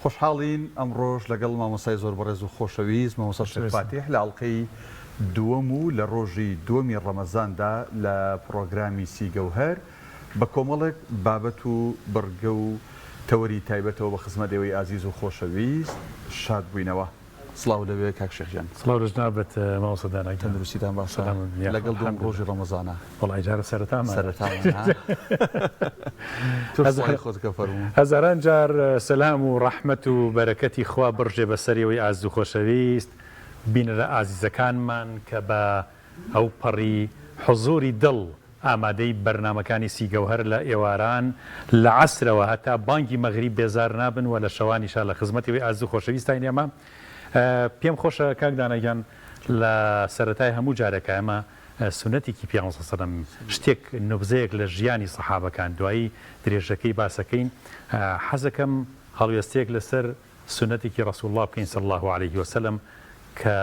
خۆشحاڵین ئەمڕۆش لەگەڵ مامۆستای زۆر بەڕێز و خۆشەویست مامۆستا شێخ فاتیح لە ئەڵقەی دووەم و لە ڕۆژی دووەمی ڕەمەزاندا لە پڕۆگرامی سی گەوهەر بە کۆمەڵێک بابەت و بڕگە و تەوەری تایبەتەوە بە خزمەت ئێوەی ئازیز و خۆشەویست شاد بووینەوە. سڵاو لەوێ کاک شێخ گیان. سڵاو لە جنابت مامۆستا دانا گیان. تەندروستیتان باشە؟ سەلامەت بن یاخوا لەگەڵ دووەم الحمدللە. ڕۆژی ڕەمەزانا. وەڵا ئیجارە سەرەتامانە. سەرەتامانە. تۆش سڵاوی خۆت بکە فەرموو. هەزاران جار سەلام و ڕەحمەت و بەرەکەتی خوا بڕژێ بەسەر ئێوەی ئازیز و خۆشەویست بینەرە ئازیزەکانمان کە بە ئەوپەڕی حزوری دڵ ئامادەی بەرنامەکانی سیگەوهەر لە ئێواران لە عەسرەوە هەتا بانگی مەغریب بێزار نابن و لە شەوانیشا لە خزمەتی ئەوی ئازیز و خۆشەویستاین ئێمە پێم خۆشە کاک دانا گیان لە سەرەتای هەموو جارێکا ئێمە سوننەتێکی پێغەمبەر صلی اللە علیە و سلم شتێک نوبزەیەک لە ژیانی سەحابەکان دوایی درێژەکەی باسەکەین حەزەکەم هەڵوێستەیەک لەسەر سوننەتێکی رسول اللە بکەین صلی اللە علیه وسلم کە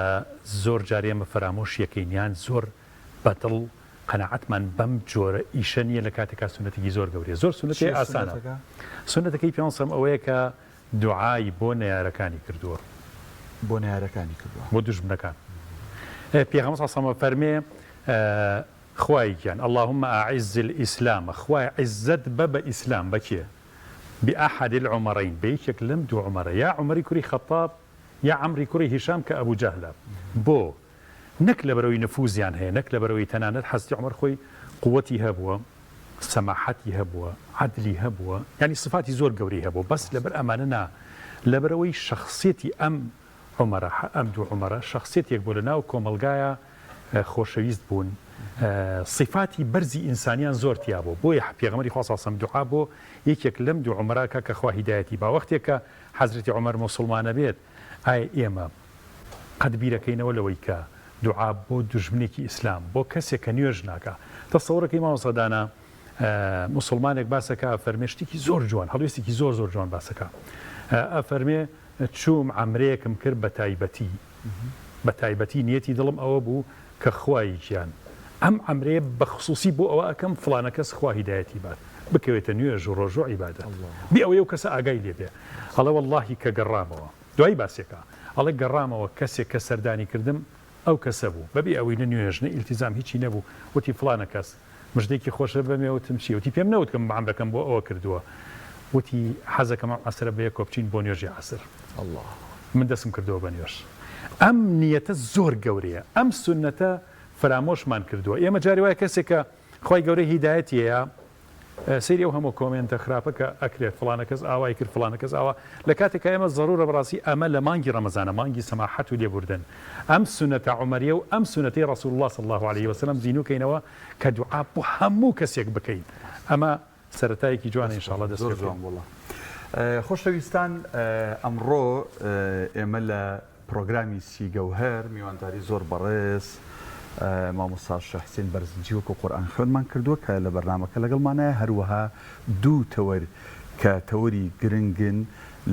زۆر جار ئێمە فەرامۆشیەکەین یان زۆر بە دڵ قەناعەتمان بەم جۆرە ئیشە نیە لە کاتێکا سوننەتێکی زۆر گەورەیە زۆر سوننەتێ چیە ئاسانە سوننەتەکە؟ سوننەتەکەی پێغەمبەر صلی اللە علیه وسلم ئەوەیە کە دوعای بۆ نەیارەکانی کردووە. بۆ نەیارەکانی کردووە. بۆ دوژمنەکان پێغەمبەر صلی اللە علیه وسلم فەرمێ خوای گیان اللهم اعز الاسلام خوایە عیزەت بە بە ئیسلام بە کێ؟ بأحد العمرین بە یەکێک لەم دوو عومەرە یا عومەری کوری خەتاب یا عەمری کوڕی هیشام کە ئەبو جەهلە بۆ؟ نەک لەبەرئەوەی نفوزیان هەیە نەک لەبەرئەوەی تەنانەت حەزرەتی عومەر خۆی قوەتی هەبووە سەماحەتی هەبووە عەدلی هەبووە یانی سفاتی زۆر گەورەی هەبووە بەس لەبەر ئەمانە نا لەبەرئەوەی شەخسیەتی ئەم عومەرە ئەم دوو عومەرە شەخسیەتێک بوو لەناو کۆمەڵگایا خۆشەویست بوون سیفاتی بەرزی ئینسانیان زۆر تیا بوو بۆیە پێغەمبەری خوا صلی اللە علیە وسلم دوعا بۆ یەکێک لەم دوو عومەرە ئەکا کە خوا هیدایەتی با وەختێک کە حەزرەتی عومەر موسڵمانە بێت ئایا ئێمە قەت بیرەکەینەوە لەوەی کە دوعا بۆ دوژمنێکی ئیسلام بۆ کەسێک کە نوێژ ناکا تەسەورەکەی مامۆستا دانا موسڵمانێک باسەکا ئەفەرمێ شتێکی زۆر جوان هەڵوێستێکی زۆر زۆر جوان باسەکا ئەفەرمێ چووم عەمرەیەکم کرد بە تایبەتی بە تایبەتی نیەتی دڵم ئەوە بوو کە خوای گیان ئەم عەمرەیە بە خسوسی بۆ ئەوە ئەکەم فڵانە کەس خوا هیدایەتی بات بکەوێتە نوێژ و ڕۆژوو عیبادەت بێ ئەوەی ئەو کەسە ئاگای لێ بێ ئەڵێ وەڵاهی کە گەڕامەوە دوایی باسێکە ئەڵێ گەڕامەوە کەسێک کە سەردانی کردم ئەو کەسە بوو بەبێ ئەوەی نە نوێژ نە ئیلتیزام هیچی نەبوو وتی فڵانە کەس مژدەیەکی خۆشت بەمێ وتم چیە وتی پێم نەوت کە من عەمرەکەم بۆ ئەوە کردووە وتی حەزەکەم ئەم عەسرە بەیەکەوە بچین بۆ نوێژی عەسر من دەستم کردووە بە نوێژ ئەم نیەتە زۆر گەورەیە ئەم سوننەتە فەرامۆشمان کردووە ئێمە جاری وایە کەسێک کە خوای گەورە هیدایەتی هەیە سەیری ئەو هەموو کۆمێنتە خراپە کە ئەکرێت فڵانە کەس ئاوای کرد فڵانە کەس ئاوا لە کاتێکا ئێمە زەرورە بەڕاستی ئەمە لە مانگی ڕەمەزانە مانگی سەماحەت و لێبوردن ئەم سونەتە عومەریە و ئەم سونەتەی ڕسول اللە صلی اللە علیه وسلم زینوو کەینەوە کە دوعا بۆ هەموو کەسێک بکەین ئەمە سەرەتایەکی جوانە ان شاء اللە دەست زۆر پێ جوان بکەین. وەڵا خۆشەویستان ئەمڕۆ ئێمە لە پرۆگرامی سی گەوهەر میوانداری زۆر بەڕێز مامۆستا شێخ حسین بەرزنجی وەکو قورئان خوێنمان کردووە کە لە بەرنامەکە لەگەڵمانایە هەروەها دوو تەوەر کە تەوەری گرنگن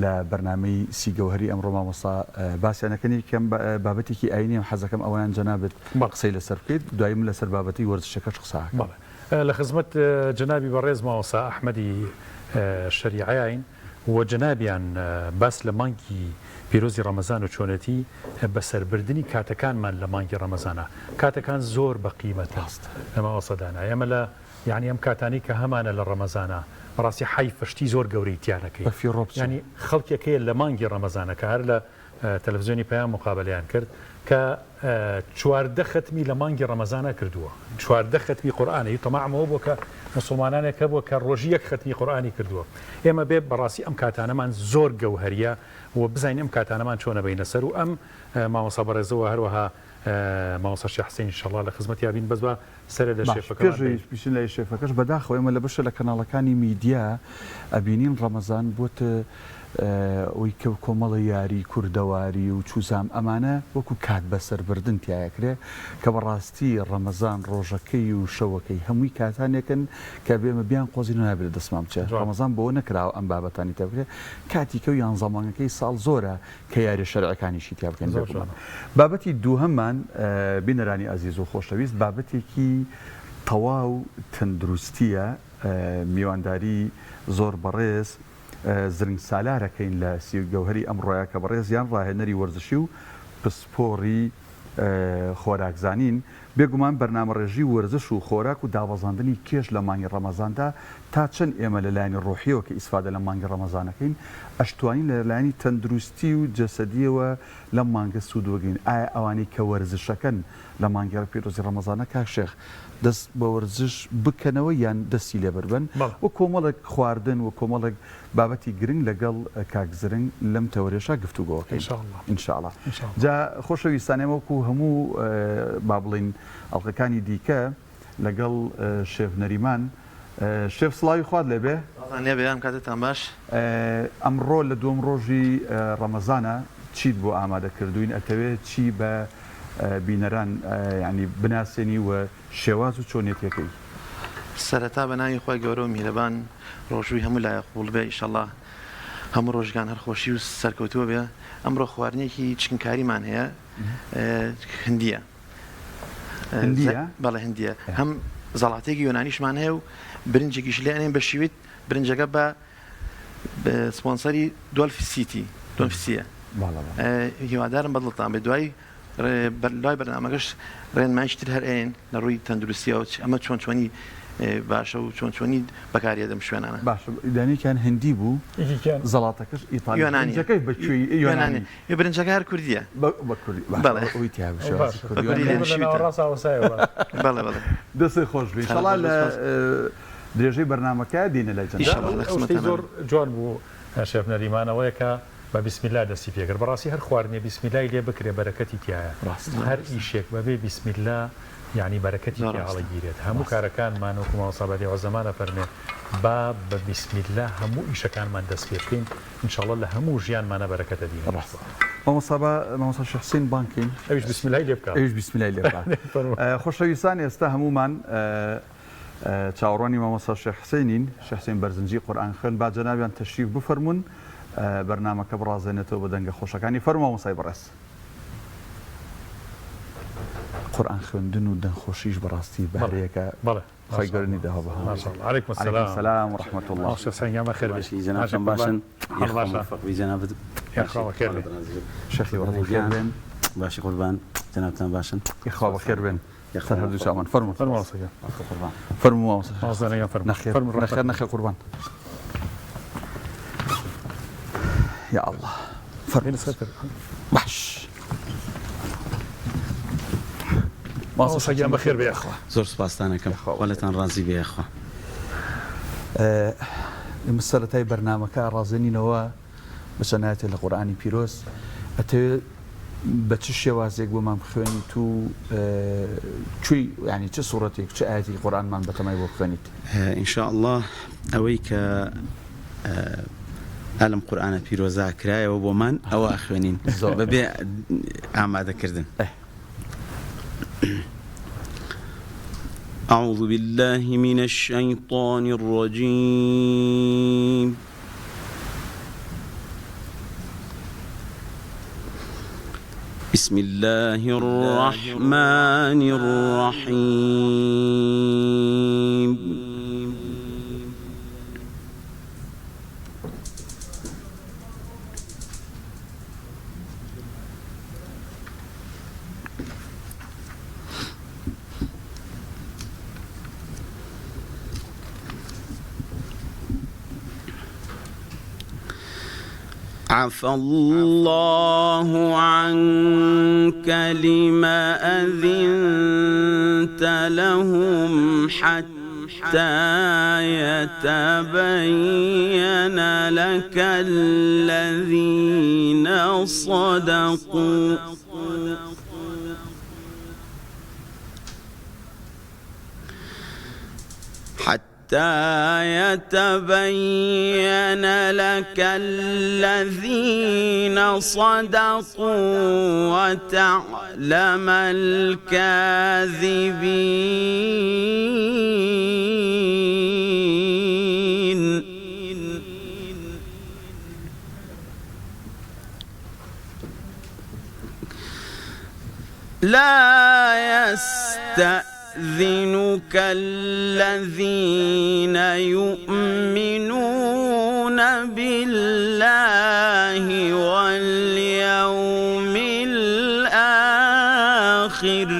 لە بەرنامەی سی گەوهەری ئەمڕۆ مامۆستا باسیان ئەکەن یەکیان بابەتێکی ئاینیە حەزەکەم ئەوەیان جەنابت قسەی لەسەر بکەیت دوایی من لەسەر بابەتی وەرزشەکەش قسە ئەکەم. بەڵێ لە خزمەت جەنابی بەڕێز مامۆستا ئەحمەدی شەریعەین و جەنابیان باس لە مانگی پیرۆزی ڕەمەزان و چۆنێتی بەسەربردنی کاتەکانمان لە مانگی ڕەمەزانا کاتەکان زۆر بە قیمەتە مامۆستا دانا ئێمە لە یانی ئەم کاتانەی کە هەمانە لە ڕەمەزانا بەڕاستی حەیفە شتی زۆر گەورەی تیا نەکەین بەفیڕۆ بچێ. یانی خەڵکێک هەیە لە مانگی ڕەمەزانە کە هەر لە تەلەفزیۆنی پەیام موقابەلەیان کرد کە 14 خەتمی لە مانگی ڕەمەزانا کردووە 14 خەتمی قورئانی تەماعم ئەوە بووە کە موسڵمانانێک هەبووە کە ڕۆژی یەک خەتمی قورئانی کردووە ئێمە بێ بەڕاستی ئەم کاتانەمان زۆر گەوهەریە و بزانین ئەم کاتانەمان چۆن ئەبەینە سەر و ئەم مامۆستا بەڕێزەوە هەروەها مامۆستا شێخ حسین ئینشەڵا لە خزمەتیا بین بەس با سەرێ لە باش شێفەکەمان پێش بەین. ئەوەی بچین لای شێفەکەش بەداخەوە ئێمە لە بەشێ لە کەناڵەکانی میدیا ئەبینین ڕەمەزان بۆتە ئەوەی کە کۆمەڵە یاری کوردەواری و چوزام ئەمانە وەکو کات بەسەربردن تیایەکرێ کە بەڕاستی ڕەمەزان ڕۆژەکەی و شەوەکەی هەمووی کاتانێکن کە ئەبێ ئێمە بیانقۆزین و نابێ لە دەستمان بچێ جوان. ڕەمەزان بەوە نەکراوە ئەم بابەتانی تیا بکرێ کاتی کە و یانزە مانگەکەی ساڵ زۆرە کە یاریە شەرعەکانیشی تیا بکەین زۆر بێگومان. جوانە. بابەتی دووهەممان بینەرانی ئازیز و خۆشەویست بابەتێکی تەواو تەندروستیە میوانداری زۆر بەڕێز. زرنگ سالار ئەکەین لە گەوهەری ئەمڕۆیا کە بەڕێزیان ڕاهێنەری وەرزشی و پسپۆڕی خۆراکزانین، بێگومان بەرنامەڕێژی وەرزش و خۆراک و دابەزاندنی کێش لە مانگی ڕەمەزاندا تا چەند ئێمە لە لایەنی ڕۆحیەوە کە ئیسفادە لەم مانگی ڕەمەزانەکەین ئەشتوانین لە لایەنی تەندروستی و جەسەدیەوە لەم مانگە سوود وەگرین ئایا ئەوانەی کە وەرزشەکەن لە مانگی پیرۆزی ڕەمەزانە کاک شێخ دەست بە وەرزش بکەنەوە یان دەستی لێ بەربەن و کۆمەڵێک خواردن و کۆمەڵێک بابەتی گرنگ لەگەڵ کاک زرنگ لەم تەوەرەشا گفتوگۆ ئەکەین ان شاء اللە جا خۆشەویستان ئێمە وەکو هەموو با بڵێین ئەڵقەکانی دیکە لەگەڵ شێف نەریمان شێف سڵاوی خوات لێبێ. سڵاوتان لێبێ ئەم کاتەتان باش. ئەمڕۆ لە دووەم ڕۆژی ڕەمەزانە چیت بۆ ئامادە کردووین ئەتەوێ چی بە بینەران یانی بناسێنی و شێواز و چۆنیەتیەکەی. سەرەتا بە ناوی خوای گەورە و میهرەبان ڕۆژووی هەموو لایەک قبوڵ بێ ئیشەڵا هەموو ڕۆژگان هەر خۆشی و سەرکەوتووە بێ ئەمڕۆ خواردنێکی چکنکاریمان هەیە هندیە هندیە بەڵێ هندیە هەم زەڵاتێکی یۆنانیشمان هەیە و برنجێکیش لێ ئەنێن بە شیوت برنجەکە بە سپۆنسەری دۆلف سیتی دۆلف سیە هیوادارم بەدڵتان بێ دوای لای بەرنامەکەش ڕێنمایش تر هەر ئەیەن لە ڕووی تەندروستیەوە ئەمە چۆن چۆنی باشە و چۆن چۆنی بەکاریە دەم شوێنانە. باشە دانێکیان هندی بوو زەڵاتەکەش ئیتالی یۆنانی برنجەکەی بە کوێی یۆنانی برنجەکە هەر کوردیە بە کوردی بەڵێ ئەوی تیا بە شێوازی کوردی بەڵێ بەڵێ دەستت خۆش بێ ئینشاڵڵا لە درێژەی بەرنامەکە دێینە لای جەنابت. ئەو شتەی زۆر جوان بوو شێف نەریمان ئەوەیە کە بە بسم اللە دەستی پێکرد بەڕاستی هەر خواردنێ بسم اللە ی لێ بکرێ بەرەکەتی تیایە هەر ئیشێک بەبێ بسم اللە یانی بەرەکەتی تیا هەڵەگیرێت هەموو کارەکانمان وەکو مامۆستا بەدیع الزەمان ئەفەرمێ با بە بسم اللە هەموو ئیشەکانمان دەست پێ بکەین ان شاء اللە لە هەموو ژیانمانا بەرەکەت ئەبینین. ڕاستە مامۆستا با مامۆستا شێخ حسین بانگ کەین ئەویش بسم اللە ی لێ بکا ئەویش بسم اللە ی لێ بکا خۆشەویستان ئێستا هەموومان چاوەڕوانی مامۆستا شێخ حسێنین، شێخ حسێن بەرزنجی قورئان خوێن، با جەنابیان تەشریف بفەرموون بەرنامەکە بڕازێنێتەوە بە دەنگە خۆشەکانی، فەرموو مامۆستای بەڕێز. قورئان خوێندن و دەنگ خۆشیش بەڕاستی بەهرەیەکە خوای گەورە نیداوە بە هەموو. علیکم السلام سلام و رحمة اللە. مامۆستا حسێن گیان بەخێر بێی. باشی جەنابتان باشن یاخوا موفق بی جەنابت. یاخوا بەخێر بێی. شێخی بەڕێز بەخێر بێن. باشی قوربان جەنابتان باشن. یاخوا بەخێر بێن. سەر هەردوو چاومان فەرموو فەرموو مامۆستا گیان قوربان فەرموو مامۆستا مامۆستا گیان فەرموو نەخێر فەرموو نەخێر نەخێر قوربان یا الله فەرموو باش مامۆستا گیان بەخێر بێ یاخوا زۆر سوپاستان ئەکەم خوا لێتان ڕازی بێ یاخوا ئێمە سەرەتای بەرنامەکە ڕازێنینەوە بە چەند ئایەتێک لە قورئانی پیرۆز ئەتەوێ بە چ شێوازێک بۆمان بخوێنیت و کوێی یانی چ سوڕەتێک چ ئایەتێکی قورئانمان بەتەمای بۆ بخوێنیت؟ ان شاء اللە ئەوەی کە ئەلم قورئانە پیرۆزە کرایەوە بۆمان ئەوە ئەخوێنین بەبێ ئامادەکردن. أعوذ بالله من الشيطان الرجيم بسم اللە الرحمن الرحیم. عفا اللە عنک لم اذنت لهم حتی یتبین لک الذین صدقوا حتى يتبين لك الذين صدقوا وتعلم الكاذبين. لا يستأذنك الذين يؤمنون. باللە والیوم الآخر.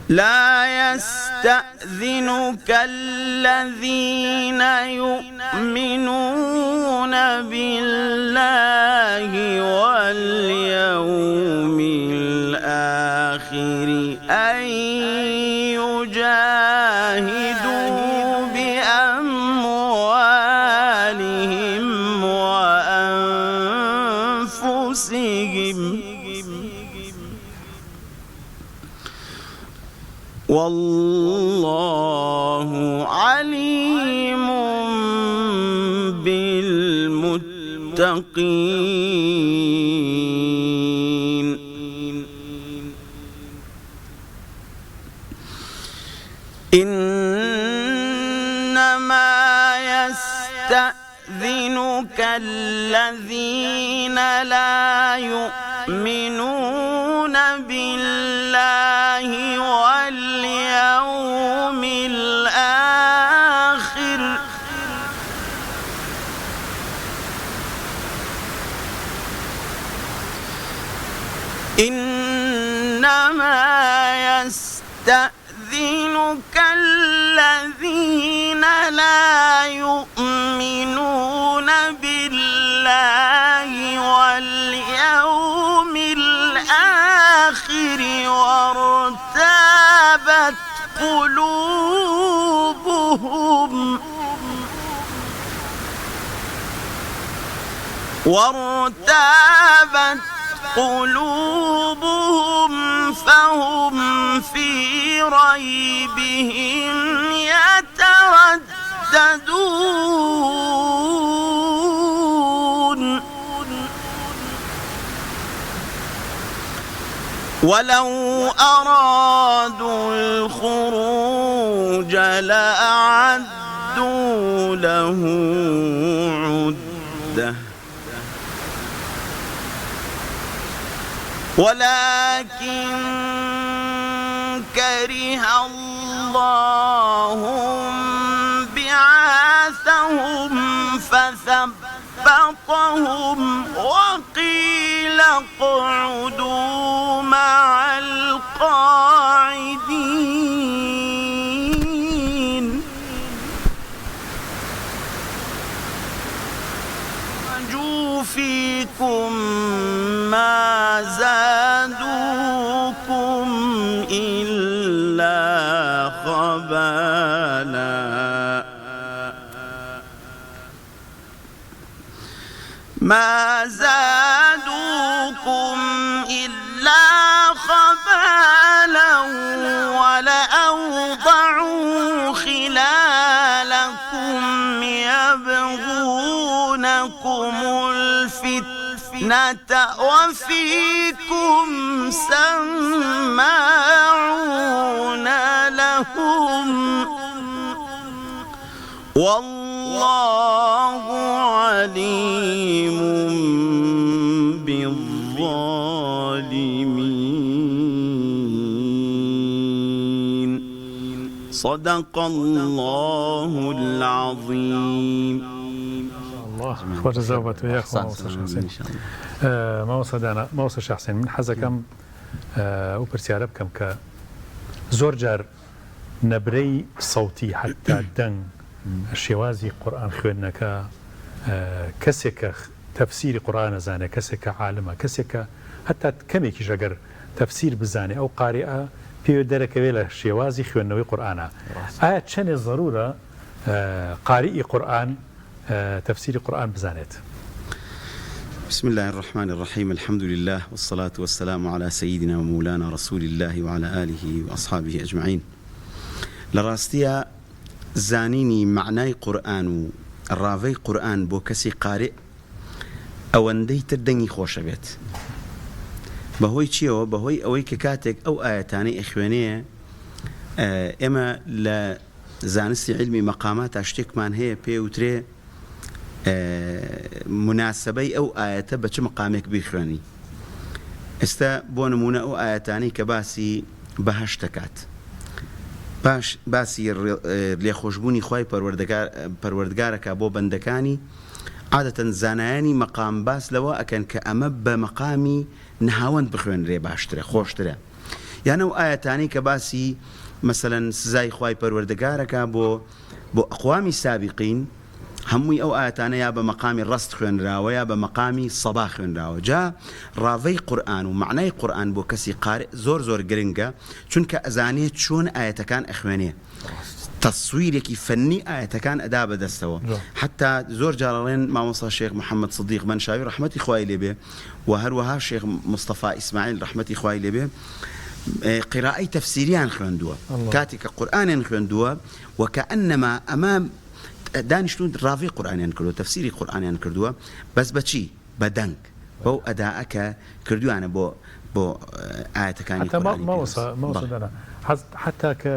لا يستأذنك الذين يؤمنون بالله واليوم الآخر أن يجاهدوا بأموالهم وأنفسهم واللە علیمٌ بالمتقین. انما یستاذنک الذین لا یومنون باللە والیوم الآخر. انما یستاذنک الذین لا یومنون باللە والیوم الآخر وارتابت قلوبهم وارتابت قلوبهم فهم فی ریبهم یترددون. ولو ارادوا الخروج لاعدوا له عدة ولكن كره الله بعاثهم فثبطهم وقيل اقعدوا مع القاعدين. خرجوا فیکم ما زادوکم الا خبالا. ما زادوکم الا خبالا ولأوضعوا خلالکم یبغونکم الفتنة وفیکم سماعون لهم واللە علیم بالظالمین صدق اللە العظیم. اللە خوا جەزاو بە تۆ یاخوا مامۆستا شێخ حسێن. مامۆستا دانا مامۆستا شێخ حسێن من حەزەکەم ئەو پرسیارە بکەم کە زۆر جار نەبرەی سەوتی حەتا دەنگ شێوازی قورئان خوێندنەکە کەسێک کە تەفسیری قورئان ئەزانێ کەسێک کە عالمە کەسێک کە هەتا کەمێکیش ئەگەر تەفسیر بزانێ ئەو قاریئە پێ دەرەکەوێ لە شێوازی خوێندنەوەی قورئانا ئایا چەنێ زەرورە قاریئی قورئان تەفسیری قورئان بزانێت؟ بسم اللە الرحمن الرحیم الحمد للە والصلاة والسلام علی سیدنا و مولانا رسول اللە وعلی آله و اصحابه اجمعین لە ڕاستیا زانینی مەعنای قورئان و ڕاڤەی قورئان بۆ کەسی قارئ ئەوەندەی تر دەنگی خۆشە بێت بەهۆی چیەوە بەهۆی ئەوەی کە کاتێک ئەو ئایەتانەی ئەخوێنێ ئێمە لە زانستی عیلمی مەقاماتا شتێکمان هەیە پێ وترێ موناسەبەی ئەو ئایەتە بە چ مقامێک بیخوێنی ئێستا بۆ نمونە ئەو ئایەتانەی کە باسی بەهەشت دەکات. پاش باسی لێخۆشبوونی خوای پەروەردگار پەروەردگارەکە بۆ بەندەکانی، عادەتەن زانایانی مەقام باس لەوە ئەکەن کە ئەمە بە مەقامی نەهاوەند بخوێنرێ باشترە خۆشترە یان ئەو ئایەتانەی کە باسی مەسەلەن سزای خوای پەروەردگارەکە بۆ بۆ ئەقوامی سابقین هەمووی ئەو ئایەتانە یا بە مەقامی ڕەست خوێنراوە یا بە مەقامی سەبا خوێنراوە جا ڕاڤەی قورئان و مەعنای قورئان بۆ کەسی قارئ زۆر زۆر گرنگە چونکە ئەزانێ چۆن ئایەتەکان ئەخوێنێ تەسویرێکی فەنی ئایەتەکان ئەدا بە دەستەوە حەتا زۆر جار ئەڵێن مامۆستا شێخ محمد سدیق مەنشاوی ڕەحمەتی خوای لێ بێ و هەروەها شێخ مستەفا ئیسماعیل ڕەحمەتی خوای لێ بێ قیرائەی تەفسیریان خوێندووە کاتێک کە قورئانیان خوێندووە وکانما ئەمە دانیشتوون ڕاڤەی قورئانیان کردووە تەفسیری قورئانیان کردووە بەس بە چی بە دەنگ بەو ئەدائە کە کردویانە بۆ بۆ ئایەتەکانی حتا قورئانی پیرۆز مامۆستا مامۆستا بەڵێ. دانا حەز حتا کە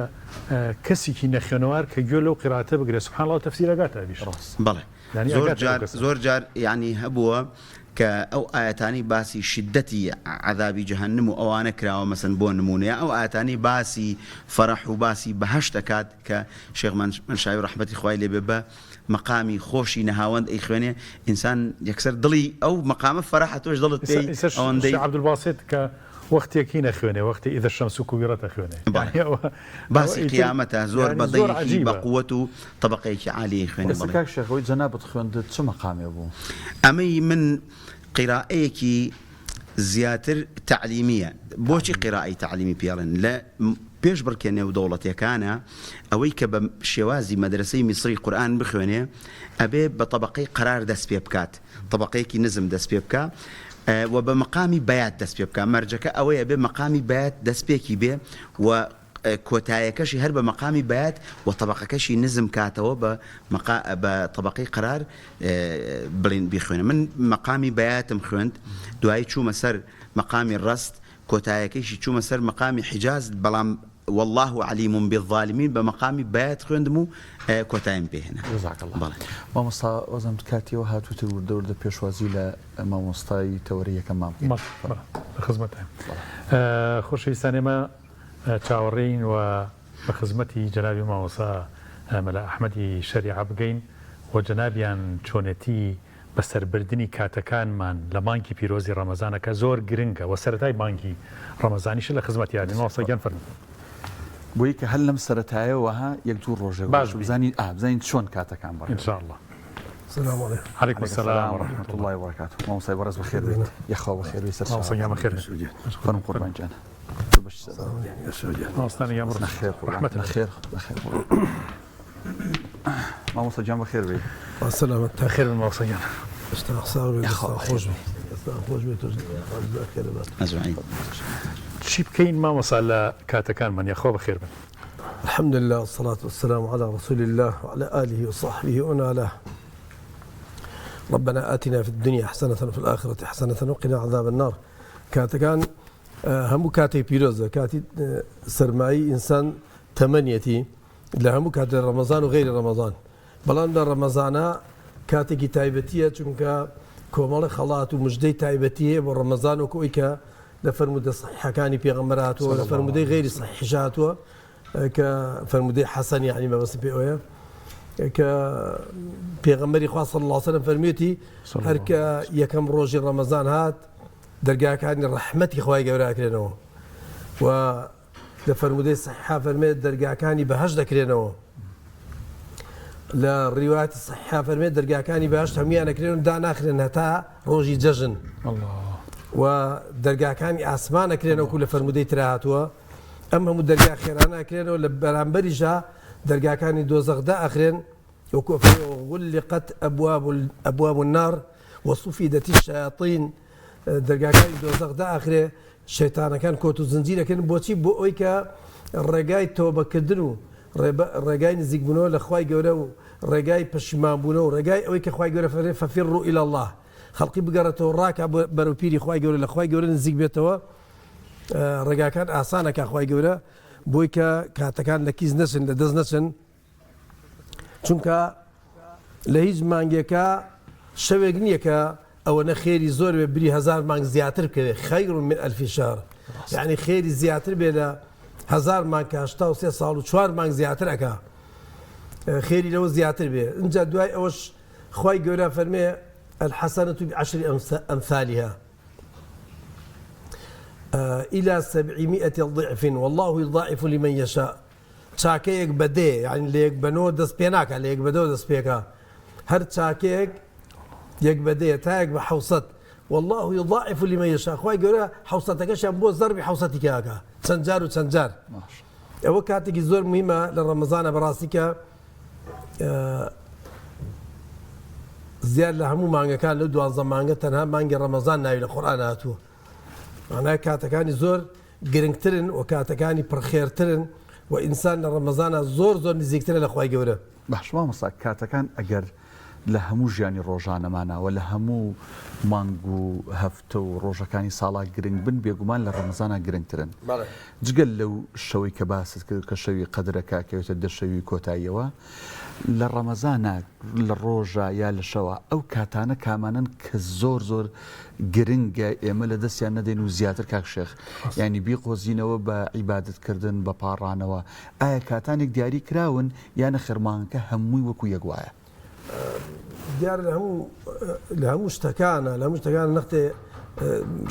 کەسیکی نەخوێنەوار کە گوێ لەو قیرائەتە بگرێ سبحان اللە تەفسیر ئەگاتە ئەویش. بەڵێ یانی زۆر ئەگاتە ئەو جار کەسە. زۆر جار یانی هەبووە کە ئەو ئایەتانەی باسی شیددەتی عەزابی جەهەنم و ئەوانە کراوە مەسەن بۆ نموونە یا ئەو ئایەتانەی باسی فەرەح و باسی بەهەشت ئەکات کە شێخ مەنشاوی ڕەحمەتی خوای لێ بێ بە مەقامی خۆشی نەهاوەند ئەیخوێنێ ئینسان یەکسەر دڵی ئەو مەقامە فەرەحە تۆش دڵت ئیسا پێی ئیسەش ئەوەندەی شێخ عەبدولباسیت کە وەختێک هین ئەخوێنێ وەختی اذا الشمس کوورت ئەخوێنێ بەڵێ یانی ئەوە ئەوە باسی ئیتر قیامەتە زۆر یانی بە زۆر دەنگێکی بە عەجیبە. قوەت و تەبەقەیەکی عالی ئەیخوێنێ ئێستا بەڵێ. کاک شێخ ئەوەی جەنابت خوێندت چ مەقامێ بوو؟ ئەمەی من قیرائەیەکی زیاتر تەعلیمیە بۆچی قیرائەی تەعلیمی پێ ئەڵێن لە پێشبڕکێ نێودەوڵەتیەکانە ئەوەی کە بە شێوازی مەدرەسەی میسری قورئان بخوێنێ ئەبێ بە تەبەقەی قەرار دەست پێ بکات تەبەقەیەکی نزم دەست پێ بکا و بە مەقامی بەیات دەست پێ بکا مەرجەکە ئەوەیە بێ مەقامی بەیات دەستپێکی بێ و کۆتایەکەشی هەر بە مەقامی بەیات و تەبەقەکەشی نزم کاتەوە بە مەقا بە تەبەقەی قەرار بڵین بیخوێنە من مەقامی بەیاتم خوێند دوایی چوومە سەر مەقامی ڕەست کۆتایەکەیشی چوومە سەر مەقامی حیجاز بەڵام واللە علیم بالظالمین بە مەقامی بەیات خوێندم و کۆتایم پێ هێنا. جزاک اللە. بەڵێ. مامۆستا وازم کاتیەوە هاتووتر وردە وردە پێشوازی لە مامۆستای تەوەرەی یەکەممان بکەین. بەڵێ بەڵێ لە خزمەتتاین. خۆشەویستان ئێمە چاوەڕێین و بە خزمەتی جەنابی مامۆستا مەلا ئەحمەدی شەریعە بگەین و جەنابیان چۆنێتی بەسەربردنی کاتەکانمان لە مانگی پیرۆزی ڕەمەزانە کە زۆر گرنگە و سەرەتای مانگی ڕەمەزانیشە لە خزمەتیانین مامۆستا گیان فەرموو. بۆیە کە هەر لەم سەرەتایەوە ها یەک دوو ڕۆژێک باش ڕۆشت بی. بزانین ئا بزانین چۆن کاتەکان بەڕێوە. ان شاء اللە. سلام علیکم. علیکم علیکم السلام السلام و و رحمة رحمة اللە. اللە و برکاته مامۆستای بەڕێز بەخێر بێیت یەخوا بەخێر بێی سەرچاوە. مامۆستا گیان بەخێر بێن. فەرموو قوربان گیان. مامۆستا گیان بڕۆ. نەخێر قوربان ڕەحمەتت بێ. نەخێر نەخێر قوربان. مامۆستا گیان بەخێر بێی. با سەلامەت. بەخێر بن مامۆستا گیان. دەستان ساغ بێت یاخوا دەستان بەخێر خۆش بێی. بێت دەستان خۆش بێت تۆش خوا خێرە بات. ئەجمعین. چی بکەین مامۆستا لە کاتەکانمان یاخوا بەخێر بن. الحمد لله والصلاة والسلام على رسول الله وعلى آله وصحبه ومن والاه ربنا آتنا في الدنيا حسنة وفي الآخرة حسنة وقنا عذاب النار کاتەکان هەموو کاتێک پیرۆزە کاتی سەرمایی ئینسان تەمەنیەتی لە هەموو کات لە ڕەمەزان و غەیری ڕەمەزان بەڵام لە ڕەمەزانە کاتێکی تایبەتیە چونکە کۆمەڵی خەڵات و مژدەی تایبەتی هەیە بۆ ڕەمەزان وەکو ئەوی کە لە فەرموودە سەحیحەکانی پێغەمبەر هاتووە لە فەرموودەی غەیری سەحیحیش هاتووە کە فەرموودەی حەسەن یعنی مەبەستم پێ ئەوەیە کە پێغەمبەری خوا صلی الله علیه وسلم فەرموویەتی هەر کە یەکەم ڕۆژی ڕەمەزان هات دەرگاکانی ڕەحمەتی خوای گەورە ئەکرێنەوە و لە فەرموودەی سەحیحا فەرمێت دەرگاکانی بەهەشت دەکرێنەوە لە ڕیواتی سەحیحا فەرمێت دەرگاکانی بەهەشت هەمویان ئەکرێن و داناخرێن هەتا ڕۆژی جەژن و دەرگاکانی ئاسمان ئەکرێنەوە کو لە فەرموودەی ترا هاتووە ئەم هەموو دەرگا خێرانە ئەکرێنەوە لە بەرامبەریشا دەرگاکانی دۆزەخ دائەخرێن وەکو ئەفەرموێ وغلقت ابواب ابواب النار وصفدت الشیاطین دەرگاکانی دۆزەخ دائەخرێ شەیتانەکان کۆت و زنجیر ئەکرێن بۆچی بۆ ئەوی کە ڕێگای تۆبەکردن و ڕێگای نزیکبوونەوە لە خوای گەورە و ڕێگای پەشیمانبوونەوە و ڕێگای ئەوەی کە خوای گەورە فەرمووی ففروا الی اللە خەڵکی بگەڕێتەوە ڕاکا بەرەو پیری خوای گەورە لە خوای گەورە نزیک بێتەوە ڕێگاکان ئاسانەکە خوای گەورە بۆی کە کاتەکان لە کیس نەچن لە دەست نەچن چونکە لە هیچ مانگێکا شەوێک نییە کە ئەوەنە خێری زۆر بێ بری هەزار مانگ زیاتر بکەوێت خیر من ئەلف شهر یعنی خێری زیاتر بێ لە هەزار مانگ کە 83 ساڵ و چوار مانگ زیاتر ئەکا خێری لەوە زیاتر بێ ئینجا دوای ئەوەش خوای گەورە فەرمێ الحسنة بعشر أمثالها إلى سبعمائة ضعف والله يضاعف لمن يشاء چاکەیەک بە دێ یعنی لە یەک بە نۆ دەست پێ ناکا لە یەک بە دەوە دەست پێکا هەر چاکەیەک یەک بە دێ تا یەک بە حوسەت والله يضاعف لمن يشاء خوای گەورە حوسەتەکەشیان بۆ زەربی حوسەتی کاکە چەند جار و چەند جار ئەوە کاتێکی زۆر مهمە لە ڕەمەزانە بەڕاستی کە زیاد لە هەموو مانگەکان لەو دوانزە مانگە تەنها مانگی ڕەمەزان ناوی لە قورئان هاتووە مانای کاتەکانی زۆر گرنگترن و کاتەکانی پڕخێرترن و ئینسان لە ڕەمەزانا زۆر زۆر نزیکترە لە خوای گەورە. باشە مامۆستا کاتەکان ئەگەر لە هەموو ژیانی ڕۆژانەمانا و لە هەموو مانگ و هەفتە و ڕۆژەکانی ساڵا گرنگ بن بێگومان لە ڕەمەزانا گرنگترن جگە لەو شەوەی کە باست کرد کە شەوی قەدرە کە ئەکەوێتە دە شەوی کۆتاییەوە لە ڕەمەزانا لە ڕۆژا یا لە شەوا ئەو کاتانە کامانەن کە زۆر زۆر گرنگە ئێمە لە دەستیان نەدەین و زیاتر کاک شێخ یانی بیقۆزینەوە بە عیبادەت کردن بە پاڕانەوە ئایا کاتانێک دیاری کراون یا نەخێر مانگەکە هەمووی وەکو یەک وایە؟ دیارە لە هەموو لە هەموو شتەکانە لە هەموو شتەکان نەختێ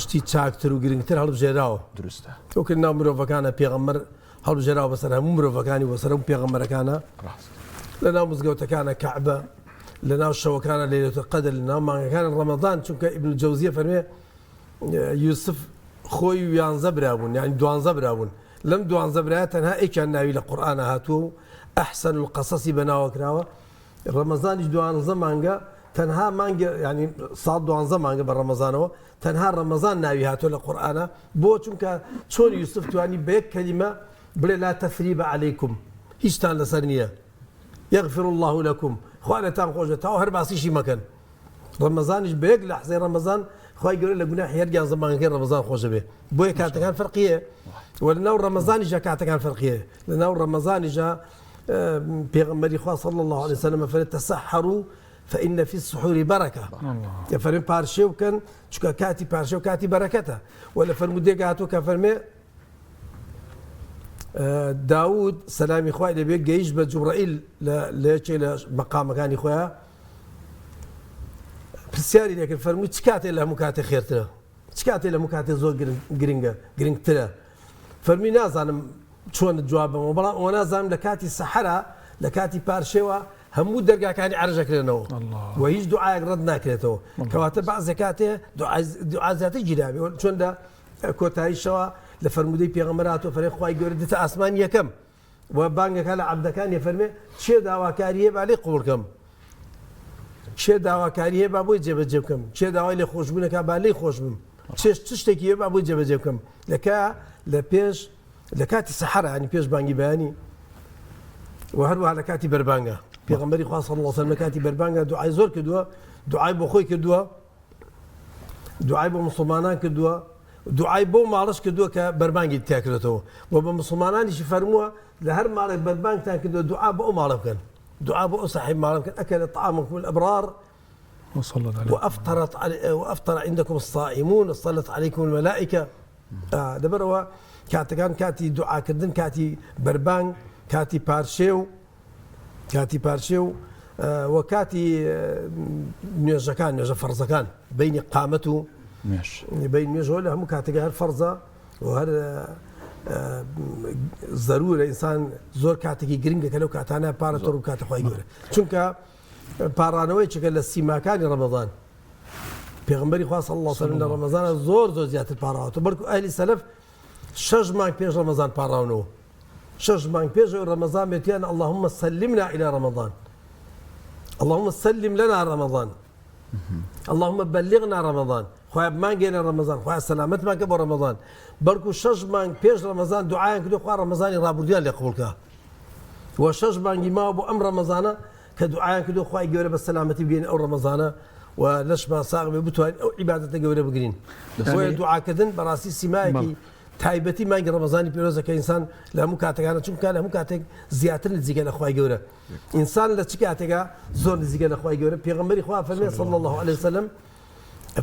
شتی چاکتر و گرنگتر هەڵبژێراوە دروستە وەکو ناو مرۆڤەکانە پێغەمبەر هەڵبژێراوە بەسەر هەموو مرۆڤەکانی بەسەر هەموو پێغەمبەرەکانە ڕاست لە ناو مزگەوتەکانە کەعبە لە ناو شەوەکانە لەیلەتول قەدر لە ناو مانگەکان ڕەمەزان چونکە ئیبن جەوزیە فەرمێ یوسف خۆی و یانزە برا بوون یانی دوانزە برا بوون لەم دوانزە برایە تەنها یەکیان ناوی لە قورئانا هاتووە و ئەحسەن القەسەسی بەناوە کراوە ڕەمەزانیش دوانزە مانگە تەنها مانگی ینی ساڵ دوانزە مانگە بە ڕەمەزانەوە تەنها ڕەمەزان ناوی هاتووە لە قورئانا بۆ چونکە چۆن یوسف توانی بە یەک کەلیمە بڵێ لا تەثریب عەلەیکم هیچتان لەسەر نییە یغفر اللە لکم خوا لێتان خۆش بێت تەواو هەر باسیشی مەکەن ڕەمەزانیش بە یەک لەحزەی ڕەمەزان خوای گەورە لە گوناحی هەر یانزە مانگەکەی ڕەمەزان خۆش دەبێ بۆیە کاتەکان فەرقی هەیە و لەناو ڕەمەزانیشدا کاتەکان فەرقی هەیە لەناو ڕەمەزانیشدا پێغەمبەری خوا صلی الله علیه وسلم فەرمووی تسحروا فإن في السحور برکە فەرمی پارشێو بکەن چونکە کاتی پارشێو کاتی بەرەکەتە و لە فەرموودێک هاتووە کە فەرمێ داود سەلامی خوای لێبێ گەیشت بە جوبرائیل لە یەکێ لە مەقامەکانی خۆیان پرسیاری لێکرد فەرمووی چ کاتێ لە هەموو کاتێ خێرترە چ کاتێ لە هەموو کاتێ زۆر گرنگە گرنگترە فەرمی نازانم چۆن جوابمەوە بەڵام ئەوە نازانم لە کاتی سەحرا لە کاتی پارشێوە هەموو دەرگاکانی عەرش ئەکرێنەوە و هیچ دوعایەک ڕەت ناکرێتەوە کەواتە بەعزێ کاتێ دوعا زیاتر گیرابێ چۆن لە کۆتایی شەوە لە فەرموودەی پێغەمبەر هاتووە فەرمووی خوای گەورە دێتە ئاسمانی یەکەم و بانگەکە لە عەبدەکان یەفەرمێ چێ داواکاری هەیە با لێی قبوڵ کەم چێ داواکاری هەیە با بۆی جێبەجێ بکەم چێ داوای لێ خۆشبوونەکە با لێی خۆش بم چێش چ شتێکی هەیە با بۆی جێبەجێ بکەم لەکە لە پێش لە کاتی سەحەرا ینی پێش بانگی بەیانی و هەروەها لە کاتی بەربانگە پێغەمبەری خوا صلی الله علیه و سلم لە کاتی بەربانگە دوعای زۆر کردووە دوعای بۆ خۆی کردووە دوعای بۆ مسلمانان کردووە دوعای بۆ ماڵش کردووە کە بەربانگی تیا کردێتەوە و بە مسلمانانیشی فەرمووە لە هەر ماڵێک بەربانگتان کردووە دوعا بۆ ئەو ماڵە بکەن دوعا بۆ ئەو صاحب ماڵە بکەن ئەکەل طعامكم الأبرار وأفطرت وأفطر عندكم الصائمون وصلت عليكم الملائكة لەبەرەوە کاتەکان کاتی دوعاکردن کاتی بەربانگ کاتی پارشێو کاتی پارشێو و کاتی نوێژەکان نوێژە فەرزەکان بینی قامەت و بین نوێژەوە لە هەموو کاتێک هەر فەرزە و هەر زەرورە ئینسان زۆر کاتێکی گرنگە کە لەو کاتانە پارە تۆ کاتە خۆی گەورە چونکە پاڕانەوەی چکە لە سیماکانی ڕەمەضان پێغمبەری خوا صلی الله علیه و سلم لە ڕەمەزانە زۆر زۆر زیاتر پاڕاوەتەوە بەڵکو ئەهلی سەلەف شەش مانگ پێش ڕەمەزان پاڕاونەوە شەش مانگ پێش ئەوەی ڕەمەزان بێت یان اللهم سلمنا الى رمضان اللهم سلم لنا رمضان اللهم بلغنا رمضان خوایە بمانگەێنە ڕەمەزان خوایە سەلامەتمان کە بۆ ڕەمەزان بەڵکو شەش مانگ پێش ڕەمەزان دوعایان کردو خوا ڕەمەزانی ڕابردوویان لێ قبوڵ کە و شەش مانگی ماوە بۆ ئەم ڕەمەزانە کە دوعایان کردو خوای گەورە بە سەلامەتی بگەین ئەو ڕەمەزانە و لەشمان ساغ بێ بتوانین ئەو عیبادەتە گەورە بگرین بۆیە دوعاکردن بەڕاستی سیمایەکی تایبەتی مانگی ڕەمەزانی پیرۆزە کە ئینسان لە هەموو کاتەکانە چونکە لە هەموو کاتێک زیاتر نزیکە لە خوای گەورە ئینسان لە چ کاتێکا زۆر نزیکە لە خوای گەورە پێغەمبەری خوا فەرمێ صلی الله علیه وسلم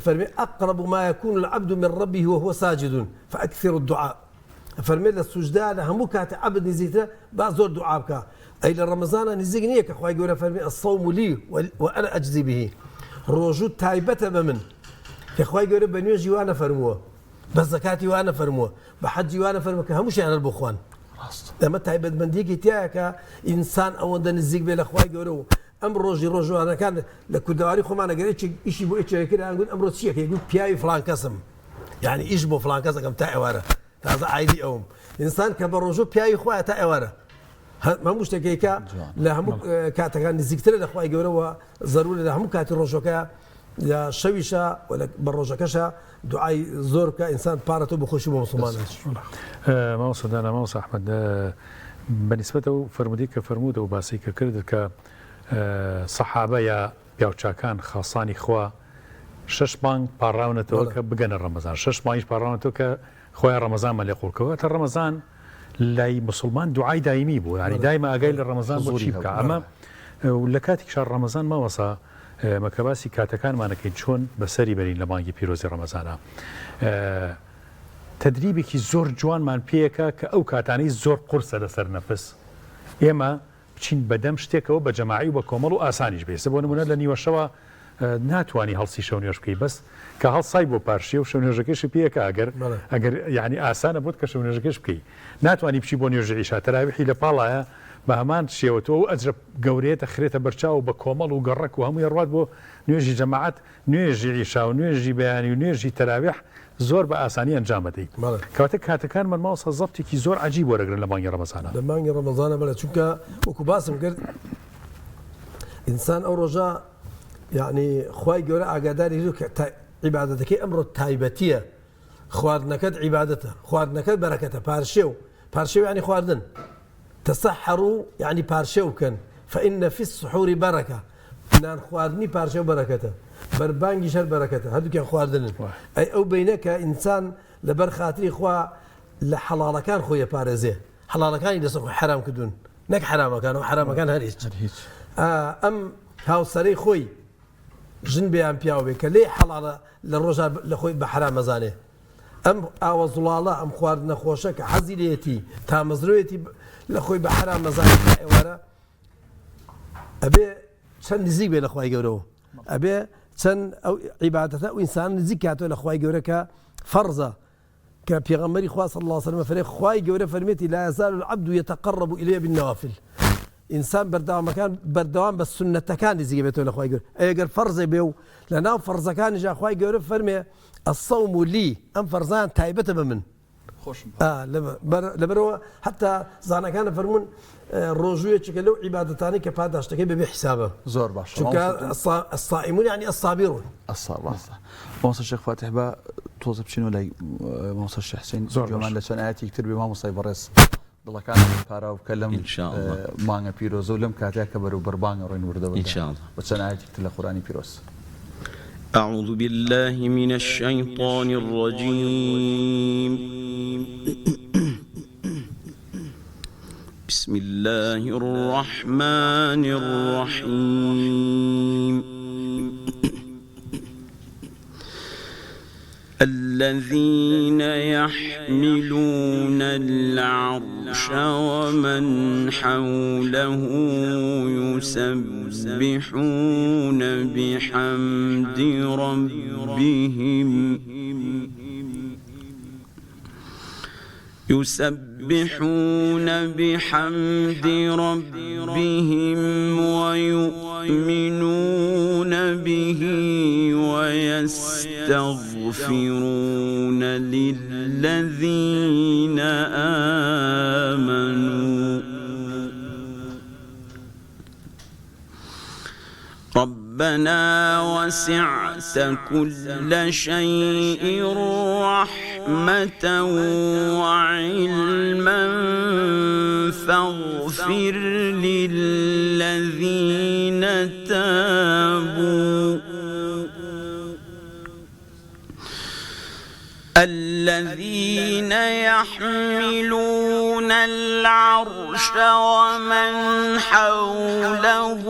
فەرمێ اقرب ما يكون العبد من ربه وهو ساجد فاكثروا الدعاء. ئەفەرمێ لە سوجدە لە هەموو کاتێ عەبد نزیکترە با زۆر دوعا بکا ئەی لە ڕەمەزانا نزیک نییە کە خوای گەورە فەرمی الصوم لی وانا اجزی به ڕۆژوو تایبەتە بە من کە خوای گەورە بە نوێژی وا نەفەرمووە بە زەکاتی وا نەفەرمووە بە حەجی وا نەفەرمووە کە هەمووشیان هەر بۆ خوان ئەمە تایبەتمەندیەکی تایە کە ئینسان ئەوەندە نزیک بێ لە خوای گەورە و ئەم ڕۆژی ڕۆژوانەکان لە کوردەواری خۆمان ئەگەر یەکێک ئیشی بۆ یەکێک کرد ئەیان گوت ئەمڕۆ چی ئەکەی گوت پیاوی فڵان کەسم یعنی ئیش بۆ فڵان کەس ئەکەم تا ئێوارە تازە عایدی ئەوم ئینسان کە بە ڕۆژوو پیاوی خوایە تا ئێوارە هەموو شتێکەکە لە هەموو کاتەکان نزیکترە لە خوای گەورەوە زەرورە لە هەموو کاتی ڕۆژەکە لە شەویشە بە ڕۆژەکەشە دوعای زۆر بکە ئینسان پارەتەوە بۆ خۆشی بۆ مسلمانان. مامۆستا دانا مامۆستا ئەحمەد بە نیسبەت ئەو فەرموودەی کە فەرمووت ئەو باسی کە کردت کە سەحابە یا پیاوچاکان خاصانی خوا شەش مانگ پاڕاونەتەوە کە بگەنە ڕەمەزان شەش مانگیش پاڕاونەتەوە کە خۆیان ڕەمەزانمان لێ قوڵ کەوە تا ڕەمەزان لای مسلمان دوعای دایمی بوو یعنی دایمە ئاگای لە ڕەمەزان بۆ چی بکە ئەمە لە کاتێکشا ڕەمەزان مامۆستا ئێمە کە باسی کاتەکانمان ئەکەین چۆن بەسەری بەرین لە مانگی پیرۆزی ڕەمەزانا تەدریبێکی زۆر جوانمان پێیەکە کە ئەو کاتانەی زۆر قورسە لەسەر نەفس ئێمە بچین بەدەم شتێکەوە بە جەماعی و بە کۆمەڵ و ئاسانیش بێ ئێستا بۆ نمونە لە نیوەشەوە ناتوانی هەڵسی شەو نوێژ بکەی بەس کە هەڵسای بۆ پارشێو شەو نوێژەکەشی پێیەکە ئەگەر ئەگەر یعنی ئاسانە بۆت کە شەو نوێژەکەش بکەی ناتوانی بچی بۆ نوێژی عیشا تەراویحی لە پاڵایە بە هەمان شێوە تۆ ئەو ئەجرە گەورەیە دەخرێتە بەرچاو و بە کۆمەڵ و گەڕەک و هەمووی ئەڕوات بۆ نوێژی جەماعەت، نوێژی عیشا و نوێژی بەیانی و نوێژی تەراویح زۆر بە ئاسانی ئەنجام ئەدەی. بەڵێ. کەواتە کاتەکانمان مامۆستا زەبتێکی زۆر عەجیب وەرەگرن لە مانگی ڕەمەزانا. لە مانگی ڕەمەزانا بەڵێ چونکە وەکو باسم کرد ئینسان ئەو ڕۆژە یەعنی خوای گەورە ئاگاداری کردووە کە عیبادەتەکەی ئەمڕۆ تایبەتییە خواردنەکەت عیبادەتە خواردنەکەت بەرەکەتە پارشێو پارشێو یعنی خواردن تسحروا یعنی پارشێو بکەن فإن في السحور برکە نان خواردنی پارشێو بەرەکەتە بەربانگیش هەر بەرەکەتە هەردووکیان خواردنن ئەی ئەو بینە کە ئینسان لەبەر خاتری خوا لە حەڵاڵەکان خۆی ئەپارێزێ حەڵاڵەکانی لەسەر خۆی حەرام کردوون نەک حەرامەکان و حەرامەکان هەر هیچ ئەم هاوسەرەی خۆی ژن بێ یان پیاو بێ کە لێی حەڵاڵە لە ڕۆژا لە خۆی بە حەرام ئەزانێ ئەم ئاوە زوڵاڵە ئەم خواردنە خۆشە کە حەزی لێتی تامەزرۆیەتی لە خۆی بە حەرام ئەزانێ تا ئێوارە ئەبێ چەند نزیک بێ لە خوای گەورەوە ئەبێ چەند ئەو عیبادەتە ئەو ئینسان نزیک کاتەوە لە خوای گەورە کە فەرزە کە پێغەمبەری خوا صلی اللە علیه وسلم فەرمێ خوای گەورە فەرمێتی لا یزال العبد یتقرب الی بالنوافل ئینسان بەردەوامەکان بەردەوام بە سوننەتەکان نزیک بێتەوە لە خوای گەورە ئەی گەر فەرزێ بێ و لە ناو فەرزەکانیشا خوای گەورە فەرمێ الصوم لی ئەم فەرزان تایبەتە بە من خۆشم لەبەرەوە حتا زانەکانە فەرمونون ڕۆژوویەکێکە لەو عیبادەتانەی کە پاداشتەکەی بەبێ حیسابە. زۆر باشە چونکە الصائمون یعنی الصابرون. ڕاستە مامۆستا شێخ فاتیح با تۆزە بچینەوە لای مامۆستا شێخ حسین زۆر گوێمان باشە. لە چەند ئایەتێکی تر بێ مامۆستای بەڕێز دڵەکانمان پاراو بکە لەم إن شاء الله. مانگە پیرۆزە و لەم کاتەیە کە بەرەو بەربانگە ڕۆین وردە وردە إن شاء الله. بە چەند ئایەتێکی تر لە قورئانی پیرۆز. أعوذ بالله من الشيطان الرجيم بسم اللە الرحمن الرحیم الذین یحملون العرش ومن حوله یسبحون بحمد ربهم یسبحون بحمد ربهم ویومنون به ویستغفرون للذین آمنوا ربنا وسعت كل شيء رحمة وعلما فاغفر للذین تابوا الذین یحملون العرش ومن حوله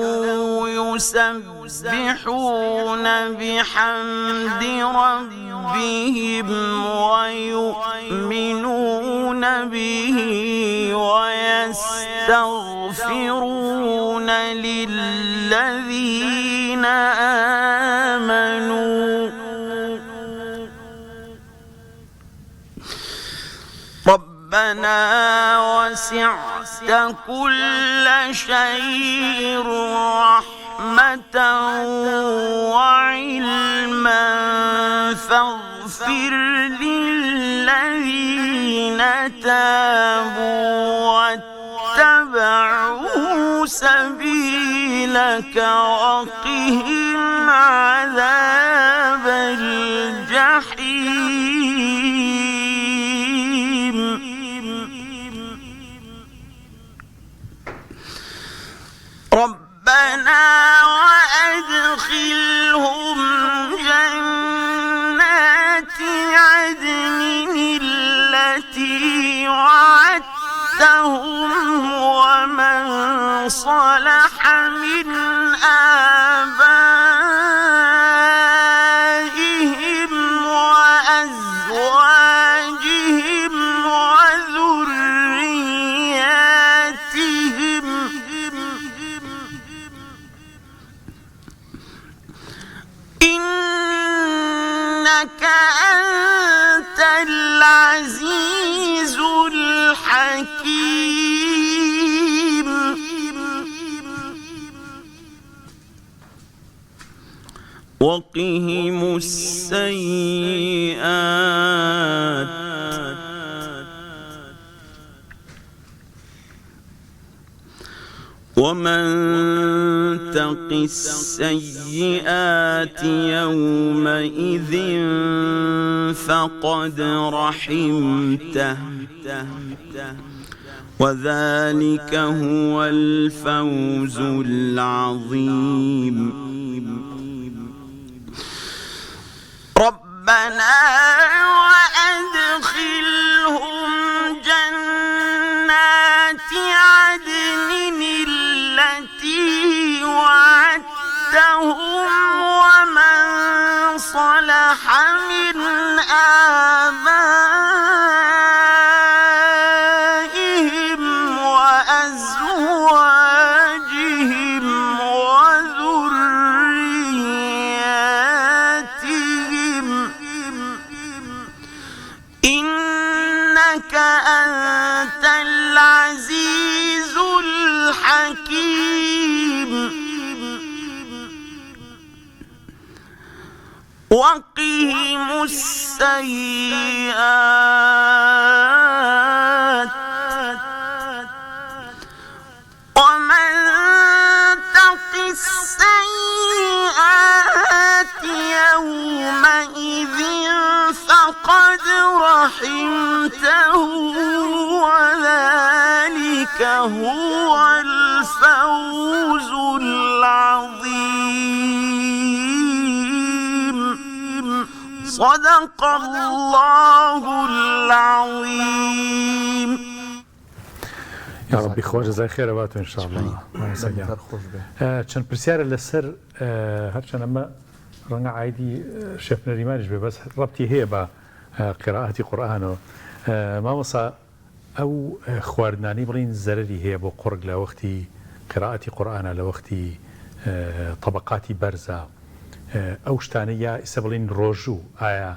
یسبحون بحمد ربهم ویؤمنون. به ويستغفرون للذین آمنوا ربنا وسعت كل شيء رحمة وعلما فاغفر للذين تابوا واتبعوا سبيلك وقهم عذاب الجحيم. ربنا وأدخلهم جنات عدن التي وعدتهم ومن صلح من آبائهم وأزواجهم وذرياتهم إنك أنت العزیز الحکیم. وقهم السیئات. ومن تق السیئات یومئذ فقد رحمته وذلک هو الفوز العظیم. ربنا وأدخلهم جنات عدن التي وعدتهم ومن صلح من آبائهم وأزواجهم وذرياتهم إنک أنت العزیز الحکیم. وقهم السیئات. ومن تق السیئات یومئذ فقد رحمته وذلک هو الفوز العظیم. صدق اللە العظیم. یاڕەبی خوا جەزای خێرە باتۆ ان شاء اللە مامۆستا گیان چەند پرسیارە لەسەر هەرچەند ئەمە ڕەنگە عایدی شێخ نەریمانیش بێ بەس ڕەبتی هەیە بە قیرائەتی قورئانەوە مامۆستا ئەو خواردنانەی بڵین زەرەری هەیە بۆ قوڕگ لە وەختی قیرائەتی قورئانە لە وەختی تەبەقاتی بەرزە ئەو شتانەی یا ئیسە بڵین ڕۆژوو ئایا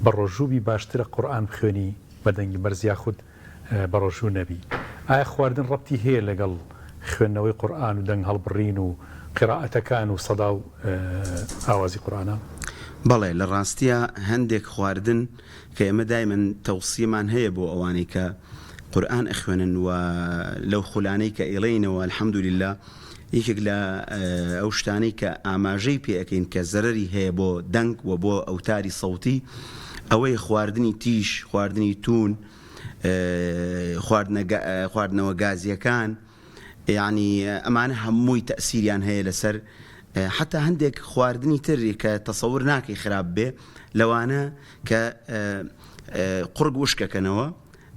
بە ڕۆژوو بی باشترە قورئان بخوێنی بە دەنگی بەرز یاخود بەڕۆژوو نەبی؟ ئایا خواردن ڕەبتی هەیە لەگەڵ خوێندنەوەی قورئان و دەنگ هەڵبڕین و قیرائەتەکان و سەدا و ئاوازی قورئانا؟ بەڵێ لە ڕاستیا هەندێک خواردن کە ئێمە دایمەن تەوسیەمان هەیە بۆ ئەوانەی کە قورئان ئەخوێنن و لەو خولانەی کە ئیڵێینەوە الحمدللە یەکێک لە ئەو شتانەی کە ئاماژەی پێ ئەکەین کە زەرەری هەیە بۆ دەنگ و بۆ ئەوتاری سەوتی ئەوەیە خواردنی تیژ، خواردنی توون، خواردنەوە گازیەکان یانی ئەمانە هەمووی تەئسیریان هەیە لەسەر حتا هەندێک خواردنی تر کە تەسەور ناکەی خراپ بێ لەوانە کە قوڕگ وشکەکەنەوە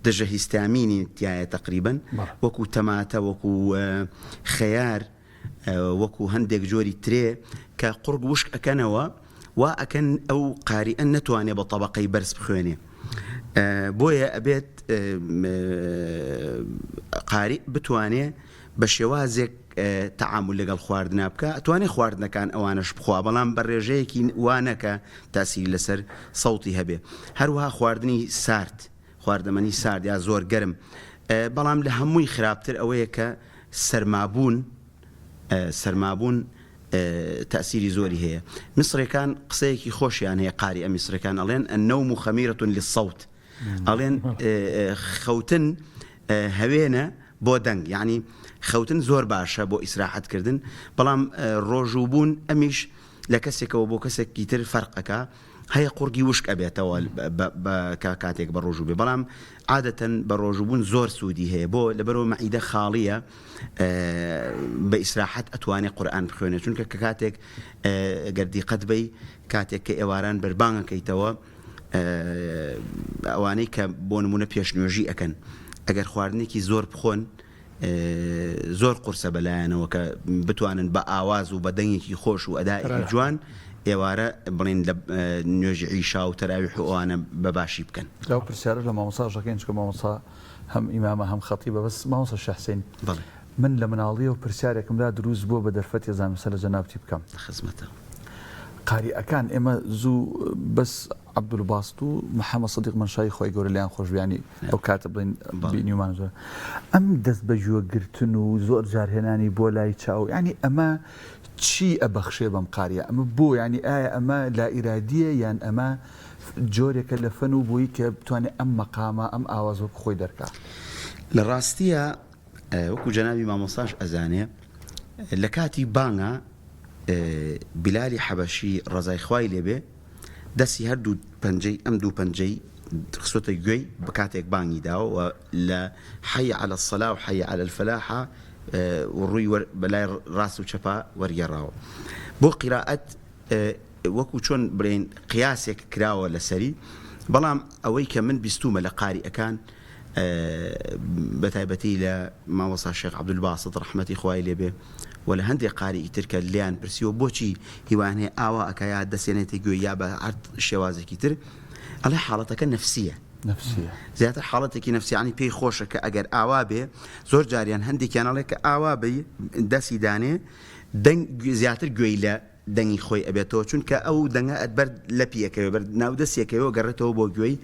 دژە هیستامینی تایە تقریبن وەکو تەماتە وەکو خەیار وەکو هەندێک جۆری ترێ کە قوڕگ وشک ئەکەنەوە وا ئەکەن ئەو قاریئە نەتوانێ بە تەبەقەی بەرز بخوێنێ. بۆیە ئەبێت قاری بتوانێ بە شێوازێک تەعامول لەگەڵ خواردنا بکا ئەتوانێ خواردنەکان ئەوانەش بخوا بەڵام بە ڕێژەیەکی وا نەکا تاسیری لەسەر سەوتی هەبێ هەروەها خواردنی سارد خواردەمەنی سارد یا زۆر گەرم بەڵام لە هەمووی خراپتر ئەوەیە کە سەرمابوون سەرمابوون تاسیری زۆری هەیە میسرەکان قسەیەکی خۆشیان هەیە قاریئە میسرەکان ئەڵێن النوم خميرة للصوت ئەڵێن خەوتن هەوێنە بۆ دەنگ یانی خەوتن زۆر باشە بۆ ئیسراحەت کردن بەڵام ڕۆژوو بوون ئەمیش لە کەسێکەوە بۆ کەسێکی تر فەرق ئەکا هەیە قوڕگی وشک ئەبێتەوە کە کاتێک بە ڕۆژوو بێ بەڵام عادەتەن بە ڕۆژوو بوون زۆر سوودی هەیە بۆ لەبەرەوە مەعیدە خاڵیە بە ئیسراحەت ئەتوانێ قورئان بخوێنێ چونکە کە کاتێک گەر دیقەت بەی کاتێک کە ئێواران بەربانگەکەیتەوە ئەوانەی کە بۆ نمونە پێشنوێژی ئەکەن ئەگەر خواردنێکی زۆر بخۆن زۆر قورسە بەلایەنەوە کە بتوانن بە ئاواز و بە دەنگێکی خۆش و ئەدایەکی جوان ئێوارە بڵین لە نوێژی عیشا و تەراویح و ئەوانە بە باشی بکەن. لەو پرسیارەش لە مامۆستاش دەکەین چونکە مامۆستا هەم ئیمامە هەم خەتیبە بەس مامۆستا شێخ حسین بەڵێ. من لە مناڵیەوە پرسیارێکم لا دروست بووە بە دەرفەتی ئەزانم سەر لە جەنابتی بکەم. لە خزمەتم. قاریئەکان ئێمە زوو بەس عەبدولباست و محەمەد سدیق مەنشایی خوای گەورە لێیان خۆش بێ یانی ئەو کاتە بڵێین بینیومان زۆر ئەم دەست بە گوێ گرتن و زۆر جار هێنانی بۆ لای چاو یانی ئەمە چی ئەبەخشێ بەم قاریە ئەمە بۆ یانی ئایا ئەمە لائیرادیە یان ئەمە جۆرێکە لە فەن و بۆی کە بتوانێ ئەم مەقامە ئەم ئاواز وەک خۆی دەرکا. لە ڕاستیا وەکو جەنابی مامۆستاش ئەزانێ لە کاتی بانگا بیلالی حەبەشی ڕەزای خوای لێ بێ دەستی هەر دوو پەنجەی ئەم دوو پەنجەی خستۆتە گوێی بە کاتێک بانگی داوە و لە حی علی الصلاة و حی علی الفلاح و ڕووی بەلای ڕاست و چەپا وەرگێڕاوە بۆ قیرائەت وەکو چۆن بڵێین قیاسێک کراوە لەسەری بەڵام ئەوەی کە من بیستومە لە قاریئەکان بەتایبەتی لە مامۆستا شێخ عەبدولباسط ڕەحمەتی خوای لێ بێ و لە هەندێک قاریی تر کە لێیان پرسیوە بۆچی هیوایان هەیە ئاوا ئەکا یا دەسێنێتە گوێی یا بە هەر شێوازێکی تر ئەڵێ حاڵەتەکە نەفسیە نەفسیە زیاتر حاڵەتێکی نەفسیانی پێی خۆشە کە ئەگەر ئاوا بێ زۆر جاریان هەندێکیان ئەڵێ کە ئاوا بی دەسی دانێ دەنگ زیاتر گوێی لە دەنگی خۆی ئەبێتەوە چونکە ئەو دەنگە ئەت بەر لەپی ئەکەوێ بەر ناو دەستی ئەکەوێ و گەڕێتەوە بۆ گوێی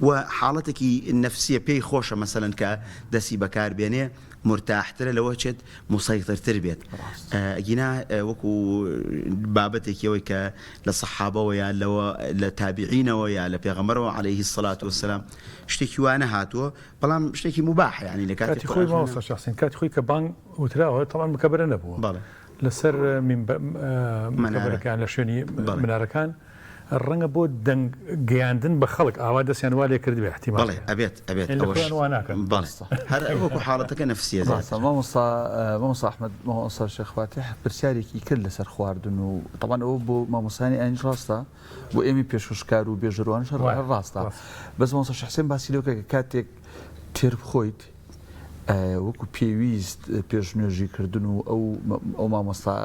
و حاڵەتێکی نەفسیە پێی خۆشە مەسەلەن کە دەستی بەکار بێنێ مورتاحترە لەوە چێت موسەیترتر بێت ئەگینا وەکو بابەتێکی ئەوەی کە لە سەحابەوە یا لەوە لە تابعینەوە یا لە پێغەمبەرەوە عەلەیهی سەلات وەسەلام شتێکی وا نەهاتووە بەڵام شتێکی موباحە یانی لە کاتی کاتی خۆی مامۆستا شێخ حسین کاتی خۆی کە بانگ وتراوە تەبعەن مکەبەرە نەبووە بەڵێ لەسەر مینبەرەکان لە شوێنی منارەکان ڕەنگە بۆ دەنگ گەیاندن بە خەڵک ئاوا دەستیان وا لێ کردبێ احتیمال بەڵێ ئەبێت ئەبێت ئەوەش وا ناکەن بەڵێ هەر وەکو حاڵەتەکە نەفسیە ڕاستە مامۆستا مامۆستا ئەحمەد مامۆستا شێخ فاتیح پرسیارێکی کرد لەسەر خواردن و تەبعەن ئەوە بۆ مامۆستایانی ئاینیش ڕاستە بۆ ئێمەی پێشکەشکار و بێژەروانیش هەر ڕاستە بەس مامۆستا شێخ حسێن باسی لەوە کرد کە کاتێک تێر بخۆیت وەکو پێویست پێشنوێژی کردن و ئەو ئەو مامۆستا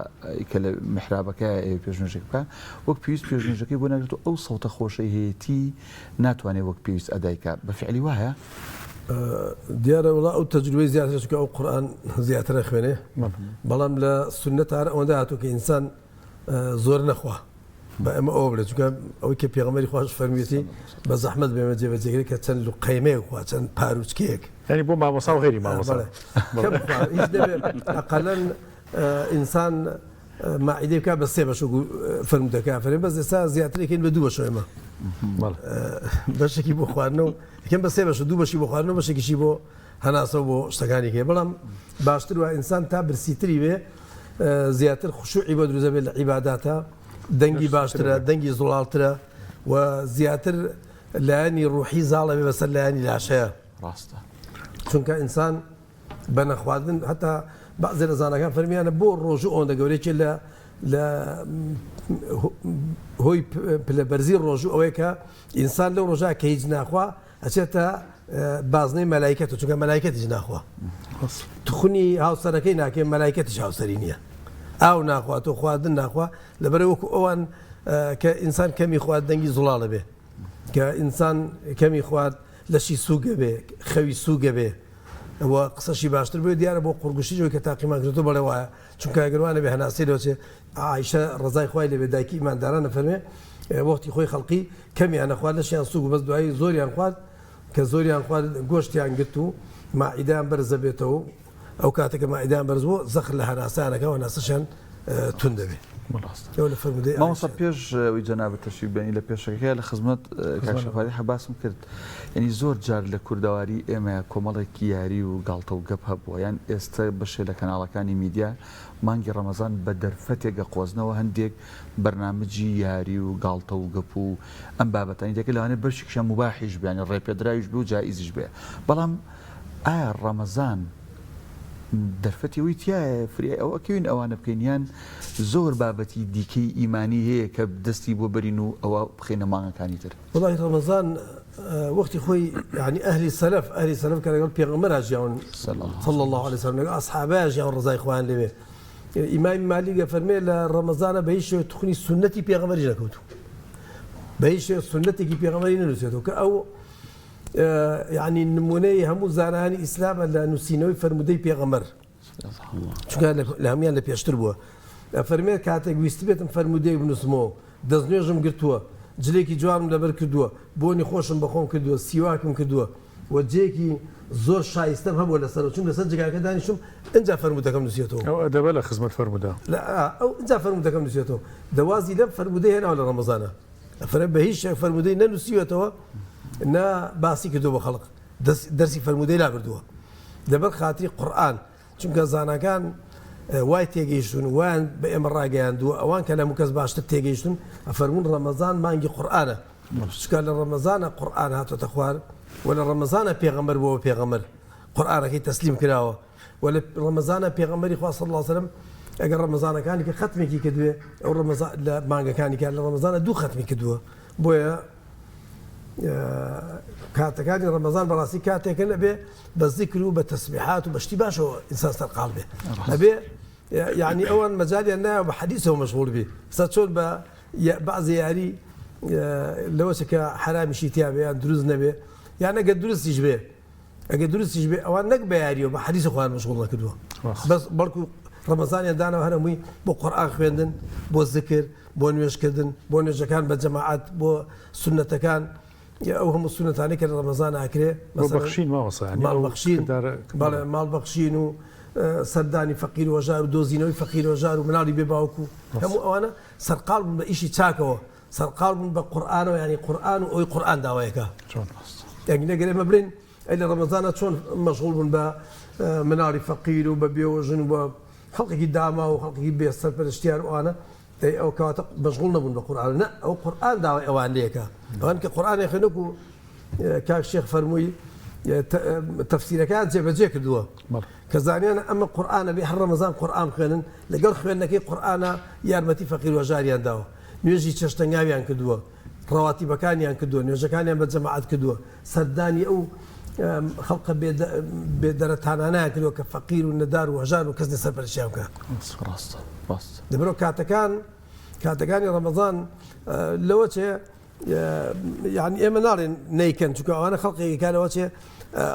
کە لە میحرابەکەیە ئەیەوێ پێشنوێژێک بکا وەک پێویست پێشنوێژەکەی بۆ ناگرێت و ئەو سەوتە خۆشەی هەیەتی ناتوانێ وەک پێویست ئەدای کا بە فعلی وایە؟ دیارە وڵا ئەو تەجروبەی زیاترە چونکە ئەو قورئان زیاتر ئەخوێنێ بەڵام لە سوننەت هەر ئەوەندە هاتووە کە ئینسان زۆر نەخوا با ئێمە ئەوە بڵێ چونکە ئەوەی کە پێغەمبەری خواش فەرموویەتی بە زەحمەت بێمە جێبەجێکرێت کە چەند لوقەیمەیەک خوا چەند پاروچکەیەک یعنی بۆ مامۆسا و غەیری مامۆسا بەڵێ کەم خوا هیچ نەبێ ئەقەلەن ئینسان ماعیدەی بکات بە سێ بەش وەکو فەرموودەکە فەرمی بەس ئێستا زیاترێکین بە دوو بەش ئێمە بەشێکی بۆ خواردنە و یەکەم بە سێ بەش و دوو بەشی بۆ خواردن و بەشێکیشی بۆ هەناسە و بۆ شتەکانی کەی بەڵام باشتر وایە ئینسان تا برسیتری بێ زیاتر خشوعی بۆ دروست دەبێت لە عیباداتە دەنگی باشترە دەنگی زوڵاڵترە و زیاتر لایەنی ڕوحی زاڵە بێ بەسەر لایەنی لاشەیە ڕاستە چونکە ئینسان بە نەخواردن هەتا بەعزێ لە زاناکان فەرمیانە بۆ ڕۆژوو ئەوەندە گەورەیە لە لە هۆی پلە بەرزی ڕۆژوو ئەوەیە کە ئینسان لەو ڕۆژە کە هیچ ناخوا ئەچێتە بازنەی مەلایکەت چونکە مەلایکەتیش ناخوا تخنی هاوسەرەکەی ناکەی مەلایکەتیش هاوسەری نییە ئاو ناخوا تۆ خواردن ناخوا لەبەرە وەکو ئەوان کە ئینسان کەمی خوارد دەنگی زوڵاڵە بێ. کە ئینسان کەمی خوارد لەشی سووک ئەبێ، خەوی سووک ئەبێ و قسەشی باشتر بۆیە دیارە بۆ قوڕگوشیش ئەوەی کە تاقیمان کردۆتەوە بەڵێ وایە چونکە ئەگەر وا نەبێ هەناسەی لۆچێ عائیشە ڕەزای خوای لێ بێ دایکی ئیمانداران ئەفەرمێ وەختی خۆی خەڵقی کەمیان ئەخوارد لەشیان سووک بوو بەس دوایی زۆریان خوارد کە زۆریان خوارد گۆشتیان گرت و ماعیدەیان بەرز ئەبێتەوە و ئەو کاتە کە ماعیدەیان بەرز بوو زەخر لە هەناسەیان ئەکا و هەناسەشیان توند دەبێ. ئەوە لە فەرموودەی مامۆستا عائیشە. پێش ئەوەی جەنابت تەشریف بێنی لە پێشەکەیا لە خزمەت کاک شێخ فاتیحە باسم کرد یانی زۆر جار لە کوردەواری ئێمە کۆمەڵێک یاری و گاڵتە و گەپ هەبووە یان ئێستە بەشێ لە کەناڵەکانی میدیا مانگی ڕەمەزان بە دەرفەتێک ئەقۆزنەوە هەندێک بەرنامجی یاری و گاڵتە و گەپ و ئەم بابەتانی دەکە لەوانەیە بەشێکیان موباحیش بێ یانی ڕێپێدراویش بێ و جائیزیش بێ بەڵام ئایا ڕەمەزان دەرفەتی ئەوەی تیایە فریای ئەوە ئەکەوین ئەوانە بکەین یان زۆر بابەتی دیکەی ئیمانی هەیە کە دەستی بۆ بەرین و ئەوە بخەینە مانگەکانی تر؟ وەڵاهی ڕەمەزان وەختی خۆی یانی ئەهلی سەلەف ئەهلی سەلەف کە لەگەڵ پێغەمبەرا ژیاون صلی الله علیه وسلم لەگەڵ ئەسحابا ژیاون ڕەزای خوایان لێ بێ ئیمامی مالیک ئەفەرمێ لە ڕەمەزانە بە هیچ شێوە تخنی سوننەتی پێغەمبەریش نەکەوتوو بە هیچ شێوە سوننەتێکی پێغەمبەری نەنووسێتەوە کە ئەو یعنی نمونەی هەموو زانایانی ئیسلامە لە نووسینەوەی فەرموودەی پێغەمبەر چونکە لە هەموان لە پێشتر بووە ئەفەرمێ کاتێک ویستبێتم فەرموودەیەک بنووسمەوە دەستنوێژم گرتووە جلێکی جوانم لەبەر کردووە بۆنی خۆشم بەخۆم کردووە سیواکم کردووە و جێکی زۆر شایستەم هەبووە لەسەرەوە چون لەسەر جێگاکە دانیشتم ئینجا فەرموودەکەم نووسیەتەوە. ئەو ئەدەبە لە خزمەت فەرموودە. ئەو ئینجا فەرموودەکەم نووسیەتەوە. دە وازی لەم فەرموودەی هێناوە لە ڕەمەزانا. ئەفەرمێ بە هیچ شێوەیەک فەرموودەی نەنووسیوەتەوە نە باسی کردووە بۆ خەڵک. دەرسی فەرموودەی لابردووە لەبەر خاتری قورئان چونکە زاناکان وای تێگەیشتون وایان بە ئێمە ڕاگەیاندووە ئەوان کە لە هەموو کەس باشتر تێگەیشتون ئەفەرموون ڕەمەزان مانگی قورئانە چونکە لە ڕەمەزانە قورئان هاتۆتە خوار و لە ڕەمەزانە پێغەمبەر بووە پێغەمبەر قورئانەکەی تەسلیم کراوە و لە ڕەمەزانە پێغەمبەری خوا صلی الله علیه وسلم ئەگەر ڕەمەزانەکانی کە خەتمێکی کردوێ ئەو ڕەمەزان لە مانگەکانی کە لە ڕەمەزانە دوو خەتمی کردووە بۆیە کاتەکانی ڕەمەزان بەڕاستی کاتێکن ئەبێ بە زیکر و بە تەسبیحات و بە شتی باشەوە ئینسان سەرقاڵ بێ ئەبێ یعنی ئەوان مەجالیان نایە بە حەدیسەوە مەشغوڵ بێ سە چۆن بە بەعزی یاری لەوە کە حرامیشی تیا بێ یان دروست نەبێ یان ئەگەر دروستیش بێ ئەگەر دروستیش بێ ئەوان نەک بە یاریەوە بە حەدیسی خۆیان مەشغوڵ نەکردووە بەس بەڵکو ڕەمەزانیان داناوە هەر هەمووی بۆ قورئان خوێندن بۆ زکر بۆ نوێژکردن بۆ نوێژەکان بە جەماعەت بۆ سوننەتەکان ئەو هەموو سوننەتانەی کە لە ڕەمەزان ئاکرێ بۆ بەخشین مامۆستا یانی ماڵ ئەو بەخشین کردارە بەڵێ ماڵ بەخشین و سەردانی فەقیر و هەژار و دۆزینەوەی فەقیر و هەژار و مناڵی بێ باوک و هەموو ئەوانە سەرقاڵ بوون بە ئیشی چاکەوە سەرقاڵ بوون بە قورئانەوە یانی قورئان و ئەوەی قورئان داوایەکە یانی نەگەر ئێمە بڵێین ئەی لە ڕەمەزانە چۆن مەشغوڵ بوون بە مناڵی فەقیر و بە بێوەژن و بە خەڵکێکی داما و خەڵکێکی بێ سەرپەرشتیار و ئەوانە ئەی ئەو کەواتە مەشغوڵ نەبوون بە قورئان نە ئەو قورئان داوای ئەوان لێکە ئەوان کە قورئانی خوێن وەکو کاک شێخ فەرمووی تەفسیرەکان جێبەجێ کردووە کە زانیانە ئەمە قورئانە بێ هەر ڕەمەزان قورئان بخوێنن لەگەڵ خوێندنەکەی قورئانە یارمەتی فەقیر و هەژاریان داوە نوێژی چێشتەنگاویان کردووە، ڕەواتیبەکانیان کردووە، نوێژەکانیان بە جەماعەت کردووە، سەردانی ئەو خەڵقە بێ دەرەتانانەیان کردووە کە فەقیر و نەدار و هەژار و کەس نیە سەرپەرشتیان بکا. ڕاستە ڕاستە. لەبەرئەوە کاتەکان کاتەکانی ڕەمەزان لەوە چێ یعنی ئێمە ناڵێن نەیکەن چونکە ئەوانە خەڵقێکی کە لەوە چێ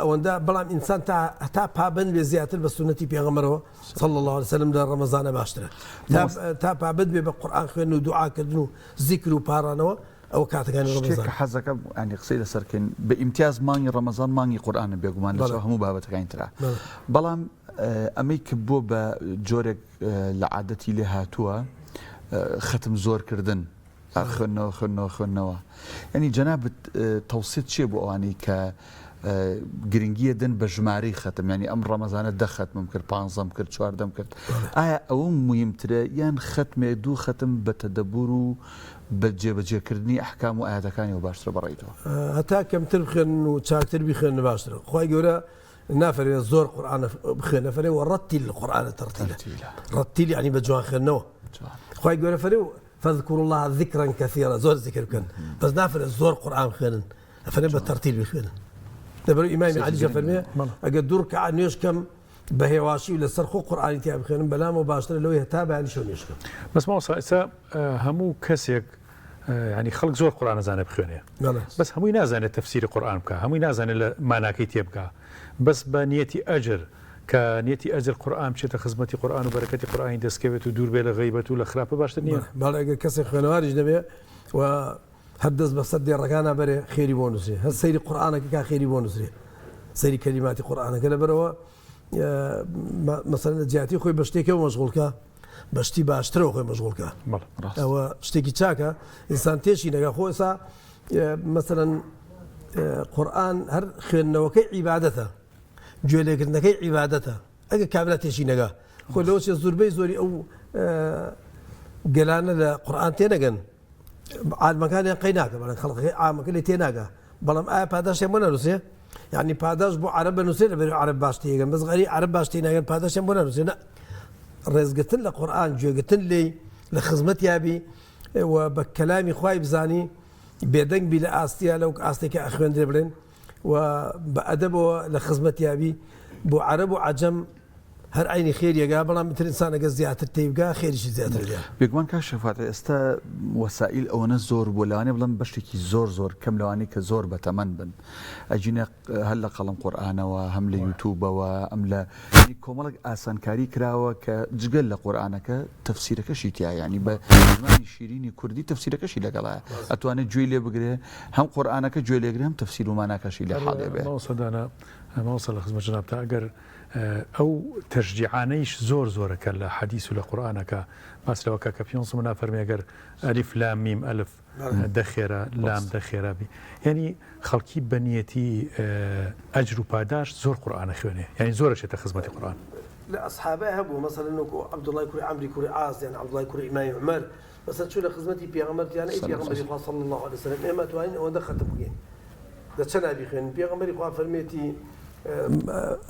ئەوەندە بەڵام ئینسان تا هەتا پابەند بێ زیاتر بە سوننەتی پێغەمبەرەوە صلی اللە علیە وسلم لە ڕەمەزانە باشترە تا پابەند بێ بە قورئان خوێندن و دوعا کردن و زیکر و پاڕانەوە ئەوە کاتەکانی شتێک ڕەمەزان کە حەزەکەم ینی قسەی لەسەر کەین بە ئیمتیاز مانگی ڕەمەزان مانگی قورئانە بێگومان لەچاو بەڵێ. هەموو بابەتەکانی ترا بەڵێ. بەڵام ئەمەی کە بۆ بە جۆرێک لە عادەتی لێ هاتووە خەتم زۆر کردن خوێندنەوە خوێندنەوە خوێندنەوە یعنی جەنابت تەوسیت چییە بۆ ئەوانەی کە گرنگیە دەن بە ژمارەی خەتم یعنی ئەم ڕەمەزانە دە خەتمم کرد پانزەم کرد چواردەم کرد ئایا ئەوە مهمترە یان خەتمێ دوو خەتم بە تەدەبور و بە جێبەجێکردنی ئەحکام و ئاەتەکانیەوە باشترە بەڕێیتەوە؟ هەتا کەمتر بخوێنن و چاکتر بیخوێنن باشترە خوای گەورە نافەرمێ زۆر قورئان بخوێنە فەرێ وەڕەتیل القرآن ترتیلا ڕەتیل یعنی بە جوان خوێندنەوە خوای گەورە فەرێ فاذكروا الله ذكرا كثيرا زۆر ذکر بکەن بەس نافەرێ زۆر قورئان بخوێنن ئەفەرێ بە تەرتیل بخوێنن لەبەر ئیمامی عەلی فەرمێ ئەگەر دوو ڕکعە نوێژ کەم بە هێواشی و لەسەر خۆ قورئانی تیا بخوێنم بەلامەوە باشترە لەوەی هەتا بەیانی شەو نوێژ کەم. بەس مامۆستا ئێستا هەموو کەسێک. یانی خەڵک زۆر قورئان ئەزانێ بخوێنێ بەس هەمووی نازانێت تەفسیری قورئان بکا هەمووی نازانێت لە ماناکەی تێبگا بەس بە نیەتی ئەجر کە نیەتی ئەجر قورئان بچێتە خزمەتی قورئان و بەرەکەتی قورئانی دەستکەوێت و دوور بێ لە غەیبەت و لە خراپە باشتر نییە؟ بەڵێ ئەگەر کەسێک خوێنەواریش نەبێ و هەر دەست بەسەر دێڕەکانا بەرێ خێری بۆ نووسرێ هەر سەیری قورئانەکە کا خێری بۆ نووسرێ سەیری کەلیماتی قورئانەکە لەبەرەوە مەسەلەن لە جیاتی خۆی بە شتێکەوە مەشغوڵکە بە شتی باشترەوە خۆی مەشغوڵکە ئەوە شتێکی چاکە ئینسان تێشی نەگا خۆ ئێسا مەسەلەن قورئان هەر خوێندنەوەکەی عیبادەتە گوێ لێگرتنەکەی عیبادەتە ئەگەر کابرا تێشی نەگا خۆ لەوە چێ زوربەی زۆری ئەو گەلانە لە قورئان تێنەگەن عالمەکانیان قەی ناکە بەڵێن خەڵقەکەی عامەکە لێ تێناگا بەڵام ئایا پاداشتیان بۆ نانووسێ یعنی پاداش بۆ عەرەب بەنووسێ لەبەر عەرەب باش تێگەن بەس غەری عەرەب باش تێناگەن پاداشتیان بۆ نانووسێ نا ڕێزگرتن لە قورئان گوێگرتن لێی لە خزمەتیا بی و بە کەلامی خوای بزانی بێدەنگ بی لە ئاستیا لەو ئاستێکە ئەخوێندرێ بڵێن و بە ئەدەبەوە لە خزمەتیا بی بۆ عەرەب و عەجەم هەر عەینی خێری ئەگا بەڵام ئیتر ئینسان ئەگەر زیاتر تێیبگا خێریشی زیاتر ئەگا. بێگومان کاک شێخ فاتح ئێستا وەسائیل ئەوەنە زۆر بووە لەوانەیە بڵێم بەشێکی زۆر زۆر کەم لەوانەی کە زۆر بەتەمەن بن ئەگینە هەر لە قەڵەم قورئانەوە هەم لە یوتوبەوە ئەم لە یانی کۆمەڵێک ئاسانکاری کراوە کە جگە لە قورئانەکە تەفسیرەکەشی تیایە یانی بە زمانی شیرینی کوردی تەفسیرەکەشی لەگەڵایە ئەتوانێت گوێی لێ بگرێ هەم قورئانەکە گوێ لێگرێ هەم تەفسیر و ماناکەشی لێ حاڵێ بێ. مامۆستا دانا مامۆستا لە خزمەت جەنابتا ئەگەر ئەو تەشجیعانەیش زۆر زۆرە کە لە حەدیس و لە قورئانەکە باس لەوە کە کە پێغەمبەر صلی اللە فەرمی ئەگەر ئەلیف لام میم ئەلف دە خێرا لام دە خێرا بی یعنی خەڵکی بە نیەتی ئەجر و پاداشت زۆر قورئان ئەخوێنێ یعنی زۆر ئەچێتە خزمەتی قورئان. لە ئەسحابا هەبوو مەسەلەن وەکو عەبدوڵای کوڕی عەمری کوڕی عاس یان عەبدوڵای کوڕی ئیمامی عومەر مەسەلەن چوونە خزمەتی پێغەمبەر وتیان ئەی پێغەمبەری خوا صلی اللە علیە وسلم ئێمە ئەتوانین ئەوەندە خەتم بکەین لە چەنا بیخوێنین پێغەمبەری خوا فەرمێتی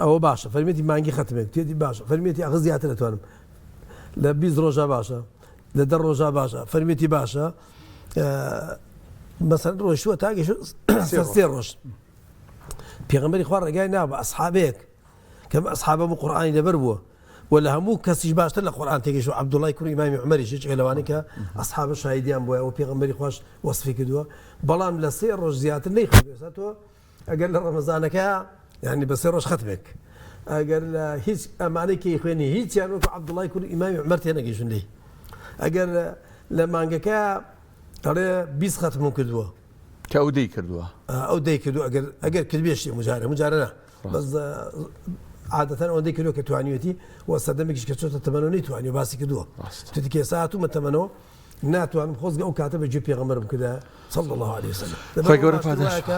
ئەوە باشە فەرمێتی مانگی خەتمێک تێتی باشە فەرمێتی ئەخ زیاتر ئەتوانم لە 20 ڕۆژا باشە لە دە ڕۆژا باشە فەرمێتی باشە مەسەن ڕۆشتووە تا گەشت سێ ڕۆژ پێغەمبەری خوا ڕێگای نا بە ئەسحابێک کەم ئەسحابە بۆ قورئانی لەبەر بووە و لە هەموو کەسیش باشتر لە قورئان تێگەیشت و عەبدوڵای کوڕی ئیمامی عومەریش یەکێکە لەوانەی کە ئەسحابە شاهیدیان بۆیە و پێغەمبەری خواش وەسفی کردووە بەڵام لە سێ ڕۆژ زیاتر نەیخوێندووە ئێستا تۆ ئەگەر لە ڕەمەزانەکە یعنی بە سێ ڕۆژ خەتمێک ئەگەر لە هیچ ئەمانەی کەی خوێنی هیچیان وەکو عەبدوڵای کوڕی ئیمامی عومەر تێنەگەیشتن لێی ئەگەر لە مانگەکە ئەڵێ 20 خەتمم کردووە کە ئەو دەی کردووە ئەو دەی کردووە ئەگەر ئەگەر کردبێشی مجارە مجارە نا بەس عادەتەن ئەوەندەی کردووە کە توانیوێتی و سەردەمێکیش کە چۆتە تەمەنەوە نەیتوانیوە باسی کردووە توتی کە ئێستا هاتوومە تەمەنەوە ناتوانم خۆزگە ئەو کاتە بە گوێ پێغەمبەرم کردە صلی الله علیه وسلم خوای گەورە پاداش کە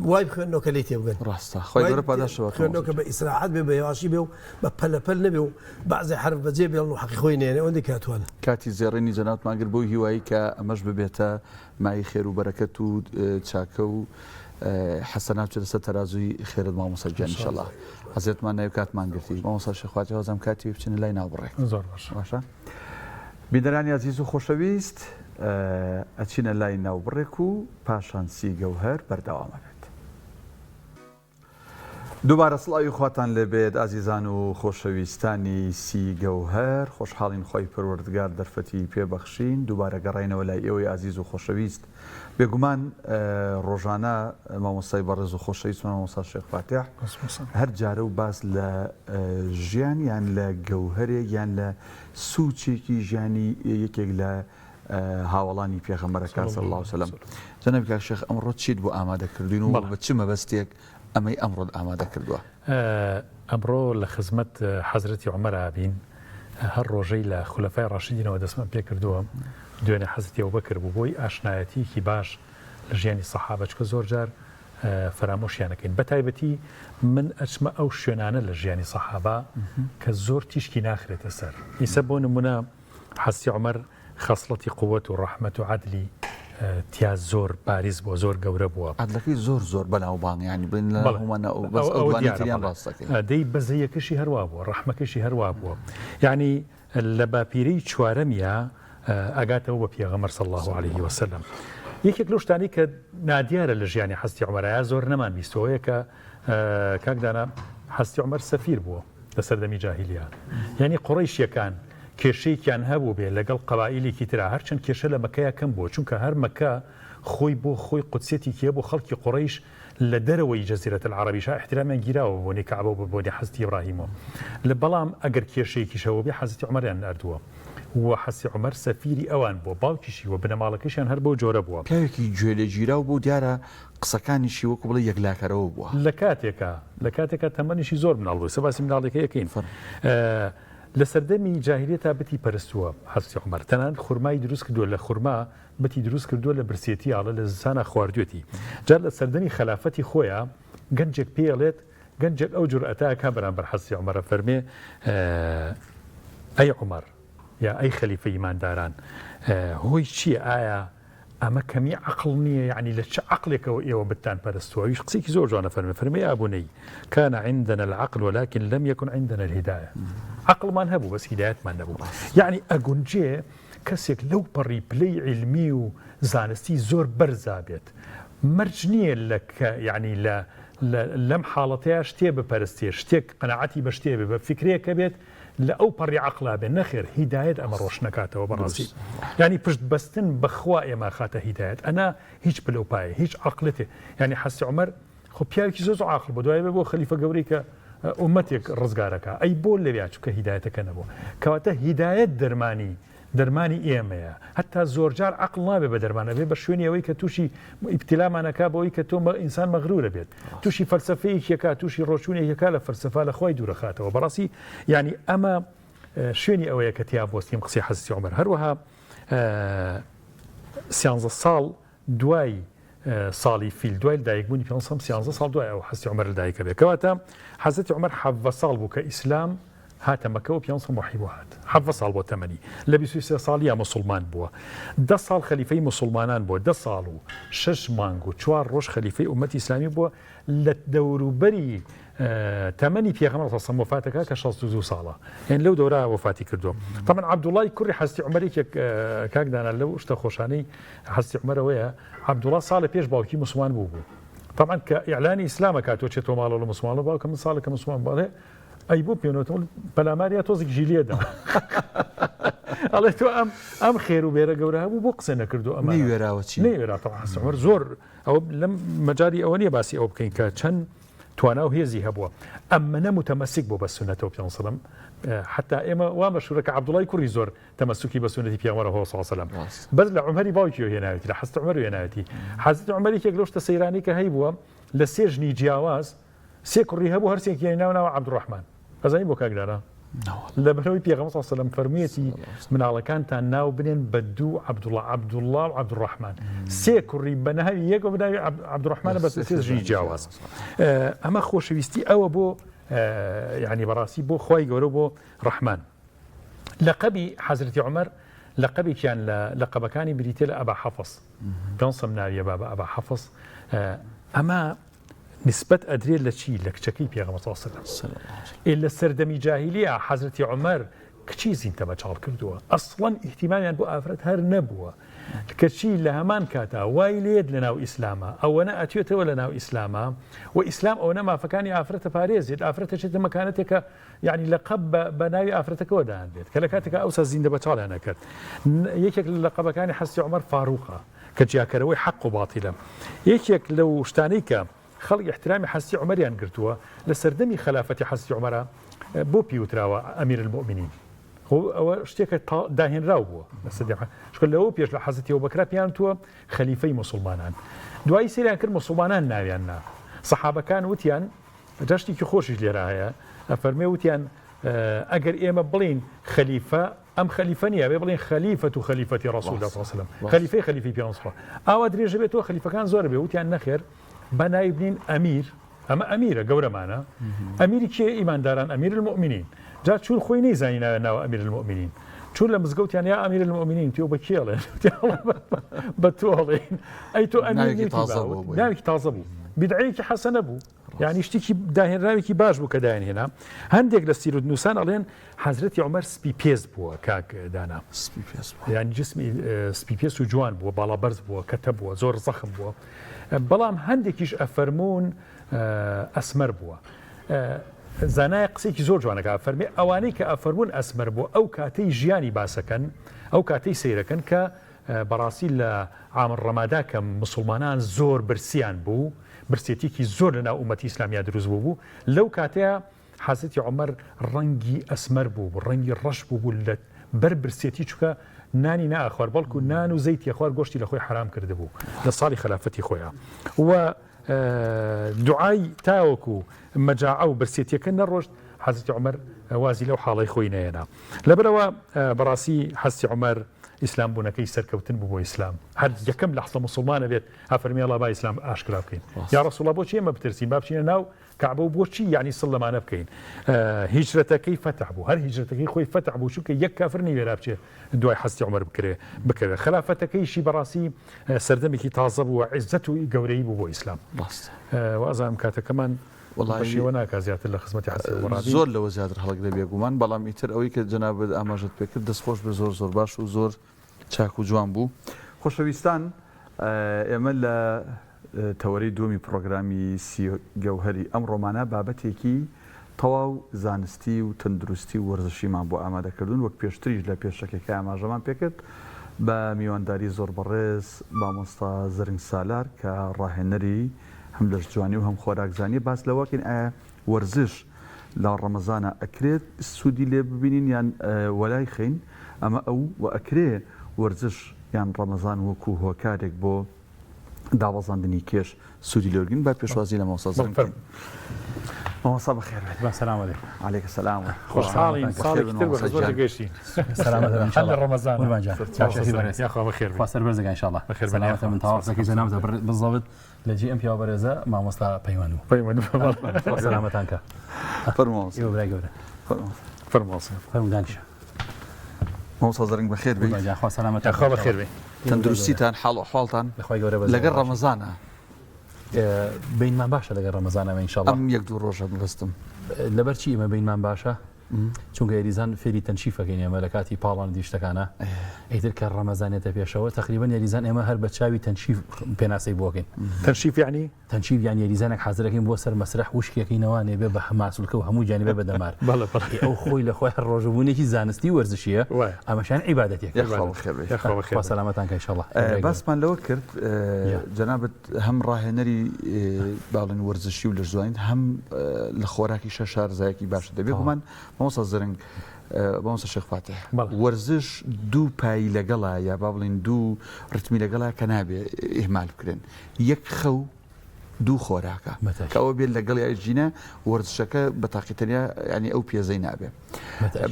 وای بخوێنەوە کە لێی تێبگەن ڕاستە خوای گەورە پاداش بە خوێندنەوە کە بە ئیسراحەت بێ بە هێواشی بێ و بە پەلەپەل نەبێ و بەعزێ حەرف بەجێ بێڵن و حەقی خۆی نێنێ ئەوەندەی کاتوانن کاتی زێڕینی جەنابتمان گرت بەو هیوایی کە ئەمەش ببێتە مایەی خێر و بەرەکەت و چاکە و حەسەنات بچێتە سەر تەرازووی خێرت مامۆستا گیان ئینشەڵا ئەزیەتمان نەوێ کاتمان گرتی مامۆستا شێخ خواجە وازم کاتی بچینە لای ناوبڕێک زۆر باشە باشە بینەرانی ئازیز و خۆشەویست ئەچینە لای ناوبڕێک و پاشان سی گەوهەر بەردەوامە بێت. دووبارە سڵاوی خواتان لێبێت ئازیزان و خۆشەویستانی سی گەوهەر خۆشحاڵین خوای پەروەردگار دەرفەتی پێ بەخشین دووبارە گەڕاینەوە لای ئێوەی ئازیز و خۆشەویست بێگومان ڕۆژانە مامۆستای بەڕێز و خۆشەویستمان مامۆستا شێخ فاتیح هەر جارە و باس لە ژیان یان لە گەوهەرێک یان لە سوچێکی ژیانی یەکێک لە هاوەڵانی پێغەمبەرەکان صلی اللە علیه وسلم جەنابی کاک شێخ ئەمڕۆ چیت بۆ ئامادە کردوین و بە چ مەبەستێک ئەمەی ئەمڕۆت ئامادە کردووە؟ ئەمڕۆ لە خزمەت حەزرەتی عومەر ئابین هەر ڕۆژەی لە خولەفای ڕاشدینەوە دەستمان پێ کردووە دوێنێ حەزرەتی ئەبوبەکر بوو بۆی ئاشنایەتیەکی باش لە ژیانی سەحابە چونکە زۆر جار فەرامۆشیان ئەکەین بە تایبەتی من ئەچمە ئەو شوێنانە لە ژیانی سەحابە کە زۆر تیشکی ناخرێتە سەر ئیسە بۆ نمونە حەزرەتی عومەر خەسڵەتی قوت و ڕەحمەت و عەدلی تیا زۆر باریز بووە زۆر گەورە بووە. عەدلەکەی زۆر زۆر بەناوبانگ یانی بڵێن لە بەڵێ هەموومان ئەو بەس ئەو ئەو ئەوە دوانەی دیارە تریان بەڵێ ڕاست دەکەی. دەی بەزەیەکەشی هەر وا بووە ڕەحمەکەشی هەر وا بووە یانی لە باپیرەی چوارەمیا ئەگاتەوە بە پێغەمبەر صلی اللە علیه وسلم. یەکێک لەو شتانەی کە نادیارە لە ژیانی حەزرەتی عومەرایە زۆر نەمان بیستووە ئەوەیە کە کاک دانا حەزرەتی عومەر سەفیر بووە لە سەردەمی جاهیلیە یانی قوڕەیشیەکان. کێشەیەکیان هەبووبێ لەگەڵ قەبائیلێکی ترا، هەرچەند کێشە لە مەکەیا کەم بووە، چونکە هەر مەکە خۆی بۆ خۆی قودسیەتێکی هەبوو، خەڵکی قوڕەیش لە دەرەوەی جەزیرەت العەرەبیشا ئیحترامیان گیراوە بە بۆنەی کەعبە و بە بۆنەی حەزرەتی ئیبراهیمەوە. لە بەڵام ئەگەر کێشەیەکیش هەبووبێ حەزرەتی عومەریان ناردووە و حەزرەتی عومەر سەفیری ئەوان بووە، باوکیشی و بنەماڵەکەیشیان هەر بەو جۆرە بووە. پیاوێکی گوێلێگیراو بوو، دیارە قسەکانیشی وەکو بڵێی یەکلاکەرەوە بووە. لە کاتێکا لە کاتێکا تەمەنیشی زۆر مناڵ بوو، ئێستا باسی مناڵیەکەی ئەکەین. لە سەردەمی جاهیلیەتا بتی پەرستووە حەزرەتی عومەر، تەنانەت خورمای دروست کردووە لە خورما بتی دروست کردووە لە برسێتی ئاڵە لە زستانا خواردوێتی جا لە سەردەمی خەلافەتی خۆیا گەنجێک پێی ئەڵێت گەنجێک ئەو جورئەتە ئەکا بەرامبەر حەزرەتی عومەر ئەفەرمێ ئەی عومەر یا ئەی خەلیفەی ئیمانداران هۆی چییە ئایا ئەمە کەمی عەقڵ نییە یەعنی لە چ عەقڵێکەوە ئێوە بتتان پەرستووە ئەویش قسەیەکی زۆر جوانە فەرمێ فەرمێ یا بنی کان عندنا العقل ولكن لم يكن عندنا الهدایە عەقڵمان هەبوو بەس هیدایەتمان نەبوو یەعنی ئەگونجێ کەسێک لەو پەڕی پلەی عیلمی و زانستی زۆر بەرزا بێت مەرج نییە لە کە یەعنی لە لەم حاڵەتەیا شتێ بپەرستێ شتێک قەناعەتی بە شتێ بێ بە فیکرێکە بێت لە ئەو پەڕی عەقڵا بێ نەخێر هیدایەت ئەمە ڕۆشنەکاتەوە بەڕاستی یانی پشت بەستن بەخوا ئێمە خاتە هیدایەت ئەنا هیچ پلە و پایە هیچ عەقڵێتێ یانی حەسی عومەر خۆ پیاوێکی زۆر زۆر عاقڵ بۆ دوای بێ بۆ خەلیفە گەورەی کە ئومەتێک ڕزگارەکە ئەی بۆ لەویا چونکە هیدایەتەکە نەبوو کەواتە هیدایەت دەرمانی دەرمانی ئێمەیە هەتا زۆرجار عەقڵ نابێ بە دەرمان ئەبێ بە شوێنی ئەوەی کە تووشی ئیبتیلامان ئەکا بەوەی کە تۆ ئینسان مەغرورە بێت تووشی فەلسەفەیەکی ئەکا تووشی ڕۆچوونێکی ئەکا لە فەلسەفە لە خوای دوورەخاتەوە بەڕاستی یعنی ئەمە شوێنی ئەوەیە کە تیا بۆستیم قسەی حەزرەتی عومەر هەروەها سیانزە ساڵ دوای ساڵی فیل دوای لەدایکبوونی پێ سیانزە ساڵ دوای ئەو حەزرەتی عومەر لەدایکە بێ کەواتە حەزرەتی عومەر حەڤە ساڵ بوو کە ئیسلام هاتە مەکە و پێ وەحی بۆ هات حەڤە ساڵ بۆ تەمەنی لە 23 ساڵیە مسوڵمان بووە دە ساڵ خەلیفەی مسوڵمانان بووە دە ساڵ و شەش مانگ و چوار ڕۆژ خەلیفەی ئومەتی ئیسلامی بووە لە دەوروبەری تەمەنی پێغەمبەر صلی الله وەفاتەکە کە 62 ساڵە یعنی لەو دەورە وەفاتی کردووە طبعا عەبدوڵای کوڕی حەزرەتی عومەر یەکێک کاک دانا لەو شتە خۆشانەی حەزرەتی عومەر ئەوەیە عەبدوڵا ساڵێ پێش باوکی موسڵمان بوو بوو طبعا کە ئیعلانی ئیسلامە کاتۆ چێتەوە ماڵەوە لە موسڵمانەوە باوکە من ساڵێکە موسڵمان بەڵێ ئەی بۆ پێنەوەتەوە پەلاماریا تۆزێک ژیلێدا ئەڵێ تۆ ئەم ئەم خێر و بێرە گەورە هەبوو بۆ قسە نەکردو ئەمە نەیوێراوە چی نەیوێرا طبعا حەزرەتی عومەر زۆر ئەوە لەم مەجالی ئەوە نییە باسی ئەوە بکەین کە چەند توانا و هێزی هەبووە ئەمەنە متەمەسیک بۆ بە سونەتەوە پێ سەلام حتا ئێمە وا مەشهورە کە عەبدوڵای کوڕی زۆر تەمەسوکی بە سونەتی پێغەمبەر صلی الله علیه و سلم بەس لە عومەری باوکیەوە هێناوێتی لە حەزرەتی عومەر هێناوێتی حەزرەتی عومەر یەکێک لەو شتە سەیرانەی کە هەیبووە لە سێ ژنی جیاواز سێ کوڕی هەبوو هەرسێکیانی ناو ناوە عەبدوڕەحمان ئەزانی بۆ کاک دانا لەبەرەوەی پێغەمبەر صلی الله علیه و سلم فەرموویەتی مناڵەکانتان ناو بنێن بە دوو عەبدوڵڵا عەبدوڵڵا و عەبدوڕەحمان سێ کوڕی بە ناوی یەک و بە ناوی عەبدوڕەحمانە بە سێ ژنی جیاواز ئەمە خۆشەویستی ئەوە بۆ یعنی بەڕاستی بۆ خوای گەورە بۆ ڕەحمان لەقەبی حەزرەتی عومەر لەقەبێکیان لە لەقەبەکانی بریتیە لە ئەبا حەفص پێنسەم ناویە بابە ئەبا حەفص ئەمە نسبەت ئەدرێت لە چی لە کچەکەی پێغەمبەر صلی الله علیه وسلم ئێ لە سەردەمی جاهیلیە حەزرەتی عومەر کچی زینتە بەچاڵ کردووە ئەسڵەن ئیهتیمامیان بۆ ئافرەت هەر نەبووە کەچی لە هەمان کاتا وای لێت لە ناو ئیسلامە ئەوەنە ئەتوێتەوە لە ناو ئیسلامە و ئیسلام ئەوەنە مافەکانی ئافرەتە پارێزێت ئافرەتە چێتە مەکانەتێکە یعنی لەقەب بە ناوی ئافرەتەکەوە دانرێت کە لە کاتێکا ئەوسا زیندە بەچاڵیان ئەکرد یەکێک لە لەقەبەکانی حەزرەتی عومەر فاروقە کە جیاکەرەوەی حەق و باتیلە یەکێک لەو شتانەی کە خەڵک ئیحترامی حەزرەتی عومەریان گرتووە لە سەردەمی خەلافەتی حەزرەتی عومەرا بۆ پێی وتراوە ئەمیر المومنین خۆ ئەوە شتێکە داهێنراو بووە لە سەدەی چونکە لەوە پێش لە حەزرەتی ئەبوبەکرا پێیان وتووە خەلیفەی موسڵمانان دوایی سەیریان کرد موسڵمانان ناویان نا سەحابەکان وتیان جا شتێکی خۆشیش لێرە هەیە ئەفەرمێ وتیان ئەگەر ئێمە بڵین خەلیفە ئەم خەلیفە نییە بێ بڵین خەلیفەت و خەلیفەتی ڕسول الله صلی الله علیه وسلم خەلیفەی خەلیفەی پێغەمبەر ئاوا درێژە بێت تۆ خەلیفەکان زۆر بێ وتیان نەخێر بە ناوی بنین ئەمیر ئەمە ئەمیرە گەورەمانە ئەمیری کێ ئیمانداران ئەمیر المؤمنین جا چون خۆی نەیزانی ناوێ ناوە ئەمیر المؤمنین چون لە مزگەوتیان یا ئەمیر المؤمنین تۆ بە کێڵێن بە تۆ ئەڵێن ئەی تۆ ئەمیرێکی تازە بوو ناوێکی تازە بوو بیدعەیەکی حەسەنە بوو یعنی شتێکی داهێنراوێکی باش بوو کە دایان هێنا هەندێک لە سیرود نووسان ئەڵێن حەزرەتی عومەر سپی پێست بووە کاک دانا سپی پێست بووە یعنی جسمی سپی پێست و جوان بووە باڵا بەرز بووە کەتە بووە زۆر زەخم بووە بەڵام هەندێکیش ئەفەرموون ئەسمەر بووە. زانایەک قسەیەکی زۆر جوان ئەکا ئەفەرمێ ئەوانەی کە ئەفەرموون ئەسمەر بووە ئەو کاتەی ژیانی باسەکەن ئەو کاتەی سەیرەکەن کە بەڕاستی لە عام الرمادا کە مسوڵمانان زۆر برسیان بوو برسێتیەکی زۆر لە ناو ئومەتی ئیسلامیا دروست بوو بوو لەو کاتەیە حەزرەتی عومەر ڕەنگی ئەسمەر بوو بوو ڕەنگی ڕەش بوو بوو لە بەر برسێتی چونکە نانی نەئەخوارد بەڵکو نان و زەیتی ئەخوارد گۆشتی لە خۆی حەرام کردبوو لە ساڵی خەلافەتی خۆیا و دوعای تاوەکو مەجاعە و برسێتیەکە نەڕۆشت حەزرەتی عومەر وازی لەو حاڵەی خۆی نەهێنا لەبەرئەوە بەڕاستی حەزرەتی عومەر ئیسلام بوونەکەی سەرکەوتن بوو بۆ ئیسلام هەر یەکەم لەحزە موسڵمانە بێت ئەفەرمی ئەڵا با ئیسلام ئاشکرا بکەین یا ڕەسوڵ اللە بۆچی ئێمە بترسین با بچینە ناو کەعبە و بۆچی یعنی سڵ لەمانە بکەین هیجرەتەکەی فەتح بوو هەر هیجرەتەکەی خۆی فەتح بوو چونکە یەک کافر نەیوێرا بچێ دوای حەزرەتی عومەر بکرێ بکەوێ خەلافەتەکەیشی بەڕاستی سەردەمێکی تازە بوو عیزەت و گەورەیی بوو بۆ ئیسلام ڕاستە وازانم کاتەکەمان وەڵی شێوە ناکا زیاتر لە خزمەتی حەزرەتی عومەر ڕابین. زۆر لەوە زیاتر هەڵگرە بێگومان بەڵام ئیتر ئەوەی کە جەنابت ئاماژەت پێکرد دەست خۆش بێ زۆر زۆر باش و زۆر چاک و جوان بوو. خۆشەویستان ئێمە لە تەوەرەی دووەمی پڕۆگرامی سی گەوهەری ئەمڕۆمانە بابەتێکی تەواو زانستی و تەندروستی و وەرزشیمان بۆ ئامادە کردوون وەک پێشتریش لە پێشەکیەکەی ئاماژەمان پێکرد بە میوانداری زۆر بەڕێز مامۆستا زرنگ سالار کە ڕاهێنەری هەم لەشجوانی و هەم خۆراکزانیە باس لەوەکەین ئایا وەرزش لە ڕەمەزانا ئەکرێت سوودی لێ ببینین یان وەلای خەین ئەمە ئەو وە ئەکرێ وەرزش یان ڕەمەزان وەکو هۆکارێک بۆ دابەزاندنی کێش سوودی لێ وەرگرین با پێشوازی لە مامۆستا زەنگ بکەین مامۆستا بەخێر بێت با سلام علیکم علیک سلام خۆشحاڵین ساڵێکی تر بە خزمەت گەشتین سلامەت بن هەر لە ڕەمەزان قوربان جان چاکەتی بەڕێز یاخوا بەخێر بێت خوا سەربەرزەکە ان شاء الله بەخێر بن سلامەت بن تەواو قسەکەی جەنابت بالضبط لە جێی ئەم پیاوە بەرێزە مامۆستا پەیوەند بوو. پەیوەند بوو بەڵێ. خوا سەلامەتان کا. فەرموو مامۆستا. ئێوە برای گەورە. فەرموو. فەرموو مامۆستا. فەرموو دانیشە. مامۆستا زەرنگ بەخێر بێیت. قوربان گیان خوا سەلامەتان یاخوا بەخێر بێی. تەندروستیتان حاڵ و ئەحواڵتان لە خوای گەورە بەزیاد لەگەر باشین. ڕەمەزانە؟ بەینمان باشە لەگەر ڕەمەزانە ان شاء اللە. ئەم یەک دوو ڕۆژە مەبەستم. لەبەر چی ئێمە بەینمان باشە؟ چونکە یاریزان فێری تەنشیفەکەین ئێمە لە کاتی پاڵان شتەکانە ئیتر کە ڕەمەزانێتە پێشەوە تقریبا یاریزان ئێمە هەر بە چاوی تەنشیف پێناسەی بۆکەین. تەنشیف یعنی؟ تەنشیف یان یاریزانێک حازرەکەین بۆ سەر مەسرح وشکێکەی نەوانێ بێ بە ماسولکە و هەموو گیانی بێ بە دەمار. بەڵێ بەڵێ. ئەو خۆی لە خۆی هەر ڕۆژووبوونێکی زانستی وەرزشییە وایە. ئەمەشیان عیبادەتێکە. یاخوا بەخێر بێی. یاخوا بەخێر خوا بێی. سەلامەتان کا ئیشەڵا. برای گەورە. باسمان لەوە کرد یا. جەنابت هەم ڕاهێنەری با بڵێین وەرزشی و لەشجوانیت هەم لە خۆراکیشا شارەزایەکی باشت دەبێ. تەواو. بێگومان مامۆستا زرنگ مامۆستا شێخ فاتیح بەڵێ. وەرزش دوو پایی لەگەڵە یا با بڵێین دوو ڕیتمی لەگەڵە کە نابێ ئیهمال بکرێن. یەک خەو دوو خۆراکە کە ئەوە بێت لەگەڵ یاژینە وەرزشەکە بە تاقی تەنیا ینی ئەو پێزەی نابێ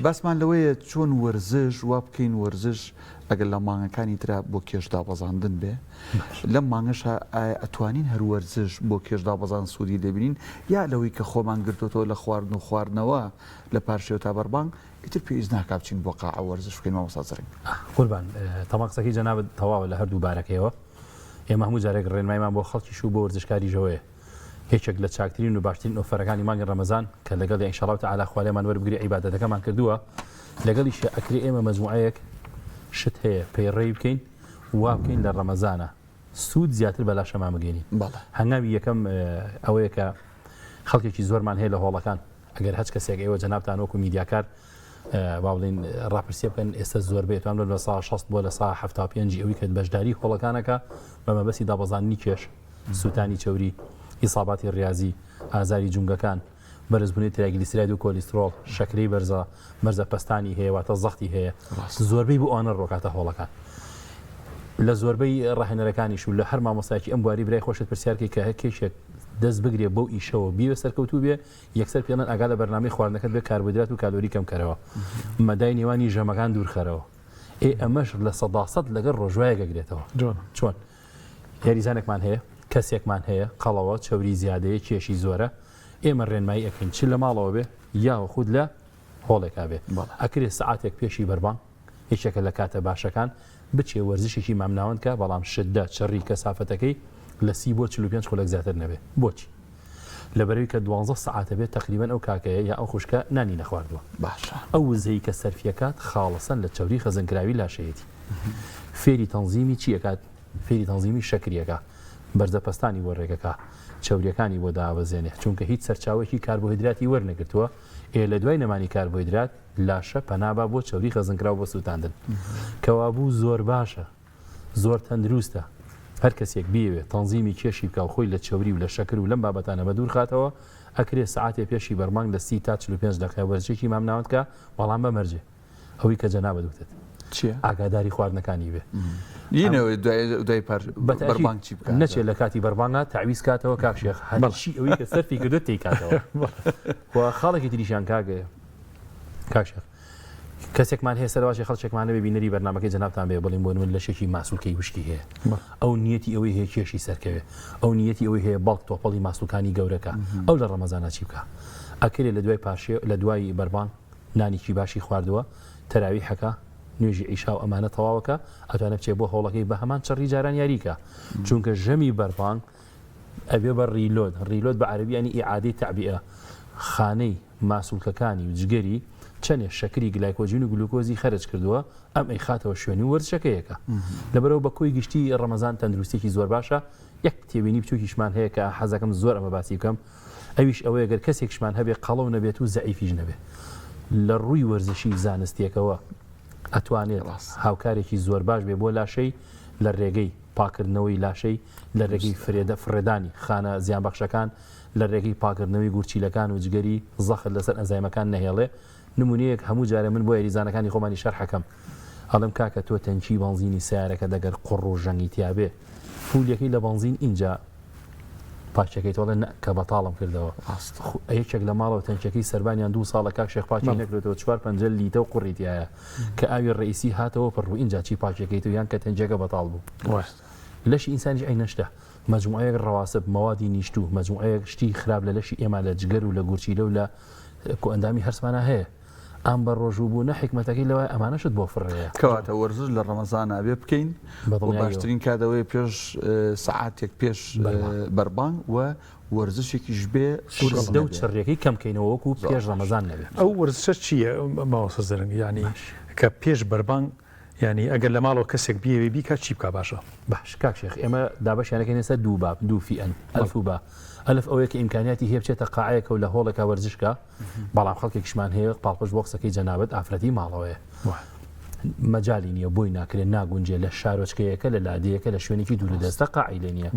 باسمان لەوەیە چۆن وەرزش وا بکەین وەرزش ئەگەر لە مانگەکانی ترا بۆ کێش دابەزاندن بێ لەم مانگەشە ئایا ئەتوانین هەر وەرزش بۆ کێش دابەزان سوودی لێبینین یا لەوەی کە خۆمان گرتوتەوە لە خواردن و خواردنەوە لە پارشێو تا بەربانگ ئیتر پێویست ناکا بچین بۆ قاعە وەرزش بکەین مامۆستا زرنگ. قوربان تەمان قسەکەی جەنابت تەواوە لە هەردوو بارەکەیەوە. ئێمە هەموو جارێک ڕێنمایمان بۆ خەڵکیش و بۆ وەرزشکاریش ئەوەیە یەکێک لە چاکترین و باشترین ئۆفەرەکانی مانگی ڕەمەزان کە لەگەڵی ان شاء اللە تعالی خوا لێمان وەربگرێ عیبادەتەکەمان کردووە لەگەڵیشی ئەکرێ ئێمە مەجموعەیەک شت هەیە پەیڕەوی بکەین وا بکەین لە ڕەمەزانە سوود زیاتر بە لاشەمان بگەینین بەڵێ. هەنگاوی یەکەم ئەوەیە کە خەڵکێکی زۆرمان هەیە لە هۆڵەکان ئەگەر هەچ کەسێک ئێوە جەنابتان وەکو میدیاکار با بڵێین ڕاپرسیە بکەن ئێستا زۆربەی ئەتوان بڵێم لە سا 60 بۆ لە سا 75 ئەوی کە بەشداری هۆڵەکانەکە بە مەبەستی دابەزاندنی کێش سووتانی چەوری ئیساباتی ڕیازی ئازاری جومگەکان بەرزبوونی ترایگلیسیراید و کۆلیسترۆڵ شەکرەی بەرزە بەرزە پەستانی هەیە واتە زەختی هەیە زۆربەی بۆ ئەوانە ڕۆکاتە هۆڵەکان لە زۆربەی ڕاهێنەرەکانیش و لە هەر مامۆستایەکی ئەم بواری برای خۆشت پرسیارکەی کە هەر کێشێک دەست بگرێ بەو ئیشەوە بیوێ سەرکەوتوو بێ یەکسەر پێڵێن ئاگا لە بەرنامەی خواردنەکەت بێ کاربۆهیدرات و کالۆری کەم کەرەوە مەدای نێوانی ژەمەکان دوور خەرەوە ئێ ئەمەش 100% لەگەڵ ڕۆژوایەک ئەگرێتەوە چۆن یاریزانێکمان هەیە کەسێکمان هەیە قەڵەوە چەوری زیادەیە کێشی زۆرە ئێمە ڕێنمایی ئەکەین چ لە ماڵەوە بێ یاخود لە هۆڵێکا بێ ئەکرێ سەعاتێک پێشی بەربانگ یەکێکە لە کاتە باشەکان بچێ وەرزشێکی مامناوەند کا بەڵام شدە، چڕی، کەسافەتەکەی لە 30 بۆ 45 خولەک زیاتر نەبێ. بۆچی؟ لەبەرئەوی کە دوانزە سەعاتە بێت تەقریبەن ئەو کاکەیە یا ئەو خوشکە نانی نەخواردووە. باشە. ئەو وزەی کە سەرفیەکات خاڵسەن لە چەوری خەزنکراوی لاشەیەتی. فێری تەنزیمی چی ئەکات؟ فێری تەنزیمی شەکری ئەکا. بەرزەپەستانی بۆ رێکەکا، چەوریەکانی بۆ دابەزێنێ، چونکە هیچ سەرچاوەیەکی کاربۆهیدراتی وەرنەگرتووە، ئێ لە دوای نەمانی کاربۆهیدرات لاشە پەنا با بۆ چەوری خەزنکراو بۆ سوتاندن. کەوابوو زۆر باشە، زۆر تەندروستە هەر کەسێک بیەوێ تەنزیمی کێشی بکا و خۆی لە چەوری و لە شەکر و لەم بابەتانە بەدوور خاتەوە، ئەکرێ سەعاتێ پێشی بەربانگ لە 30 تا 45 دەقە وەرزشێکی مامناوەند کا، بەڵام بە مەرجێ. ئەوەی کە جەنابت وتت چیە؟ ئاگاداری خواردنەکانی بێ. یینەوە دوای پار بەربانگ چی بکات؟ نەچێت لە کاتی بەربانگا تەعویز کاتەوە کاک شێخ هەرچی ئەوەی کە سەرفی کردووە تێی کاتەوە. و خاڵێکی تریشیان کاک کاک شێخ کەسێکمان هەیە سەرواچی خەڵکێکمان نەبێ بینەری بەرنامەکەی جەنابتان بێ بڵێن بۆ من لەشێکی ماسولکەی وشکی هەیە ئەو نیەتی ئەوەی هەیە کێشی سەرکەوێ ئەو نیەتی ئەوەی هەیە بەڵک تۆپەڵی ماسولکانی گەورەکە ئەو لە ڕەمەزانە چی بکە ئەکرێ لە دوای پارشێ لە دوای بەربانگ نانێکی باشی خواردووە تەراویحەکە نوێژی عیشا و ئەمانە تەواوەکە ئەتوانێ بچێ بۆ هۆڵەکەی بە هەمان چڕی جاران یاریکە چونکە ژەمی بەربانگ ئەبێ بە reload reload بە عەرەبی یانی ئیعادەی تەعبیئە خانەی ماسولکەکانی و جگەری چەنێ شەکری گلایکۆجین و گلوکۆزی خەرج کردووە ئەم ئەیخاتەوە شوێنی و وەرزشەکەیەکە لەبەرەوە بە کۆی گشتی ڕەمەزان تەندروستێکی زۆر باشە یەک تێبینی بچووکیشمان هەیە کە حەزەکەم زۆر ئەمە باسی بکەم ئەویش ئەوەیە گەر کەسێکشمان هەبێ قەڵەو نەبێت و زەعیفیش نەبێ لە ڕووی وەرزشی و زانستیەکەوە ئەتوانێت هاوکارێکی زۆر باش بێ بۆ لاشەی لە رێگەی پاکردنەوەی لاشەی لە رێگەی فرێدە فڕێدانی خانە زیانبەخشەکان لە رێگەی پاکردنەوەی گورچیلەکان و جگەری زەخت لەسەر ئەنزایمەکان نەهێڵێ نمونەیەک هەموو جارێ من بۆ یاریزانەکانی خۆمانی شەرحەکەم ئەڵێم کاکە تۆ تەنکی بەنزینی سەیارەکەت ئەگەر قوڕ و ژەنگی تیابێ فولیەکەی لە بەنزین ئینجا پاکیەکەی تۆ ئەڵێ نە کە بەتاڵم کردەوە یەکێک لە ماڵەوە تەنکیەکەی سەربانیان دوو ساڵە کاک شێخ پاکی نەکرێتەوە چوار پەنجە لیتە و قوڕی تایە کە ئاوی ڕئیسی هاتەوە پڕ بوو ئینجا چی پاکیەکەی تو یان کە تەنکیەکە بەتاڵ بوو لەشی ئینسانیش عەینەن شتە مەجموعەیەک ڕەواسب مەوادی نیشتوو مەجموعەیەک شتی خراپ لە لەشی ئێمە لە جگەر و لە گورچیلە و لە کۆئەندامی هەرسمانا هەیە ئەم بە ڕۆژوو بوونە حیکمەتەکەی لەوایە ئەمانەشت بۆ فڕێیە. کەواتە وەرزش لە ڕەمەزانا بێ بکەین و باشترین کات ئەوەیە پێش سەعاتێک پێش بەربانگ و وەرزشێکیش بێ وردە و چڕیەکەی کەم کەینەوە وەکو پێش ڕەمەزان نەبێ. ئەو وەرزشە چییە مامۆستا زرنگ یانی کە پێش بەربانگ یانی ئەگەر لە ماڵەوە کەسێک بیەوێ بیکات چی بکا باشە؟ باش کاک شێخ ئێمە دابەشیان ئەکەینە سەر دوو باب دوو فیئەن ئەلف و با ئەلف ئەوەیە کە ئیمکانیاتی هەیە بچێتە قاعەیەکە و لە هۆڵێکا وەرزش کا بەڵام خەڵکێکیشمان هەیە پاڵپشت بۆ قسەکەی جەنابت ئافرەتی ماڵەوەیە مەجالی نییە بۆی ناکرێت ناگونجێ لە شارۆچکەیەکە لە لادێیەکە لە شوێنێکی دوور دەستە قاعی لێ نییە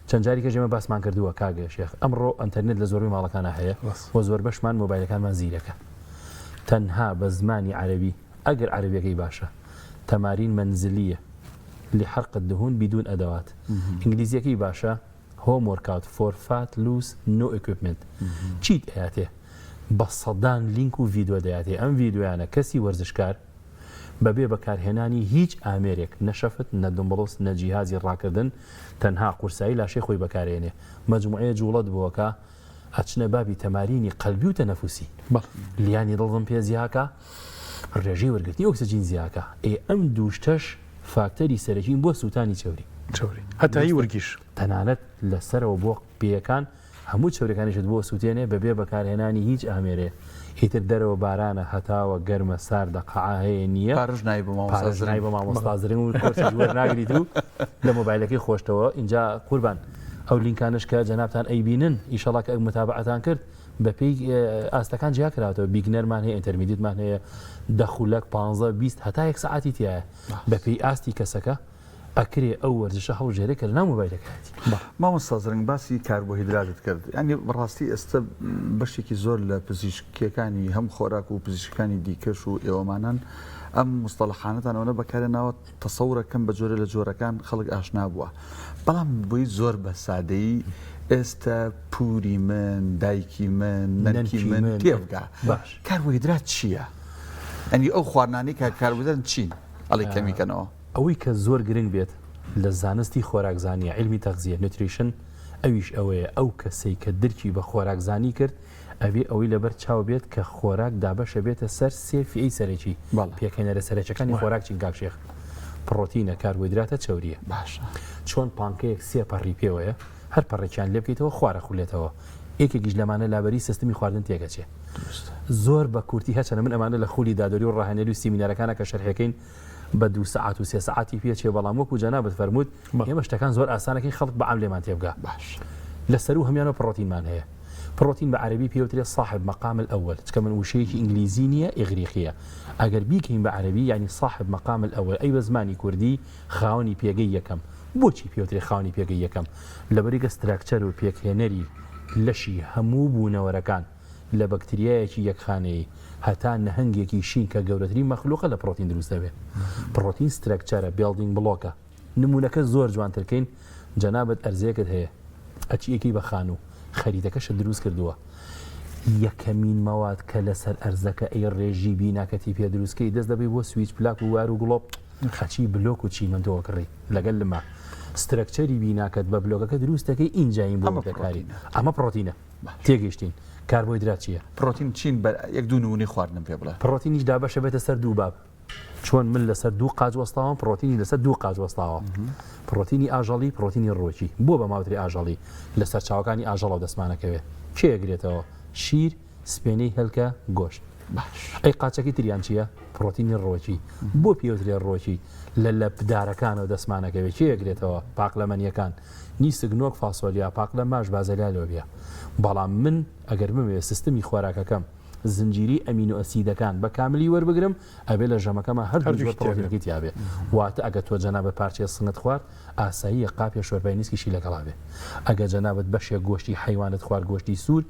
چەند جارێکیش ئێمە باسمان کردووە کاک شێخ ئەمڕۆ ئەنتەرنێت لە زۆربەی ماڵەکانا هەیە و زۆربەشمان مۆبایلەکانمان زیرەکە تەنها بە زمانی عەرەبی ئەگەر عەرەبیەکەی باشە تمارین منزلیە لحرق الدهون بدون ادوات ئینگلیزیەکەی باشە home workout for fat loss no equipment چیت ئەیاتێ بە سەدان لینک و ڤیدۆ دەیاتێ ئەم ڤیدۆیانە کەسی وەرزشکار بەبێ بەکارهێنانی هیچ ئامێرێک نە شەفت نە dumbbells نە جیهازی ڕاکردن تەنها قورسایی لاشەی خۆی بەکارێنێ مەجموعەیە جوڵەت بۆکا ئەچنە بابی تەمارینی قەلبی و تەنەفوسی لیانی دڵم پێ زیاکا ڕێژەی وەرگرتنی ئۆکسجین زیاکا ئێ ئەم دوو شتەش فاکتەری سەرەکین بۆ سووتانی چەوری. چەوری هەتا هی ورگیش. تەنانەت لە سەرەوە بۆ پێیەکان هەموو چەوریەکانیشت بۆ سووتێنێ بەبێ بەکارهێنانی هیچ ئامێرێ ئیتر دەرەوە بارانە هەتاوە گەرمە ساردە قەعا هەیە نییە پارەش نای بۆ مامۆستا پارەش زرنگ. نای بۆ مامۆستا زرنگ و کۆرسیش وەرناگریت و لە مۆبایلەکەی خۆشتەوە ئینجا قوربان ئەو لینکانەش کە جەنابتان ئەیبینن ئیشەڵا کە متابەعەتان کرد بەپێی ئاستەکان جیا کراوەتەوە beginner مان هەیە intermediate مان هەیە دە خولەک پانزە 20 هەتا یەک سەعاتی تایە بەپێی ئاستی کەسەکە ئەکرێ ئەو وەرزشە هەڵبژێرێ کە لەناو مۆبایلەکەیەتی. مامۆستا زرنگ باسی کاربۆهیدراتت کرد یانی بەڕاستی ئێستا بەشێکی زۆر لە پزیشکیەکانی هەم خۆراک و پزیشکانی دیکەش و ئێوەمانان ئەم مستەڵەحانەتان ئەوەنە بەکارهێناوە تەسەورەکەم بە جۆرە لە جۆرەکان خەڵک ئاشنا بووە بەڵام بۆی زۆر بە سادەیی ئێستا پوری من دایکی من نەنکی من تێبگا باش کاربۆهیدرات چییە؟ ئەنی ئەو خواردنانەی کە کاربۆهیدراتن چین؟ ئەڵێ کەمی کەنەوە. ئەوەی کە زۆر گرنگ بێت لە زانستی خۆراکزانیە، عیلمی تەغزیە، Nutrition، ئەویش ئەوەیە ئەو کەسەی کە درکی بە خۆراکزانی کرد ئەبێ ئەوەی لەبەر چاو بێت کە خۆراک دابەشە بێتە سەر سێ فیئەی سەرەکی، پێکهێنەرە سەرەکیەکانی خۆراک چین کاک شێخ؟ پڕۆتینە، کاربۆهیدراتە، چەوریە. باشە. چۆن پانکەیەک سێ پەڕی پێوەیە هەر پەڕێکیان لێ بکەیتەوە خوار ئەخولێتەوە یەکێکیش لەمانە لابەری سیستمی خواردن تێکەچێ. زۆر بە کورتی هەرچەندە من ئەمانە لە خولی دادوەری و ڕاهێنەری و سیمینارەکانا کە شەرحیەکەین. بە دوو سەعات و سێ سەعاتی پێ چێ بەڵام وەکو جەنابت فەرمووت ئێمە شتەکان زۆر ئاسانەکەین خەڵک بە عام لێمان تێبگا باش. لە سەروو هەموویانەوە پڕۆتینمان هەیە. پڕۆتین بە عەرەبی پێوترێ صاحب مقام الاول چکە من وشەیەکی ئینگلیزی نییە ئیغریقییە ئەگەر بیکەین بە عەرەبی یانی صاحب مقام الاول ئەی بە زمانی کوردی خاوەنی پێگەی یەکەم بۆچی پێوترێ خاوەنی پێگەی یەکەم لەبەریکە structure و پێکهێنەری لەشی هەموو بوونەوەرەکان لە بەکتریایەکی یەک خانەیی هەتا نەهەنگێکی شین کە گەورەترین مەخلوقە لە پڕۆتین دروست دەبێ. پڕۆتین structure ە، building block ە. نموونەکە زۆر جوانتر کەین، جەنابت ئەرزێکت هەیە، ئەچی ئەیکەی بە خانوو، خەریتەکەشت دروست کردووە. یەکەمین مەواد کە لەسەر ئەرزەکە ئەیڕێژی بیناکەتی پێ دروست کەی، دەست دەبەی بۆ سویچ پلاک و وار و گڵۆپ، ئەچی بلۆک و چیمەنتۆ ئەکڕی لەگەل لما. structure ی بیناکەت بە بلۆکەکە دروست دەکەی ئینجا بۆ ئەمە وردەکاری. پڕۆتینە. ئەمە پڕۆتینە. تێگەیشتین کاربۆهیدرات چییە؟ پڕۆتین چین بە یەک دوو نموونەی خواردنم پێ بڵێ. پڕۆتینیش دابەشە بێتە سەر دوو باب چۆن من لەسەر دوو قاچ وەستاوم پڕۆتینیش لەسەر دوو قاچ وەستاوە پڕۆتینی ئاژەڵی پڕۆتینی ڕووەکی بۆ بە ماوتری ئاژەڵی لە سەرچاوەکانی ئاژەڵەوە دەستمانەکەوێ کێ ئەگرێتەوە شیر سپێنەی هێلکە گۆشت باش. ئەی قاچەکەی تریان چییە؟ پڕۆتینی ڕووەکی. بۆ پێوترێ ڕووەکی؟ لە لەپدارەکانەوە دەستمانەکەوێ. کێ ئەگرێتەوە؟ پاقلەمەنییەکان. نیسک، نۆک، فاسۆلیا، پاقلە، ماش، بازەلیا، لۆبیا. بەڵام من ئەگەر بمەوێ سیستمی خۆراکەکەم زنجیرەی ئەمینۆ ئەسیدەکان بە کاملی وەربگرم ئەبێ لە ژەمەکەما هەردوو جۆر هەردووکی تیا بێ. پڕۆتینەکەی تیا بێ. واتە ئەگەر تۆ جەنابت پارچەیە سنگت خوارد ئاساییە قاپێ شۆربای نیسکیشی لەگەڵا بێ. ئەگەر جەنابت بەشێک گۆشتی حەیوانت خوارد گۆشتی سوور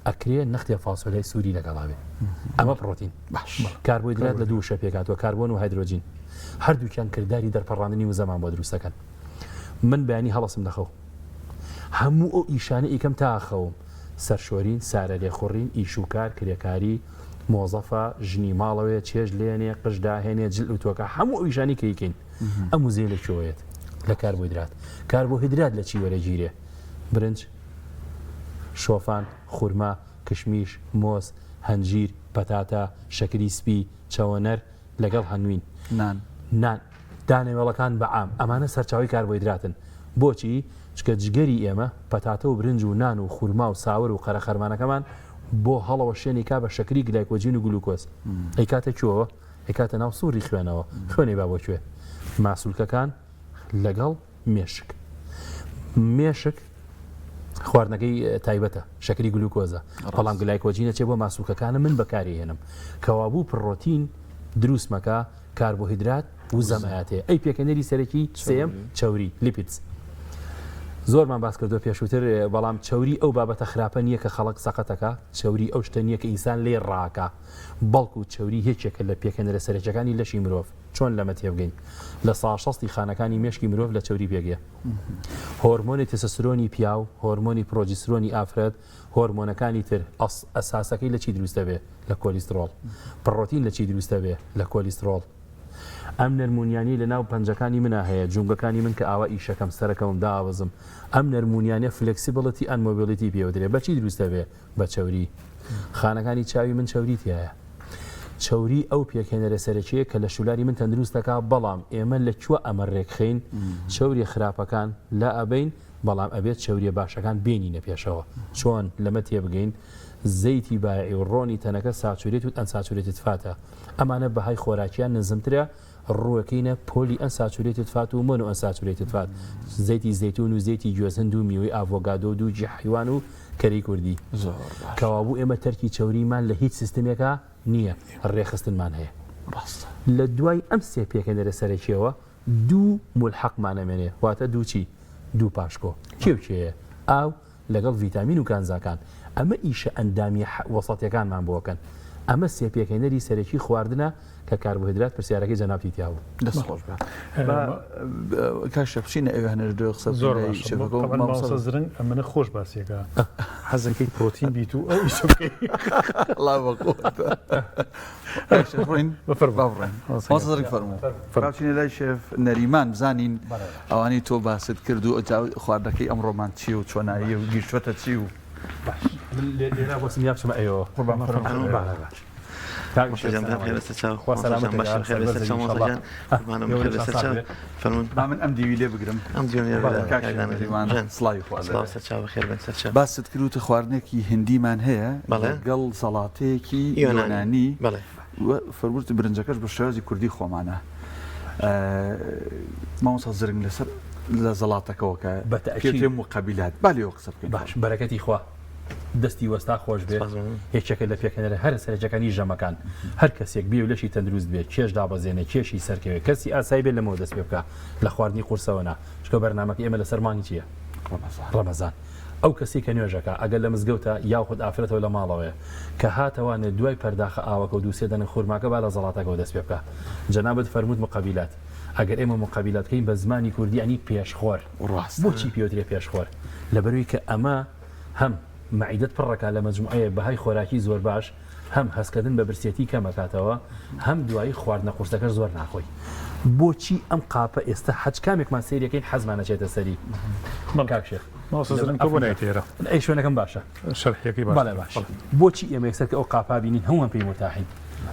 ئەکرێ نەختێ فاسۆلیای سووری لەگەڵا بێ. ئەمە پڕۆتین. باش. کاربۆهیدرات لە دوو وشە پێکهاتووە، کاربۆن و هایدرۆجین. هەردووکیان کرداری دەرپەڕاندنی وزەمان بۆ دروست دەکەن. من بەیانی هەڵەسم لە خەو. هەموو ئەو ئیشانە ئیکەم تا خەوم. سەرشۆرین، سارە لێخوڕین، ئیش و کار، کرێکاری، مۆزەفە، ژنی ماڵەوەیە، چێشت لێنێ، قژ داهێنێ، جل ئوتۆکە، هەموو ئەو ئیشانەی کە ئیکەین. ئەم وزەیە لە کوێوە یەت؟ لە کاربۆهیدرات. کاربۆهیدرات لە چی وەرەگیرێ؟ برنج، شۆفان، خورما، کشمیش، مۆز، هەنجیر، پەتاتە، شەکری سپی، چەوەنەر، لەگەڵ هەنگوین. نان. نان. دانەوێڵەکان بە عام. ئەمانە سەرچاوەی کاربۆهیدراتن. بۆچی؟ چونکە جگەری ئێمە پەتاتە و برنج و نان و خورما و ساوەر و قەرەخەرمانەکەمان بۆ هەڵەوەشێنی کا بە شەکری گلایکۆجین و گلوکۆز. ئەیکاتە کوێوە؟ ئەیکاتە ناو سوڕی خوێنەوە. خوێن ئەیبا بۆ کوێ؟ ماسولکەکان لەگەڵ مێشک. مێشک خواردنەکەی تایبەتە شەکری گلوکۆزە بەڵام گلایکۆجینە چێ بۆ ماسولکەکانە من بەکاری هێنم کەوابوو پڕۆتین دروست مەکە کاربۆهیدرات وزەم ئەیاتێ ئەی پێکەنەری سەرەکی سێم چەوری lipids زۆرمان باس کردو پێشووتر بەڵام چەوری ئەو بابەتە خراپە نییە کە خەڵک سەقەتەکە چەوری ئەو شتە نییە کە ئینسان لێ ڕاکە بەڵکو چەوری یەکێکە لە پێکەنەرە سەرەکیەکانی لەشی مرۆڤ چۆن لەمە تێبگەین؟ لە سا شەستی خانەکانی مێشکی مرۆڤ لە چەوری پێکدێ. هۆرمۆنی تێستۆسترۆنی پیاو، هۆرمۆنی پرۆجیسترۆنی ئافرەت، هۆرمۆنەکانی تر، ئەساسەکەی لە چی دروست دەبێ؟ لە کۆلیسترۆڵ. پڕۆتین لە چی دروست دەبێ؟ لە کۆلیسترۆڵ. ئەم نەرمونیانەی لە ناو پەنجەکانی منا هەیە، جومگەکانی من کە ئاوا ئیشەکەم، سەرەکەوم، داوەزم، ئەم نەرمونیانە flexibility and mobility پێوترێ، بە چی دروست دەبێ؟ بە چەوری. خانەکانی چاوی من چەوری تیایە. چەوری ئەو پێکهێنەرە سەرەکیەیە کە لەشولاری من تەندروست دەکا، بەڵام ئێمە لە کوە ئەمە رێکخەین؟ چەوریە خراپەکان لا ئەبەین، بەڵام ئەبێت چەوریە باشەکان بێنینە پێشەوە. چۆن لەمە تێبگەین؟ زەیتی بایعی و رۆنی تەنەکە saturated و unsaturated fat ە. ئەمانە بەهای خۆراکیان نزمترە، ڕووەکەینە polyunsaturated fat و monounsaturated fat، زەیتی زەیتوون و زەیتی گوێزهند و میوەی ئاڤۆگادۆ و دووگی حەیوان و کەرەی کوردی. زۆر باشە. کەوابوو ئێمە تەرکی چەوریمان لە هیچ سیستمێکا نییە، ڕێکخستنمان هەیە. ڕاستە. لە دوای ئەم سێ پێکهێنەرە سەرەکییەوە دوو مولحەقمان ئەمێنێ، واتە دوو چی؟ دوو پاشکۆ. کێ و کێیە؟ ئاو لەگەڵ ڤیتامین و کانزاکان. ئەمە ئیشە ئەندامیە وەسەتیەکانمان بۆ ئەکەن. ئەمە سێ پێکهێنەری سەرەکی خواردنە کە کاربۆهیدرات پرسیارەکەی جەنابتی تیا بوو. دەست خۆش بێ. با کاک شێخ بچینە ئەوێ هەنێش دوێ قسە بکەین زۆر لای باشە. شێفەکە و تەبعەن مامۆستا مامۆستا زرنگ ئەمنە خۆش باسیەکە حەزەکەی پرۆتین بیت و ئەو ئیشە بکەی. ئەڵا بەقوەتە. کاک شێخ بڕۆین؟ بفەرموو. با بڕۆین. مامۆستا زرنگ فەرموو. با بچینە لای شێف نەریمان بزانین ئەوانەی تۆ باست کرد و ئەجا خواردنەکەی ئەمڕۆمان چیە و چۆناییە و گیشتوەتە چی و. باش من لێرە بۆسم یا بچمە ئەوێوە. قوربان فەرموو. بەڵێ باش. کاک مامۆستا گیان سلام بەخێر بێ سەرچاو. خوا مامۆستا گیان سەلامەتت باشی بەخێر بێ سەربەرزت سەرچاو مامۆستا ئینشەڵا. گیان قوربانم بەخێر بێ ئێوەش سەرچاو ساغ بێ. فەرموون. با من ئەم دیوی لێ بگرم. ئەم دیوم لێ بەڵێ. بگرە کاک کاک شێخ دانە نەریمان گیان. سڵاوی خوا لێ سڵاو بێ. سەرچاو بەخێر بێن سەرچاو. باست کرد وتت خواردنێکی هندیمان هەیە بەڵێ. لەگەڵ زەڵاتەیەکی یۆنانی یۆنانی بەڵێ. و فەرمووت برنجەکەش بە شێوازی کوردی خۆمانە. مامۆستا زرنگ لەسەر لە زەڵاتەکەوە کە بە تەئکید. پێ مقابلات با لێوە قسە بکەین. باش بەرەکەتی خوا دەستی وەستا خۆش بێ یەکێکە لە پێکهێنەرە هەرە سەرەکیەکانی ژەمەکان هەر کەسێک بێ و لەشی تەندروست بێ کێش دابەزێنێ کێشی سەرکەوێ کەسی ئاسایی بێ لەمەوە دەست پێ بکا لە خواردنی قورسەوە نا چونکە بەرنامەکەی ئێمە لەسەر مانگی چیە ڕەمەزان ئەو کەسەی کە نوێژەکا ئەگەر لە مزگەوتە یاخود ئافرەتەوە لە ماڵەوەیە کە هاتەوانێ دوای پەرداخە ئاوەکە و دووسێ دەنک خورماکە با لە زەڵاتەکەوە دەست پێ بکا جەنابت فەرمووت مقەبیلات ئەگەر ئێمە مقەبیلات بکەین بە زمانی کوردی یانی پێشخۆر ڕاستە. بۆچی پێوترێ پێشخۆر لەبەروی کە ئەمە هەم مەعیدەت پڕەکا لە مەجموعەیەک بەهای خۆراکی زۆر باش هەم هەستکردن بە برسێتی کەمەکاتەوە هەم دوایی خواردنە قورسەکەش زۆر ناخۆی. بۆچی ئەم قاپە ئێستا هەچ کامێکمان سەیری ئەکەین حەزمان ئەچێتە سەری کاک شێخ؟ مامۆستا زرنگ تۆ بۆ نایەیتە ئێرە؟ ئەی شوێنەکەم باشە. شەرحیەکەی باشترە. بەڵێ باش. بۆچی ئێمە یەکسەر کە ئەو قاپە بینین هەموومان پێی مورتاحین؟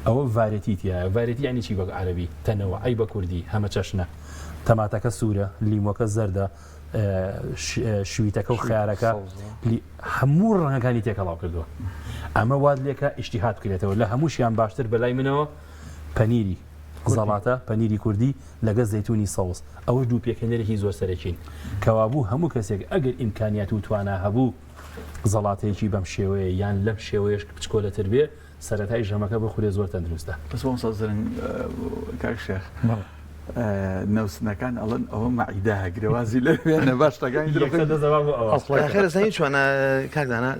ئەوە variety تیایە. variety یانی چی بە عەرەبی؟ تەنەوع. ئەی بە کوردی؟ هەمەچەشنە. تەماتەکە سوورە، لیمۆکە زەردە، شویتەکە و خیارەکە هەموو ڕەنگەکانی تێکەڵاو کردووە ئەمە وات لێکە ئیشتیهات بکرێتەوە لە هەمووشیان باشتر بەلای منەوە پەنیری زەڵاتە پەنیری کوردی لەگە زەیتونی سەوز ئەوەش دوو پێکهێنەرێکی زۆر سەرەکین کەوابوو هەموو کەسێک ئەگەر ئیمکانیات و توانا هەبوو زەڵاتەیەکی بەم شێوەیە یان لەم شێوەیەش بچکۆلەتر بێ سەرەتای ژەمەکە بخورێ زۆر تەندروستە. بەس مامۆستا زرنگ کاک شێخ نەوسنەکان ئەڵێن ئەوە مەعیدە هەگرە وازی لێ بێنە با شتەکانی تر یەکسەر دەست بۆ ئەوە. ئاخر ئەزانی چۆنە کاک دانا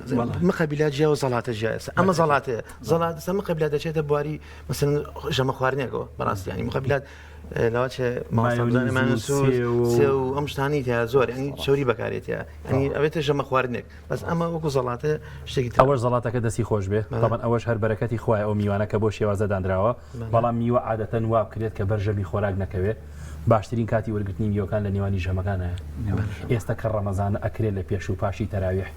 مقەبیلات جیا و زەڵاتە جیا ئێستا ئەمە زەڵاتەیە زەڵات ئێستا مقەبیلات دەچێتە بواری مەسەلەن ژەمە خواردنێکەوە بەڕاستی یانی مقەبیلات لەوەچێ مایۆنیز و سێو و ئەم شتانەی تیا زۆر یانی چەوری بەکارێتە یانی ئەوێتە ژەمە خواردنێک بەس ئەمە وەکو زەڵاتە شتێکی ترە. ئەوەش زەڵاتەکە دەستی خۆش بێ تەبعەن ئەوەش هەر بەرەکەتی خوایە ئەو میوانە کە بۆ شێوازە دانراوە بەڵام میوە عادەتەن وا بکرێت کە بەر ژەمی خۆراک نەکەوێ باشترین کاتی وەرگرتنی میوەکان لە نێوانی ژەمەکانایە ئێستا کە ڕەمەزانە ئەکرێ لە پێش و پاشی تەراویح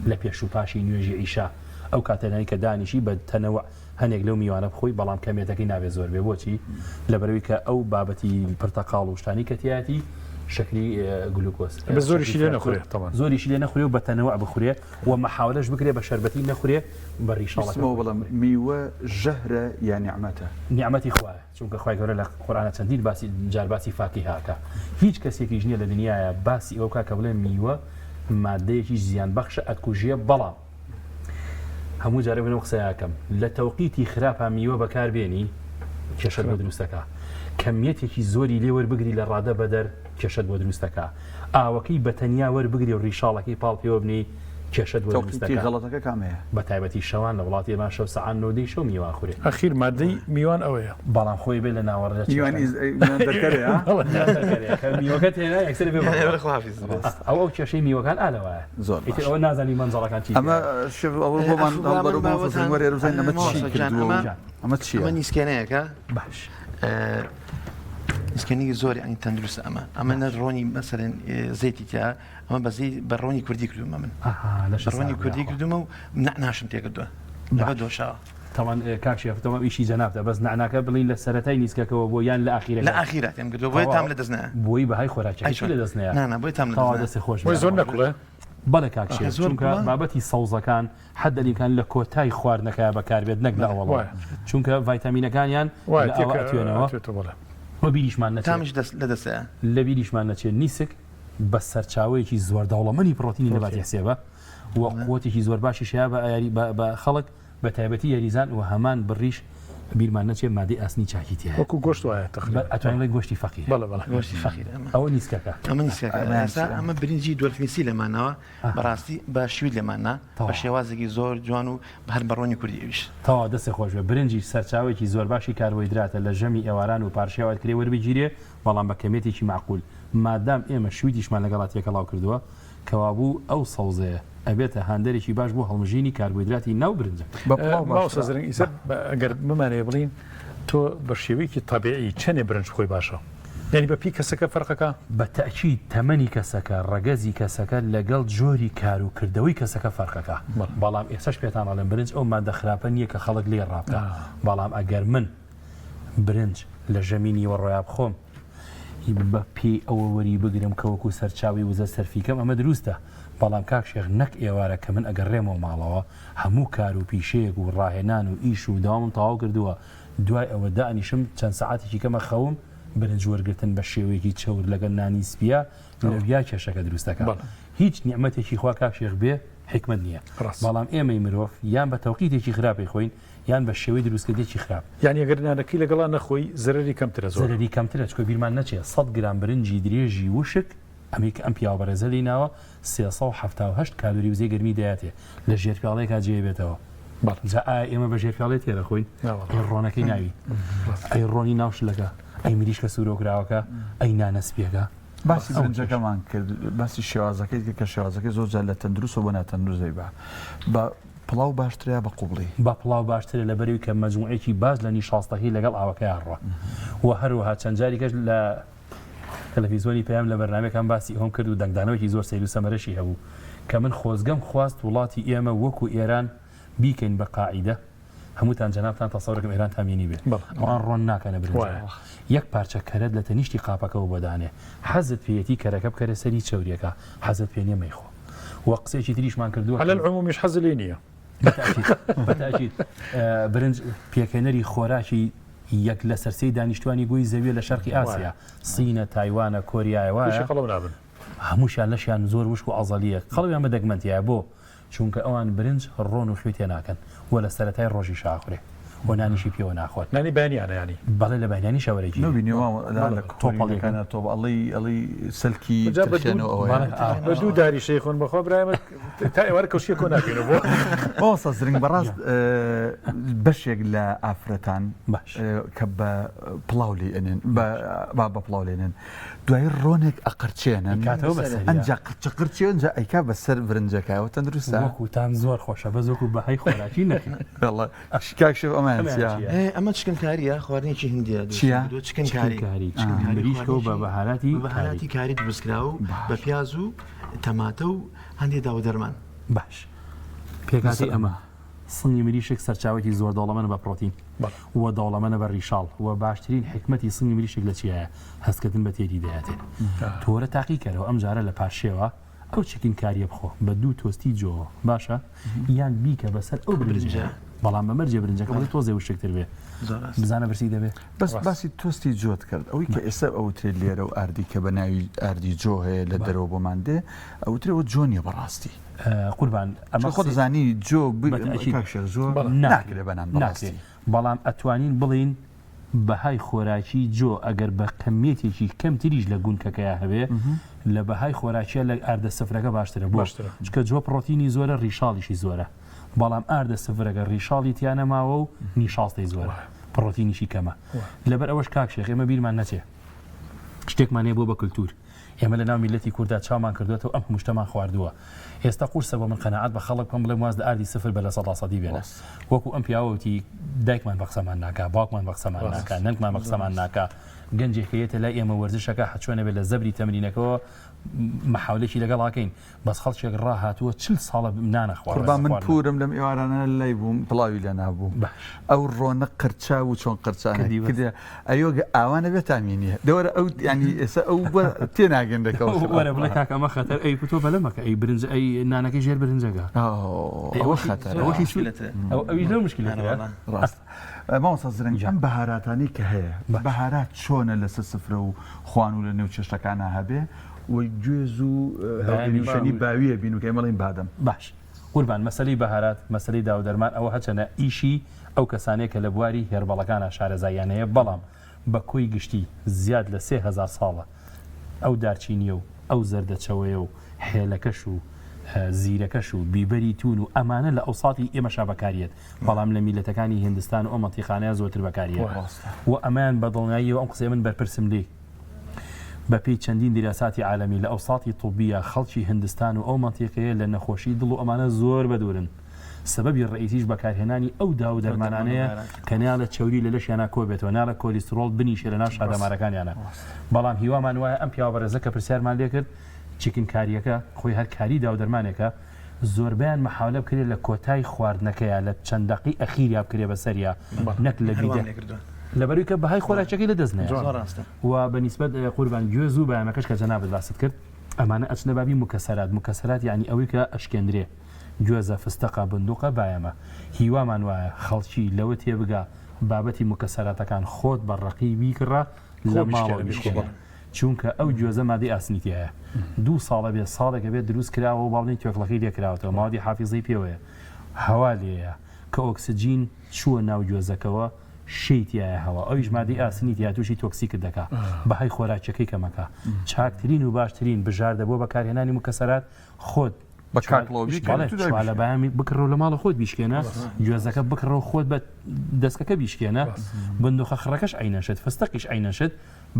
لە پێش و پاشی نوێژی عیشا ئەو کاتەنای کە دانیشی بە تەنەوع هەنێک لەو میوانە بخۆی بەڵام کەمیەتەکەی نابێت زۆر بێ بۆچی لەبەرەوەی کە ئەو بابەتی پرتەقاڵ و شتانی کە تیایەتی شەکری گلوکۆز بە زۆریشی لێ نەخورێ تەمان زۆریشی لێ نەخورێ و بە تەنەوع بخورێ و مەحاولەش بکرێ بە شەربەتی نەخورێ بە ڕیشاڵەکە ویستمەوە بڵێم میوە ژەهرە یا نیعمەتە؟ نیعمەتی خوایە چونکە خوای گەورە لە قورئانا چەندین باسی جار باسی فاکیهە ئەکا هیچ کەسێکیش نییە لە دنیایا باسی ئەوە بکا کە بڵێ میوە مادەیەکی زیان بەخشە ئەتکوژێ بەڵام هەموو جارێک من ئەو قسەیە ئەکەم لە تەوقیتی خراپا میوە بەکار بێنی کێشەت بۆ دروستەکە کەمیەتێکی زۆری لێ وەربگری لە ڕادە بەدەر کێشەت بۆ دروستەکە ئاوەکەی بە تەنیا وەربگری و ڕیشاڵەکەی پاڵ پێوە بنێی کێشەت بۆ تەوقیتی دروستەکە غەڵەتەکە کامەیە؟ بە تایبەتی شەوان لە وڵاتی ئێمە شەو سەعات نۆ دەی شەو میوە ئەخورێ. ئەخیر مادەی میوان ئەوەیە. بەڵام خۆی بێ لە ناوەڕ لە میوان چێشتان. ئیز میوان دەرکەرێ ها؟ بەڵێ میوان دەرکەرێ کە میوەکەت هێنا یەکسەر بێ یانی بڕوا. ئەرێ خواحافیز ڕاستە ئەو ئەو کێشەی میوەکان ئا لەوایە. زۆر ئیتر باشە ئەوە نازانی مەنزەڵەکان چی ئەمە تیایە. شێف ئەوە بۆمان ئەفو با من هەڵبەرەوە مامۆستا باوەتان زرنگ وەرە ئێرە بزانین ئەمە چی مامۆستا گیان کردووە و ئەمە گیان. ئەمە چییە؟ ئەمە نیسکێنەیەکە باش. نیسکێنەیەکی زۆر یانی تەندروستە ئەمە ئەمە نە ڕۆنی مەسەلەن زەیتی تیا ئەمە بە زەیت بە ڕۆنی کوردی کردوومە من ئەها لەشت بە ڕۆنی ساغ بێ کوردی یاخوا. کردوومە و نەعناشم تێ کردووە لەگەڵ باش. دۆشاوە. تەوان کاک شێف تەمام ئیشی جەنابتە بەس نەعناکە بڵین لە سەرەتای نیسکەکەوە بۆ یان لە لە ئاخیرەکە؟ ئاخیرا تێم کردووە بۆیە تام تەواو لە دەست نایە. بۆی بەهای ئەی خۆراکیەکەشی چۆن لە دەست نەیە. نا نا بۆیە تام لە دەست تەواو نایە. دەستت خۆش بێ بۆیە زۆر یاخوا. نەکوڵێ؟ بەڵێ کاک شێف زۆر چونکە کوڵە؟ بابەتی سەوزەکان حد الامکان لە کۆتای خواردنەکەیا بەکاربێت نەک لە بەڵێ. ئەوەڵەوە وایە. چونکە ڤایتامینەکانیان وایە لە ئاوا تێکە ئەتوێنەوە ئەتوێتەوە بەڵێ. وە بیریشمان نەچێ تامیش دەست لە دەستەیە. لە بیریشمان نەچێ نیسک بە سەرچاوەیەکی زۆر دەوڵەمەنی پڕۆتینی نەباتی پڕۆتین. حسێبە و بەڵێ. قوتێکی زۆر باشیش هەیە بە یاری بە بە خەڵک بە تایبەتی یاریزان و هەمان بڕیش بیرمان نەچێ مادەی ئاسنی چاکی تیایە. وەکو گۆشت وایە بە تەقریبەن. ئەتوانین بڵێین گۆشتی فەقیرە. بەڵێ بەڵێ. گۆشتی فەقیرە ئەمە. ئەوە نیسکەکە. ئەمە نیسکەکە. ئەمەیان ئێستا چییە؟ ئەمە برنجی دۆلفنیسی لێمانەوە ئەها. بەڕاستی بە شویت لێمان نا بە تەواو. شێوازێکی زۆر جوان و هەر بە ڕۆنی کوردی ئەویش. تەواو دەستت خۆش بێ. برنجیش سەرچاوەیەکی زۆر باشی کاربۆهیدراتە لە ژەمی ئێواران و پارشێو ئەکرێ وەربگیرێ بەڵام بە کەمیەتێکی مەعقول مادام ئێمە شویتیشمان لەگەڵا تێکەڵاو کردووە کەوابوو ئەو سەوزەیە ئەبێتە هاندەرێکی باش بۆ هەڵمژینی کاربۆهیدراتی ناو برنجەکە. بە پڵاو مامۆستا باشترە. زرنگ ئیسە ئەگەر بمانەوێ بڵێین تۆ بە شێوەیەکی تەبیعی چەنێ برنج بخۆی باشە؟ یانی بە پێی کەسەکە فەرقەکا؟ بە تەئکید تەمەنی کەسەکە، ڕەگەزی کەسەکە لەگەڵ جۆری کار و کردەوەی کەسەکە فەرقەکا. بەڵام ئێستاش پێتان ئەڵێم برنج ئەو مادە خراپە نییە کە خەڵک لێی ڕابکا. بەڵام ئەگەر من برنج لە ژەمی نیوەڕۆیا بخۆم بە پێی ئەوە وەری بگرم کە وەکو سەرچاوەی وزە سەرفی کەم ئەمە دروستە. بەڵام کاک شێخ نەک ئێوارە کە من ئەگەڕێمەوە ماڵەوە هەموو کار و پیشەیەک و ڕاهێنان و ئیش و دەوامم تەواو کردووە دوای ئەوە دائەنیشم چەند سەعاتێکی کەمە خەوم. برنج وەرگرتن بە شێوەیەکی چەور لەگەڵ نانی سپیە لەویا کێشەکە دروست دەکا. هیچ نیعمەتێکی خوا کاک شێخ بێ حیکمەت نییە. بەڵام ئێمەی مرۆڤ یان بە تەوقیتێکی خراپ ئەیخۆین یان بە شێوەی دروستکردنێکی خراپ. یانی ئەگەر نانەکەی لەگەڵا نەخۆی زەرەری کەمترە زۆر. زەرەری کەمترە چونکە بیرمان نەچێ سەد گرام برنجی درێژی وشک ئەمەی کە ئەم پیاوە بەڕێزە لێی ناوە 378 کالۆری وزەی گەرمی دەیاتێ لە ژێرپیاڵەیەکا جێ بێتەوە. بەڵێ. جا ئایا ئێمە بە ژێرپیاڵەی تێر ئەخۆین؟ ناوەڵا. ئەی ڕۆنەکەی ناوی؟ ئەی ڕۆنی ناو شلەکە؟ ئەی مریشکە سوورۆکراوەکە؟ ئەی نانە سپییەکە؟ باسی برنجەکەمان کرد، باسی شێوازەکەیت کرد کە شێوازەکەی زۆر جار لە تەندروستەوە بۆ ناتەندروست دەیبا. بە پڵاو باشترە یا بە قوبڵی؟ بە پڵاو باشترە لەبەرئەوەی کە مەجموعەیەکی باش لە نیشاستەکەی لەگەڵ ئاوەکەیا ڕوا و هەروەها چەند جاریکەش لە تەلەفیزۆنی پەیام لە بەرنامەیەکان باسی ئەوەم کرد و دەنگدانەوەیەکی زۆر سەیر و سەمەرەشی هەبوو کە من خۆزگەم خواست وڵاتی ئێمە وەکو ئێران بیکەین بە قاعیدە هەمووتان جەنابتان تەسەورەکەم ئێرانتان بینیبێ ئەوان ڕۆن ناکەنە برنجەوە یەک پارچە کەرەت لە تەنیشتی قاپەکەوە بۆ دانێ حەزت پێیەتی کەرەکە بکەرە سەری چەوریەکە حەزت پێ نیە مەیخۆ وە قسەیەکی تریشمان کردووە علی العمومیش حەزی لێ نییە. بەتاکید بەتاکید برنج پێکهێنەری خۆراکی یەک لەسەر سێی دانیشتوانی گۆی زەویە لە شەرقی ئاسیا، سینە، تایوانە، کۆریایە وایە؟ تووشی قەڵەو نابن. هەمووشیان لەشیان زۆر وشک و عەزەلییە، قەڵەویان بە دەگمەن تیایە، بۆ؟ چوونکە ئەوان برنج ڕۆن و خوێ تێناکەن و لە سەرەتای ڕۆژیشا ئەخورێ و نانیشی پێوە ناخۆن. نانی بەیانیانە یانی؟ بەڵێ لە بەیانیانیشا وەرەگیرێ. نەبینیوە مامۆستا لە بەڵێ تۆپەڵیەکە. کۆریەکانا تۆپ ئەڵێی ئەڵێی سەلکی جا بە دوو ترشێنەوە ئەوەیە. بەڵێ ئا. بە دوو داریش ئەیخۆن بەخوا برایمە تا ئێوارە کەوچکێ کۆ ناکەینەوە بۆ. مامۆستا زرنگ بەڕاست بەشێک لە ئافرەتان باش. کە بە پڵاو لێی ئەنێن بە با بە پڵاو لێ نێن دوایی ڕۆنێک ئەقرچێنن ئەیکاتەوە بە سەریا. ئەنجا قرچە قرچێ ئەنجا ئەیکا بە سەر برنجەکە ئەوە تەندروستە؟ وەکو تام زۆر خۆشە بەس وەکو بەهای خۆراکی نەخێر. وەڵا کاک شێف ئەمەیان ئەمەیان چیە؟ چیە؟ ئێ ئەمە chicken curry یە خواردنێکی هندیە دروستم چیە؟ کردووە chicken chicken curry curry chicken curry مریشکە و بە خواردنێکی بەهاراتی بە بەهاراتی کاری. کاری دروست کراوە و بە باش. پیاز و تەماتە و هەندێ داو دەرمان. باش پێکهاتەی ئەمە سنگی مریشک سەرچاوەیەکی زۆر دەوڵەمەنە بە پرۆتین و دەوڵەمەنە بە ریشاڵ و باشترین حیکمەتی سنگی مریشک لە چیایە هەستکردن بە تێری دەیاتێ تۆرە تاقی کەرەوە ئەم جارە لە پارشێوە ئەو chicken curry یە بخۆ بە دوو تۆستی جۆوە باشە یان بیکە بەسەر ئەو برنجە بەڵام بە مەرجێ برنجەکە بڵێ تۆزێ وشکتر بێ بزانە برسی دەبێ. بەس باسی تۆستی جۆت کرد ئەوەی کە ئێستا ئەوترێت لێرە و ئاردی کە بە ناوی ئاردی جۆ هەیە لە دەرەوە بۆمان دێ ئەوترێ ئەوە جۆ نییە بەڕاستی. قوربان ئەمە چون خۆت دەزانی جۆ بەتەئکید کاک شێخ جۆ ناکرێ ناکرێ بە نان ناکرێ بەڕاستی. بەڵام ئەتوانین بڵێین بەهای خۆراکی جۆ ئەگەر بە کەمیەتێکی کەمتریش لە گونکەکەیا هەبێ لە بەهای خۆراکیە لە ئاردە سفرەکە باشترە بۆ؟ باشترە. چونکە جۆ پڕۆتینی زۆرە ڕیشاڵیشی زۆرە بەڵام ئاردە سفرەکە ڕیشاڵی تیا نەماوە و نیشاستەی زۆرە پڕۆتینیشی کەمە لەبەر ئەوەش کاک شێخ ئێمە بیرمان نەچێ شتێکمان هەیە بۆ بە کلتور ئێمە لە ناو میللەتی کوردا چاومان کردووەتەوە ئەم هەموو شتەمان خواردووە ئێستا قورسە بۆ من قەناعەت بە خەڵک بکەم بڵێم واز لە ئاردی سفر بە لە سەدا سەدی بێنە وەکو ئەم پیاوە وتی دایکمان بە قسەمان ناکا باوکمان بە قسەمان ناکا نەنکمان بە قسەمان ناکا گەنجێک کە یەتە لای ئێمە وەرزشەکە هەچۆنە بێت لە زەبری تەمرینەکەوە مەحاولێکی لەگەڵاکەین بەس خەڵکێک ڕاهاتووە چل ساڵە نانەخوا قوربان من پورم لەم ئێوارانە لای بووم پڵاوی لێ نابوو ئەو ڕۆنە قرچا و چۆن قرچانە کردێ ئەیۆ ئاوا نەبێت تامی نییە دەوەرە ئەو ینی ئێستا ئەو تێ ناگەن دەکەەوە وەرە بڵێ کاک ئەمە خەتەر ئەی تۆ بەلەمەکە ئەی برنج ئەی نانەکەی ژێر برنجەکە ئەوە خەتەر ئەوەشی ئەویش لەو مشکلەترە ڕاست مامۆستا زرنگ ئەم بەهاراتانەی کە هەیە بەهارات چۆنە لەسەر سفرە و خوان و لە نێو چێشتەکانە هەبێ و گوێز و هەوگەنیشەنی باویە بین و کە ئێمە ئەڵێین بادەم. باش قوربان مەسەلەی بەهارات مەسەلەی داو دەرمان ئەوە هەچەنە ئیشی ئەو کەسانەیە کە لە بواری هێربەڵەکانا شارەزاییان هەیە بەڵام بە کۆی گشتی زیاد لە 3000 ساڵە ئەو دارچینیە و ئەو زەردەچەوەیە و هێلەکەش و زیرەکەش و بیبەری توون و ئەمانە لە ئەوساتی ئێمەشا بەکاریەت بەڵام لە میلەتەکانی هندستان و ئەو مەنتیقانەیە زۆرتر بەکاریەت و ئەمەیان بە دڵنیاییەوە ئەم قسەیە من بەرپرسم لێی بە پێی چەندین دیراساتی عالەمی لە ئەوساتی طوبیە خەڵکی هندستان و ئەو مەنتیقەیە لە نەخۆشی دڵ و ئەمانە زۆر بەدوورن سەبەبی ڕەئیسیش بەکارهێنانی ئەو داو و دەرمانانەیە کە نایەڵێت چەوری لە لەشیانا کۆبێتەوە نایەڵێت کۆلیسترۆڵ بنیشێ لەناو شادەمارەکانیانا بەڵام هیوامان وایە ئەم پیاوە بەڕێزە کە پرسیارمان لێکرد chicken curry یەکە خۆی هەر کاری داو دەرمانێکە زۆربەیان مەحاولە بکرێت لە کۆتای خواردنەکەیا لە چەند دەقەی ئەخیریا بکرێ بەسەریا نەک لە بیدە لەبەروی کە بەهای خۆراکیەکەی لە دەست نایە و بە نیسبەت قوربان گوێز و بایەمەکەش کە جەنابت باست کرد ئەمانە ئەچنە بابی مکەسەرات مکەسەرات یعنی ئەوەی کە ئەشکێندرێ گوێزە فستەقە بندوقە بایەمە هیوامان وایە خەڵکی لەوە تێبگا بابەتی مکەسەراتەکان خۆت بە ڕەقی بیکڕە. لە ماڵەوە بیشکێنە چونکە ئەو گوێزە مادەی ئاسنی تیایە دوو ساڵە بێ ساڵێکە بێت دروست کراوە و باڵین توێکڵەکەی لێ کراوەتەوە مادی حافیزەی پێوەیە هەوا لێیە کە ئۆکسجین چووە ناو گوێزەکەوە شێی تیایە هەوا ئەویش مادەی ئاسنی تیا تووشی تۆکسیکت دەکا بەهای خۆراکیەکەی کەمەکا چاکترین و باشترین بژاردە بۆ بەکارهێنانی مکەسەرات خۆت بە کاکڵەوە بیکەن بەڵێ تو دای چوالە بشکێنە. بایامی بکڕەوە لە ماڵە خۆت بیشکێنە گوێزەکە بکڕەوە خۆت بە دەسکەکە بیشکێنە بندوخە خڕەکەش عەینەن شت فستقیش عەینەن شت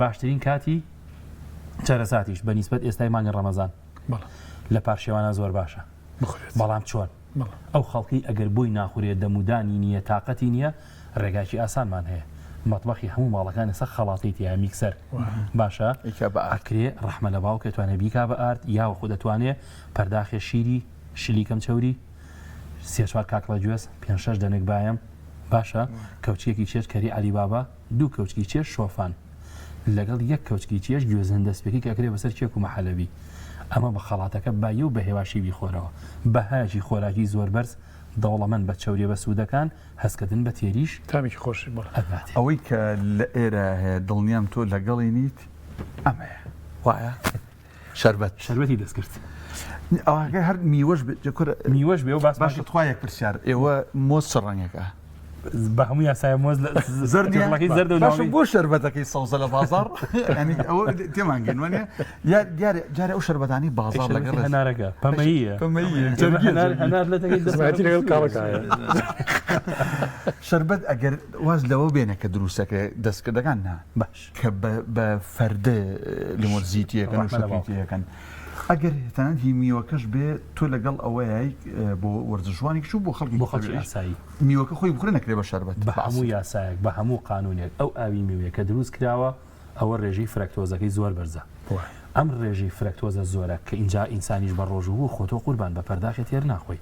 باشترین کاتی چەرەساتیش بە نیسبەت ئێستای مانگی ڕەمەزان بەڵێ. لە پارشێوانە زۆر باشە بخورێت. بەڵام چۆن؟ بەڵێ. ئەو خەڵکەی ئەگەر بۆی ناخورێ دەمودانی نییە تاقەتی نییە ڕێگاکی ئاسانمان هەیە مەتبەخی هەموو ماڵەکان ئێستا خەڵاتەی تیایە میکسەر باشە ئەیکا بە ئارد. ئەکرێ ڕەحمە لە باوک ئەتوانێ بیکا بە ئارد یاوەخود ئەتوانێ پەرداخێ شیری شلی کەم چەوری سێ چوار کاکڵە گوێز پێنج شەش دەنک بایەم باشە کەوچکێکی چێشت کەری عەلی بابا دوو کەوچکی چێشت شۆفان لەگەڵ یەک کەوچکی چێشت گوێز هەندەسپێکی کە ئەکرێ بەسەر کێک و مەحەلەبی ئەمە بە خەڵاتەکە بایە و بە هێواشی بیخۆرەوە بەهایەکی خۆراکی زۆر بەرز دەوڵەمەند بە چەوریە بەسوودەکان هەستکردن بە تێریش تامێکی خۆشی بەڵێ. ئەداتێ. ئەوەی کە لە ئێرە هەیە دڵنیام تۆ لەگەڵی نیت ئەمەیە وایە؟ شەربەت. شەربەتی دەستکرد. ئەوەکە هەر میوەش بێ جا کورە میوەش بێ و باسمان باشە کرد. تخوا یەک پرسیار ئێوە مۆز چ ڕەنگێکە؟ بە هەموو یاسایە مۆز لە زەرد نییە؟ تێکەڵەکەی زەردە و باشە ناوەکەی بۆ شەربەتەکەی سەوزە لە بازاڕ یانی ئەوە تێمان گەین وانیە؟ یا دیارە جارێ ئەو شەربەتانەی ئەی بازاڕ لەگەڵ شەربەتی ڕێز هەنارەکە پەمەییە پەمەییە ئێمە جەرگیە هەنار جەرگی هەنار لە تەکەی دەستمان زمایەتی لەگەڵ سوورە کاڵەکایە. شەربەت ئەگەر واز لەوە بێنە کە دروستەکرێ دەستکردەکان نا باش کە بە بە فەردە لیمۆن زیتیەکەن و ڕەحمە لە شەکری باوکت. تێیەکەن ئەگەر تەنانەت هی میوەکەش بێ تۆ لەگەڵ ئەوەیای بۆ وەرزشوانێکیش و بۆ خەڵکێکی بۆ خەڵکی تەبیعیش ئاسایی. میوەکە خۆی بخورێ نەکرێ بە شەربەت بە بە هەموو عەسیر. یاسایەک بە هەموو قانوونێک ئەو ئاوی میوەیە کە دروست کراوە ئەوە ڕێژەی فرەکتۆزەکەی زۆر بەرزە ئەم ڕێژەی فرەکتۆزە زۆرە کە ئینجا ئینسانیش بە ڕۆژوو بوو خۆ تۆ قوربان بە پەرداخێ تێر ناخۆی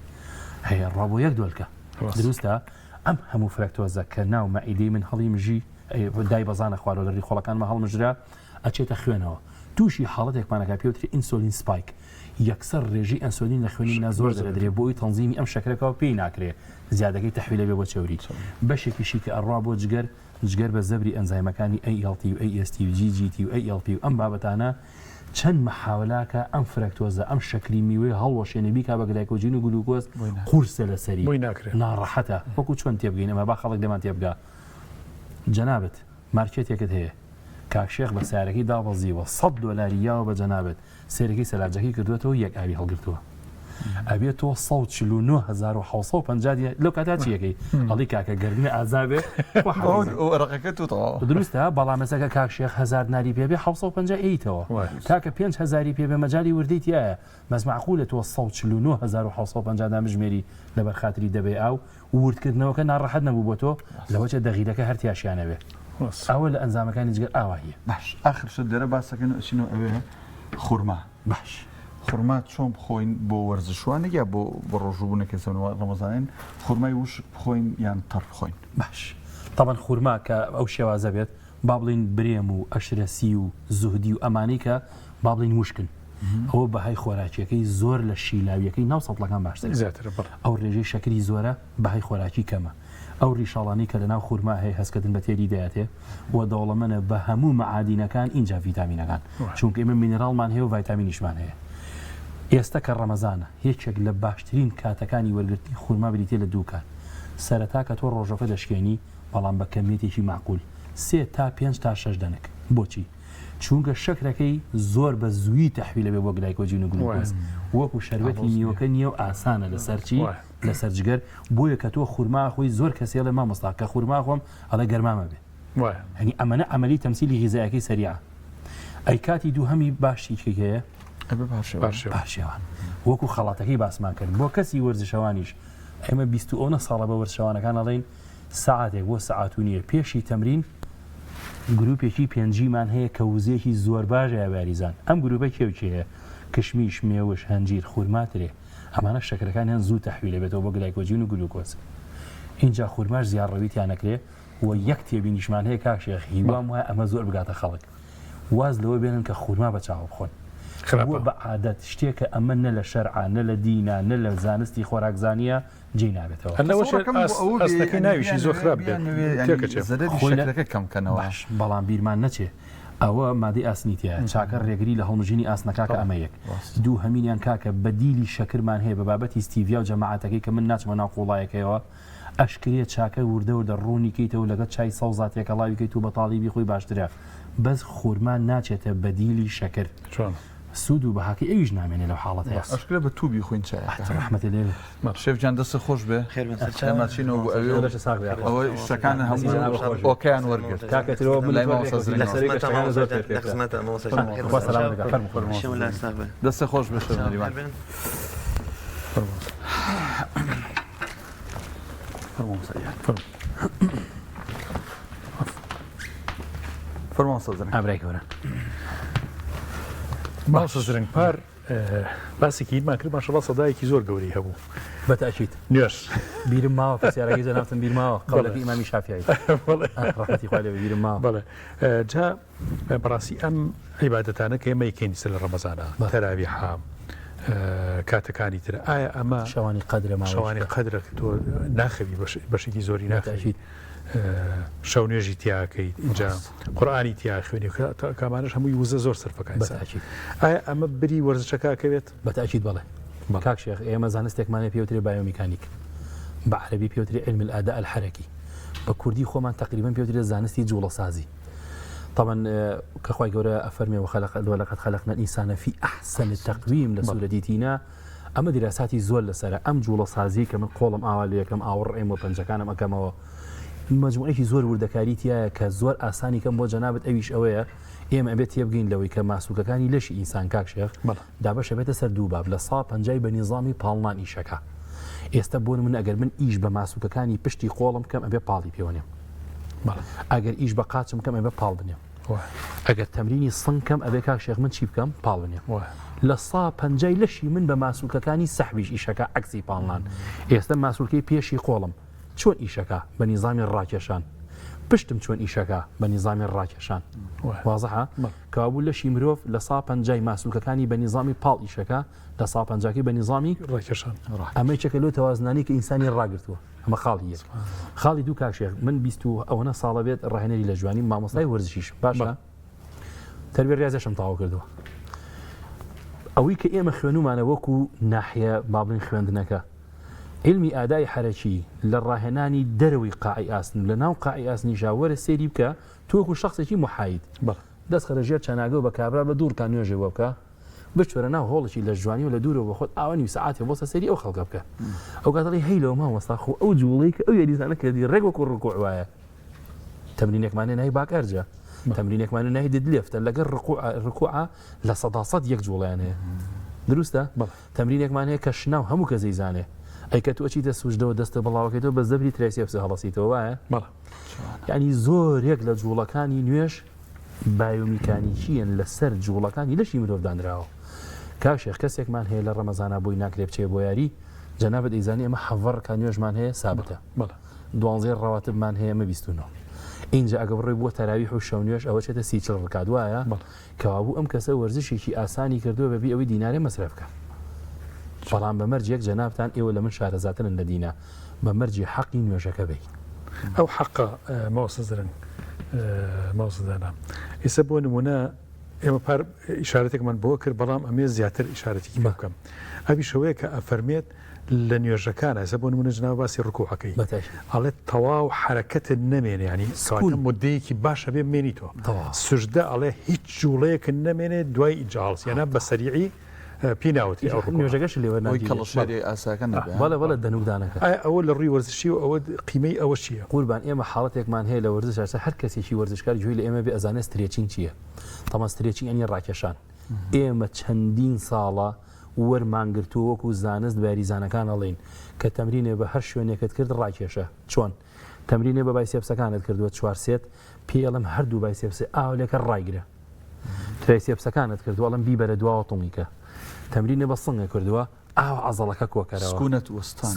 هەیە ڕوا بۆ یەک دۆلکە دروستە ئەم هەموو فرەکتۆزە کە ناو مەعیدەی من هەڵیمژی دای بەزانە خوارەوە لە ڕیخۆڵەکانمە هەڵمژرا ئەچێتە خوێنەوە تووشی حاڵەتێکمان ئەکا پێوترێ insulin spike یەکسەر ڕێژەی ئەنسۆلین لە خوێنی منا زۆر دەرەدرێ بۆ ئەوی تەنزیمی ئەم شەکرەکەوە پێی ناکرێ زیادەکەی تەحویلە بێ بۆ چەوری بەشێکیشی کە ئەڕوا بۆ جگەر جگەر بە زەبری ئەنزایمەکانی ALT و AST و GGT و ALP و ئەم بابەتانە چەند مەحاولاکە ئەم فرەکتۆزە ئەم شەکری میوەی هەڵوەشێنێ بیکا بە گلایکۆجین و گلوکۆز قورسە لەسەری بۆی ناکرێ. ناڕەحەتە وەکو چۆن تێبگەین ئەمە با خەڵک لێمان تێبگا جەنابت مارکێتێکت هەیە کاک شێخ بە سەیارەکەی دابەزیوە سەت دۆلاری یاوە بە جەنابت سەیرەکەی سەلاجەکەی کردووەتەوە یەک ئاوی هەڵگرتووە ئەبێ تۆ 149750 دینار لەو کاتا چی ئەکەی ئەڵی کاکە گەرمێ ئازا بێ خوا حافیزە. وەرەقەکە تو تەواوە. دروستە بەڵام ئێستا کە کاک شێخ هەزار دیناری پێ بێ 750 ئەیتەوە کاکە 5000 پێ بێ مەجالی وردەی تیایە بەس مەعقولە تۆ 149750 دان بژمێری لەبەر خاتری دەبەی ئاو وردکردنەوەکە ناڕەحەت نەبوو بۆ تۆ لەوەچێ دەغیرەکە هەر تیاشیانەوێ ئەوە لە ئەنجامەکانی جگەر ئاواهیە. باش ئاخر شت لێرە باسەکەین و ئەچینەوە ئەوێ خورما. باش. خورما چۆن بخۆین بۆ وەرزشوانێک یا بۆ بەڕۆژووبوونێک کە زەمەن ڕەمەزانین خورمای وشک بخۆین یان تەڕ بخۆین؟ باش تەبەن خورما کە ئەو شێوازە بێت با بڵێین برێم و ئەشرەسی و زوهدی و ئەمانەی کە با بڵێین وشکن ئەوە بەهای خۆراکیەکەی زۆر لە شیلاویەکەی ناو سەتڵەکان باشترە زیاترە بەڵێ. ئەو ڕێژەی شەکری زۆرە بەهای خۆراکی کەمە ئەو ڕیشاڵانەی کە لەناو خورما هەیە هەستکردن بە تێری دەیاتێ و دەوڵەمەنە بە هەموو مەعادینەکان ئینجا ڤیتامینەکان چونکە ئێمە مینراڵمان هەیە و ڤایتامینیشمان هەیە ئێستا کە ڕەمەزانە یەکێک لە باشترین کاتەکانی وەرگرتنی خورما بریتیە لە دوو کات سەرەتا کە تۆ ڕۆژەکە دەشکێنی بەڵام بە کەمیەتێکی مەعقول سێ تا پێنج تا شەش دەنک بۆچی؟ چوونکە شەکرەکەی زۆر بە زوویی تەحویل ئەبێ بۆ گلایکۆجین و گلوکۆز وەکو شەربەتی میوەکە نییە و ئاسانە لەسەر چی؟ لەسەر جگەر بۆیە کە تۆ خورما ئەخۆی زۆر کەسی ئەڵێ مامۆستا کە خورما ئەخۆم ئەڵێ گەرمام ئەبێ یانی ئەمەنە عەمەلی تەمسیلی غیزایەکەی سەریعە ئەی کاتی دووهەمی باشی کەی هەیە؟ ئەبێ پارشێوان. پارشێوان وەکو خەڵاتەکەی باسمان کرد بۆ کەسی وەرزشەوانیش ئێمە 20 و ئەونە ساڵە بە وەرزشەوانەکان ئەڵێین سەعاتێک بۆ سەعات و نیوێ پێشی تەمرین گروپێکی پێنجیمان هەیە کە وزەیەکی زۆر باش هەیە بە یاریزان ئەم گروپە کێ و کێیە کشمیش مێوژ هەنجیر خورما ترێ ئەمانە شەکرەکانیان زوو تەحویل ئەبێتەوە بۆ گلایکۆجین و گلوکۆز ئینجا خورماش زیاڕەوی تیا نەکرێ و یەک تێبینیشمان هەیە کاک شێخ هیوام وایە ئەمە زۆر بگاتە خەڵک واز لەوە بێنن کە خورما بە چاوە بخۆن. خراپە. بووە بە عادەت شتێکە ئەمە نە لە شەرعا نە لە دینا نە لە زانستی خۆراکزانییە جێی نابێتەوە. هەر لەوەشێ تەسەوڕەکەم بۆ ئاست ئەوە بێ ئاستەکەی یانی ناویشی زۆر بیانەوێ خراپ بێت بیانەوێ یانی تێکەچێ. زەرەری خۆی لە شەکرەکە کەم کەنەوە. باش بەڵام بیرمان نەچێ ئەوە مادەی ئاسنی تیایە چاکە ڕێگری لە هەڵمژینی ئاسنەکا کە ئەمە یەک دووهەمینیان کاکە بەدیلی شەکرمان هەیە بە بابەتی ستیڤیا و جەماعەتەکەی کە من ناچمە ناو قوڵایەکەیەوە ئەشکرێ چاکە وردە وردە ڕوونی کەیتەوە لەگەڵ چای سەوزا تێکەڵاوی کەیت و بەتاڵی بیخۆی باشترە بەس خورما ناچێتە بەدیلی شەکر چۆن؟ سوود و بەهاکەی ئەویش نامێنێ لەو حاڵەتەیا. ئەشکرێ بە توو بیخۆین چایەکە. ڕەحمەتێ لێ بێ. شێف گیان دەستت خۆش بێ خێر بن سەرچاوە. ئێمە چینەوە بۆ ئەوێ و لەشت ساغ بێ یاخوا. ئەوە شتەکان دەستی هەموو جەنابت خۆش بێ. ئۆکەیان وەرگرت. کاکە ترۆ من لای و تۆ مامۆستا ڕێکەوتین زرنگ. لەسەر یەک گەشتەکانت زۆر پێ لە پێکرا. خزمەتە مامۆستا گیان. خێر بن خوا سەرچاوە. سەلامەت بکا. فەرموو فەرموو. شەو لە ساغ بێ. دەستت خۆش بێ شێف نەریمان. خێر بن. فەرموو مامۆستا گیان. فەرموو مامۆستا زرنگ. ئابرای گەورە. مامۆستا زرنگ پار باسێکی هینمان کرد ماشەڵا سەدایەکی زۆر گەورەی هەبوو بە تاکید نوێژ بیرم ماوە پرسیارەکەی جەنابتم بیر ماوە قەولەکەی ئیمامی شافیعی ڕەحمەتی خوای لێ بێ بیرم ماوە بەڵێ جا بەڕاستی ئەم عیبادەتانە کە ئێمە یکەین سەر لە ڕەمەزانە تەراویحە کاتەکانی تر ئایا ئەمە شەوانی قەدرە ماوەی شەوانی قەدرە تۆ ناخەوی بەشێکی زۆری ناخەوی شەو نوێژی تیاکەیت ئینجا قورئانی تیا خوێنی کامانەش هەمووی وزە زۆر سەرفەکە بەتاکید ئایا ئەمە بری وەرزشەکە ئەکەوێت؟ بەتاکید بەڵێ کاک شێخ ئێمە زانستێکمان هەیە پێوترێ بایۆمیکانیک بە عەرەبی پێوترێ علم الاداء الحرکی بە کوردی خۆمان تقریبا پێوترێ زانستی جوڵەسازی طبعا کە خوای گەورە ئەفەرمێ وخلق ولقد خلقنا الانسان في احسن تقویم لە سورەتی تینا ئەمە دیراساتی زۆر لەسەرە ئەم جوڵە سازیەی کە من قۆڵم ئاوا لێکەم ئاوڕ ئێم و پەنجەکانم ئەکەمەوە مەجموعەیەکی زۆر وردەکاری تیایە کە زۆر ئاسانی کەم بۆ جەنابت ئەویش ئەوەیە ئێمە ئەبێت تێبگەین لەوەی کە ماسولکەکانی لەشی ئینسان کاک شێخ دابەش ئەبێتە سەر دوو باب لە سا پەنجای بە نیزامی پاڵنان ئیشەکە ئێستا بۆ من ئەگەر من ئیش بە ماسولکەکانی پشتی قۆڵم بکەم ئەبێ پاڵی پێوەنێم ئەگەر ئیش بە قاچم بکەم ئەبێ پاڵ بنێم ئەگەر تەمرینی سنگ کەم ئەبێ کاک شێخ من چی بکەم پاڵ بنێم لە سا پەنجای لەشی من بە ماسولکەکانی سەحبیش ئیشەکە عەکسی پاڵنان ئێستا ماسولکەی پێشی قۆڵم چۆن ئیشەکە بە نیزامی ڕاکێشان پشتم چۆن ئیشەکە بە نیزامی ڕاکێشان وازحە کەوابوو لەشی مرۆڤ لە سا پەنجای ماسولکەکانی بە نیزامی پاڵ ئیشەکە لە سا پەنجاکەی بە نیزامی ڕاکێشان ئەمە یەکێکە لەو تەوازنانەی کە ئینسانی ڕاگرتووە ئەمە خاڵی یەک خاڵی دوو کاک شێخ من 20 و ئەوەنە ساڵە بێت ڕاهێنەری لە جوانی مامۆستای وەرزشیشم باشە تەربیە ڕیازەشم تەواو کردووە ئەوەی کە ئێمە خوێنومانە وەکو ناحیە با بڵێین خوێندنەکە علمی ئادای حەرەکی لە ڕاهێنانی دەرەوەی قاعی ئاسن و لە ناو قاعی ئاسنیشا وەرە سەیری بکە تۆ وەکو شخصێکی محاید دەست خەرە ژێر چەناگە و بە کابرا بە دوور کا نوێژێ بۆ بکە بچۆرە ناو هۆڵێکی لەشجوانی و لە دوورەوە بە خۆت ئاوا نیو سەعاتێ بۆسە سەیری ئەو خەڵکە بکە ئەو کات دەڵێی هەی لەوە مامۆستا خۆ ئەو جووڵەی کە ئەو یاریزانە کردی ڕێک وەکو ڕکوع وایە تەمرینێکمان هەیە ناوی back ئەرجە تەمرینێکمان هەیە ناوی deadlift ە لەگەڵ ڕکوع ڕکوع 100% یەک جووڵەیان هەیە دروستە تەمرینێکمان هەیە کە شناو هەموو کەس دەیزانێ ئەی کە تۆ ئەچیتە سوجدەوە دەستە بڵاوەکەیتەوە بە زەبری triceps ە هەڵەسیتەوە وایە یعنی زۆرێک لە جووڵەکانی نوێژ بایۆمیکانیکییەن لەسەر جووڵەکانی لەشی مرۆڤ دانراوە. کاک شێخ کەسێکمان هەیە لە ڕەمەزانا بۆی ناکرێ بچێ بۆ یاری، جەنابت ئەیزانی ئێمە حەڤە ڕکات نوێژمان هەیە سابتە، دوانزەی ڕەواتبمان هەیە ئەمە 29. ئینجا ئەگە بڕۆی بۆ تەراویح و شەونوێژ ئەوە چێتە سی چل ڕکات وایە؟ کەوابوو ئەم کەسە وەرزشێکی ئاسانی کردووە بەبی ئەوەی دینارێ مەسرەف بکا. بەڵام بە مەرجێک جەنابتان ئێوە لە من شارەزاترن لە دینا، بە مەرجی حەقی نوێژەکە بەی. ئەو حەقە مامۆستا زرنگ مامۆستا دانا ئیسە بۆ نمونە ئێمە پار ئیشارەتێکمان بۆ کرد بەڵام ئەمێ زیاتر ئیشارەتێکی پێ بکەم ئەویش ئەوەیە کە ئەفەرمێت لە نوێژەکان ئێستا بۆ نمونە جناب باسی ڕکوعەکەی ئەڵێت تەواو حرەکەتت نەمێنێ ینی کەواتە مدەیەکی باشە بێ بمێنیتەوە سوجدە ئەڵێ هیچ جوڵەیەکت نەمێنێ دوای ئینجا هەڵسی یانە بە سەریعی پێی ناوترێ ئەو ڕکوعە. نوێژەکەش لێ ئەوەی وەرناگیرێ. کەڵەشێری ئاساکە نەبێ ها؟ بەڵێ بەڵێ دەنووک دانەکە. ئایا ئەوە لە ڕووی وەرزشی و ئەوە قیمەی ئەوە چییە؟ قوربان ئێمە حاڵەتێکمان هەیە لە وەرزش ئەستا هەر کەسێکی وەرزشکار گوێی لە ئێمە بێ ئەزانێ stretching چییە تەمان stretching یانی ڕاکێشان ئێمە چەندین ساڵە وەرمان گرتووە وەکو زانست بە یاریزانەکان ئەڵێین کە تەمرینێ بە هەر شوێنێکت کرد ڕاکێشە چۆن تەمرینێ بە biceps ەکانت کردووە چوار set پێی ئەڵێم هەردوو biceps ێ ئاولێکە ڕایگرە. triceps ەکانت کردووە ئەڵێم بیبەرە دواوە تونگی کە. تەمرینە بە سنگە کردووە ئاوا عەزەڵەکە کۆکەرەوە. سکونەت وەستان.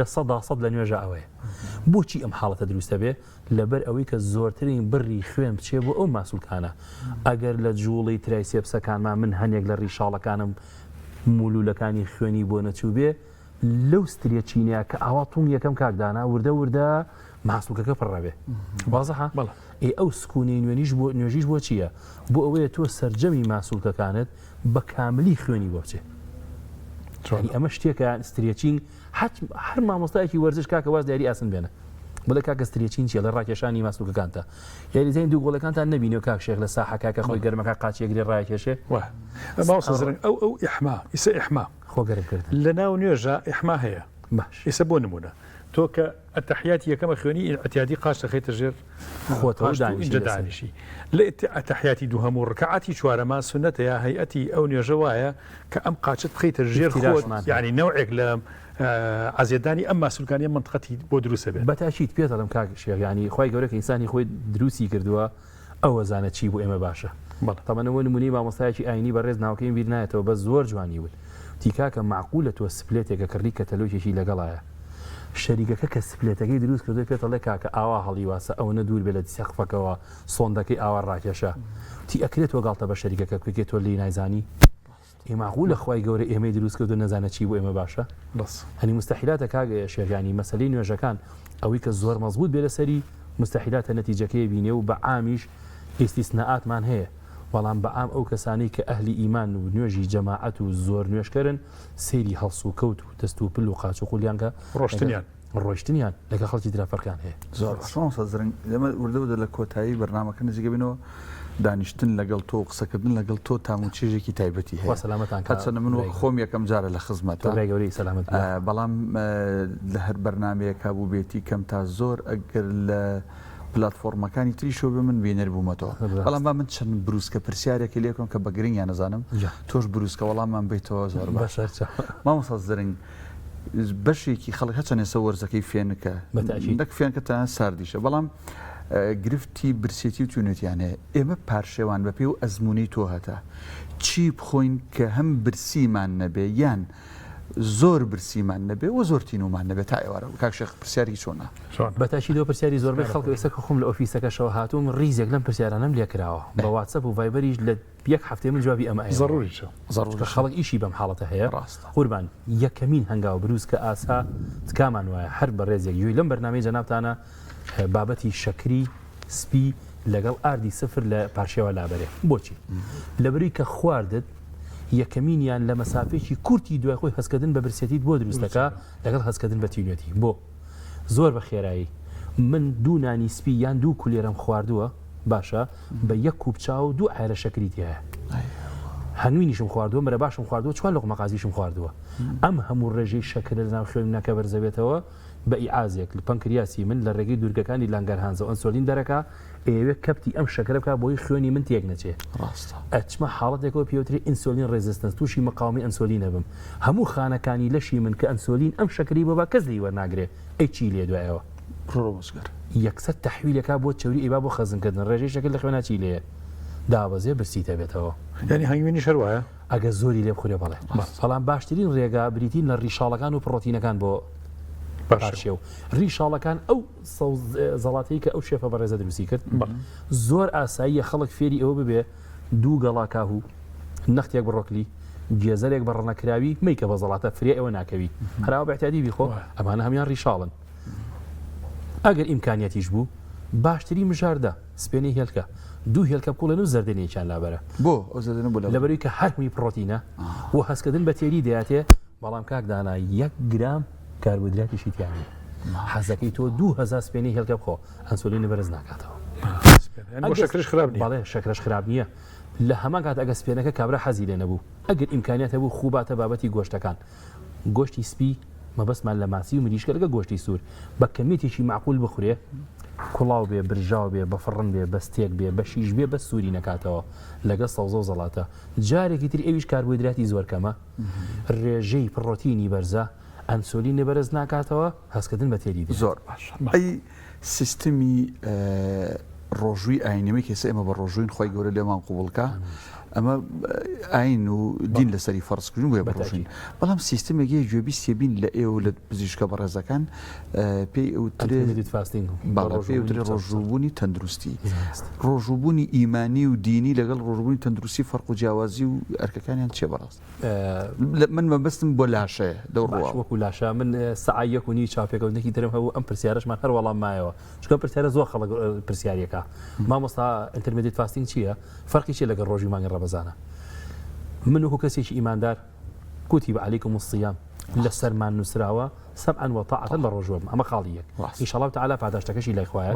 100% لە نوێژا ئەوەیە. بۆچی ئەم حاڵەتە دروستە بێ؟ لەبەر ئەوەی کە زۆرترین بڕی خوێن بچێ بۆ ئەو ماسولکانە. ئەگەر لە جوڵەی triceps ەکانما من هەنێک لە ڕیشاڵەکانم مولولەکانی خوێنی بۆ نەچووبێ لەو stretching ە کە ئاوا تونگ یەکەم کاک دانا وردە وردە ماسولکەکە پڕ ئەبێ. وازحە؟ بەڵێ. ئێ ئەو سکونەی نوێنیش بۆ نوێژیش بۆ چییە؟ بۆ ئەوەیە تۆ سەرجەمی ماسولکەکانت بە کاملی خوێنی بۆ بچێ. یانی ئەمە شتێکە stretching حەت هەر مامۆستایەکی وەرزش کاکە واز لە یاری ئاسن بێنە بڵێ کاکە stretching چیە ڵێ ڕاکێشانی ماسولکەکانتە یاریزانی دوو گۆڵەکانتان نەبینیوە کاک شێخ لە ساحە کاکە خۆی گەرمەکە قاچی ئەگرێ ڕایەکێشێ وە مامۆستا زرنگ ئەو ئەو ئیحما ئیسە ئیحما خۆ گەرم کردن لە ناو نوێژا ئیحما هەیە باش ئیسە بۆ نمونە تۆ کە ئەتەحیاتی یەکەمە خوێنی ئیعتیادی قاچ دەخەیتە ژێر خۆتەوە قاچت و دانیشی ئینجا لەسەری. دانیشی لە ئەتەحیاتی دووهەم و ڕکعاتی چوارەما سوننەتە یا هەیئەتی ئەو نوێژە وایە کە ئەم قاچت بخەیتە ژێر خۆت ئیفتراشمان هەیە. یانی نەوعێک لە عەزیەتدانی ئەم ماسولکانەی ئەم مەنتقەتی بۆ دروست ئەبێت. بە تاکید پێت ئەڵێم کاک شێخ یانی خوای گەورە کە ئینسانی خۆی دروستی کردووە ئەوەزانە چی بۆ ئێمە باشە بەڵێ. تەبعەن ئەوە نمونەی مامۆستایەکی ئاینی بەڕێز ناوەکەیم بیر نایەتەوە بەس زۆر جوانی وت وتی کاکە مەعقولە تۆ split ێک ئەکڕی کەتەلۆکێکی لەگەڵایە شەریکەکە کە split ەکەی دروست کردوە پێت ئەڵێ کاکە ئاوا هەڵیواسە ئەوەنە دوور بێ لە سەقفەکەوە سۆندەکەی ئاوا ڕاکێشە وتی ئەکرێ تۆ گاڵتە بە شەریکەکە بکەی تۆ لێی نایزانی ئێ مەعقولە خوای گەورە ئێمەی دروست کردو نەزانێ چی بۆ ئێمە باشە بەس. هەنی موستەحیلاتە کاک شێخ یانی مەسەلەی نوێژەکان ئەوەی کە زۆر مەزبوت بێ لەسەری موستەحیلاتە نەتیجەکەی بینێ و بە عامیش ئیستیسنائاتمان هەیە بەڵام بە عام ئەو کەسانەی کە ئەهلی ئیمان و نوێژی جەماعەت و زۆر نوێژکەرن سەیری هەڵسوکەوت و دەست و پل و قاچ و قولیان کە ڕۆشتنیان. ڕۆیشتنیان لەگەڵ خەڵکی ترا فەرقیان هەیە. زۆر باش مامۆستا زرنگ ئێمە وردە وردە لە کۆتایی بەرنامەکە نزیک ئەبینەوە دانیشتن لەگەڵ تۆ و قسەکردن لەگەڵ تۆ تام و چێژێکی تایبەتی خوا هەیە سەلامەتان کا هەرچەندە من برای وەک گەورە. خۆم یەکەم جارە لە تۆ خزمەتە برای گەورەی سەلامەت بی یاخوا. بەڵام لە هەر بەرنامەیەکا بووبێتی کەم تا زۆر ئەگەر لە پلاتفۆڕمەکانی تریشەوە بێ من بینەر بوومەتەوە بەڵام با من چەند بروسکە پرسیارێکی لێ بکەم کە بە گرنگیان ئەزانم تۆش بروسکە وەڵاممان بەیتەوە زۆر باشە مامۆستا زرنگ بەشێکی خەڵک هەرچەند ئێستا وەرزەکەی فێنکە نەک فێنکە تەنانەت ساردیشە بەڵام گرفتی برسێتی و تونێتیان هەیە ئێمە پارشێوان بەپێی و ئەزمموی تۆ هەتا چی بخۆین کە هەم برسیمان نەبێ یان زۆر برسیمان نەبێ و زۆر تینومان نەبێ تا ئێوارە کاک شێخ پرسیاری چۆنە؟ بە تاکیدەوە پرسیاری زۆربەی خەڵک ئێستا کە خۆم لە ئۆفیسەکەشەوە هاتووم ڕیزێک لەم پرسیارانەم لێ کراوە بە واتسەپ و ڤایبەریش لە یەک هەفتەی من جوابی ئەمە ئەیەمەوە زەڕوریشە. چونکە خەڵک ئیشی بەم حاڵەتە هەیە ڕاستە. قوربان یەکەمین هەنگاو بروسکە ئاسا تکامان وایە هەر بەڕێزێک گوێی لەم بەرنامەی جەنابتانە بابەتی شەکری سپی لەگەڵ ئاردی سفر لە پارشێوە لابەرێ بۆچی لەبەروی کە خواردت یەکەمینیان لە مەسافەیەکی کورتی دوای خۆی هەستکردن بە برسێتیت بۆ دروست دەکا لەگەڵ هەستکردن بە تینوێتی بۆ زۆر بە خێرایی من دوو نانی سپی یان دوو کولێرەم خواردووە باشە بە یەک کوپ چا و دوو عایرە شەکری تیایە هەنگوینیشم خواردووە مرەباشم خواردووە چوار لوقمە قازیشم خواردووە ئەم هەموو ڕێژەی شەکرە لەناو خوێنمنا کە بەرزەبێتەوە بە ئیعازێک پەنکریاسی من لە ڕێگەی دوورگەکانی لانگەرهانزەوە ئەنسۆلین دەرەکا ئەیەوێ کەپتی ئەم شەکرە بکا بۆی خوێنی من تێک نەچێ ڕاستە. ئەچمە حاڵەتێکەوە پێوترێ insulin resistance تووشی مقاومەی ئەنسۆلین ئەبم هەموو خانەکانی لەشی من کە ئەنسۆلین ئەم شەکرەی بۆ با کەس لێی وەرناگرێ ئەی چی لێ دوایەوە؟ ڕۆمەسگەر. یەکسەر تەحویل ئەکا بۆ چەوری ئەیبا بۆ خەزن کردن ڕێژەی شەکر لە خوێنا چی لێیە دابەزێ برسیت ئەبێتەوە. یانی هەنگوینیش هەر وایە؟ ئەگەر زۆری لێ بخورێ بەڵێ بەڵام باشترین ڕێگا بریتین لە ڕیشاڵەکان و پڕۆتینەکان بۆ پارشێو ڕیشاڵەکان ئەو زەڵاتەی کە ئەو شێفە بەڕێزە دروستی کرد زۆر ئاساییە خەڵک فێری ئەوە ببێ دوو گەڵا کاهوو نەختێک بڕۆکلی گێزەرێک بە ڕەنەکراوی مەیکە بە زەڵاتە فریا ئەوە ناکەوی هەراوە بەعتیادی بیخۆ ئەمانە هەمان ڕیشاڵن ئەگەر ئیمکانیەتیش بوو باشترین مژاردە سپێنەی هێلکە دوو هێلکە بکوڵێن و زەردێنێکیان لابەرە. بۆ ئەو زەردێنە بۆ لابەرە؟ لەبەرئەوەی کە هەر هەمووی پڕۆتینە و هەستکردن بە تێری دەیاتێ، بەڵام کاک دانا یەک گرام کاربۆهیدراتیشی تیا نییە. حەزەکەی تۆ 2000 سپێنەی هێلکە بخۆ ئەنسۆلینت بەرز ناکاتەوە. یانی بۆ شەکرەش خراپ نییە؟ بەڵێ شەکرەش خراپ نییە. لە هەمان کات ئەگەر سپێنەکە کابرا حەزی لێ نەبوو، ئەگەر ئیمکانیات هەبوو خوو باتە بابەتی گۆشتەکان. گۆشتی سپی، مەبەستمان لە ماسی و مریشکە لەگەڵ گۆشتی سوور، بە کەمیەتێکی مەعقول بخورێ، کوڵاو بێ، برژاو بێ، بە فڕن بێ، بە ستێک بێ، بە شیش بێ، بەس سووری نەکاتەوە، لەگەڵ سەوزە و زەڵاتە. جارێکی تر ئەویش کاربۆهیدراتی زۆر کەمە، رێژەی پڕۆتینی بەرزە، ئەنسۆلینت بەرز ناکاتەوە، هەستکردن بە تێری دێت. زۆر باشە ئەی سیستمی. ڕۆژووی ئاینەوەی کەسە ئێمە بە ڕۆژووین خی گەورە لێمان قوبڵکە ئەمە ئاین و دین لەسەری فەرزکردن بۆیە بەڕۆژین بەڵام سیستمێک یە گوێبیستێ بین لە ئێوە لە پزیشکە بەڕێزەکان پێی ئەوترێ ڕۆژووبوونی تەندروستی ڕۆژووبوونی ئیمانی و دینی لەگەڵ ڕۆژبوونی تەندروستی فەرق و جیاوازی و ئەرکەکانیان چێ بەڕاست من مەبەستم بۆ لاشەیە لەو ڕووە وەکو لاشە من سەعات یەک و نیو چاوپێکەوتنێکی ترم هەبوو ئەم پرسیارەشمان هەر وەڵام مایەوە چونکە پرسیارە زۆر خەڵک پرسیارەکە مامۆستا intermittent fasting چییە فەرقی چیە لەگەڵ ڕۆژی مانگی ڕەمەزانە؟ من وەکو کەسێکی ئیماندار کتب علیکم الصیام لەسەرمان نووسراوە سەمعا وطاعة بە ڕۆژوە بم ئەمە خاڵی یەک ان شاء الله تعالی پاداشتەکەشی لای خوایە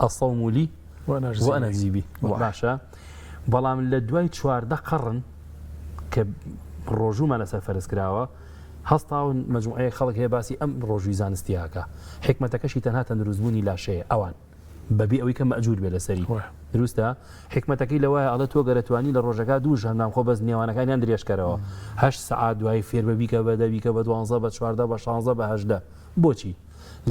الصوم لي وأنا أجزي به باشە بەڵام لە دوای 14 قەڕن کە ڕۆژوومان لەسەر فەرز کراوە هەستاون مجموعەیەک خەڵک هەیە باسی ئەم ڕۆژووی زانستیاکە حکمەتەکەشی تەنها تەندروستبوونی لاشەیە ئەوان بەبێ ئەوەی کە مەئجور بێ لەسەری دروستە؟ حیکمەتەکەی لەوایە ئەڵێ تۆ گەر توانی لە ڕۆژەکا دوو ژەم نان خۆ بەس نێوانەکانیان درێژ کەرەوە هەشت سەعات دوایی فێر بە بیکە بە دە بیکە بە دوانزە بە 14 بە شانزە بە 18 بۆچی؟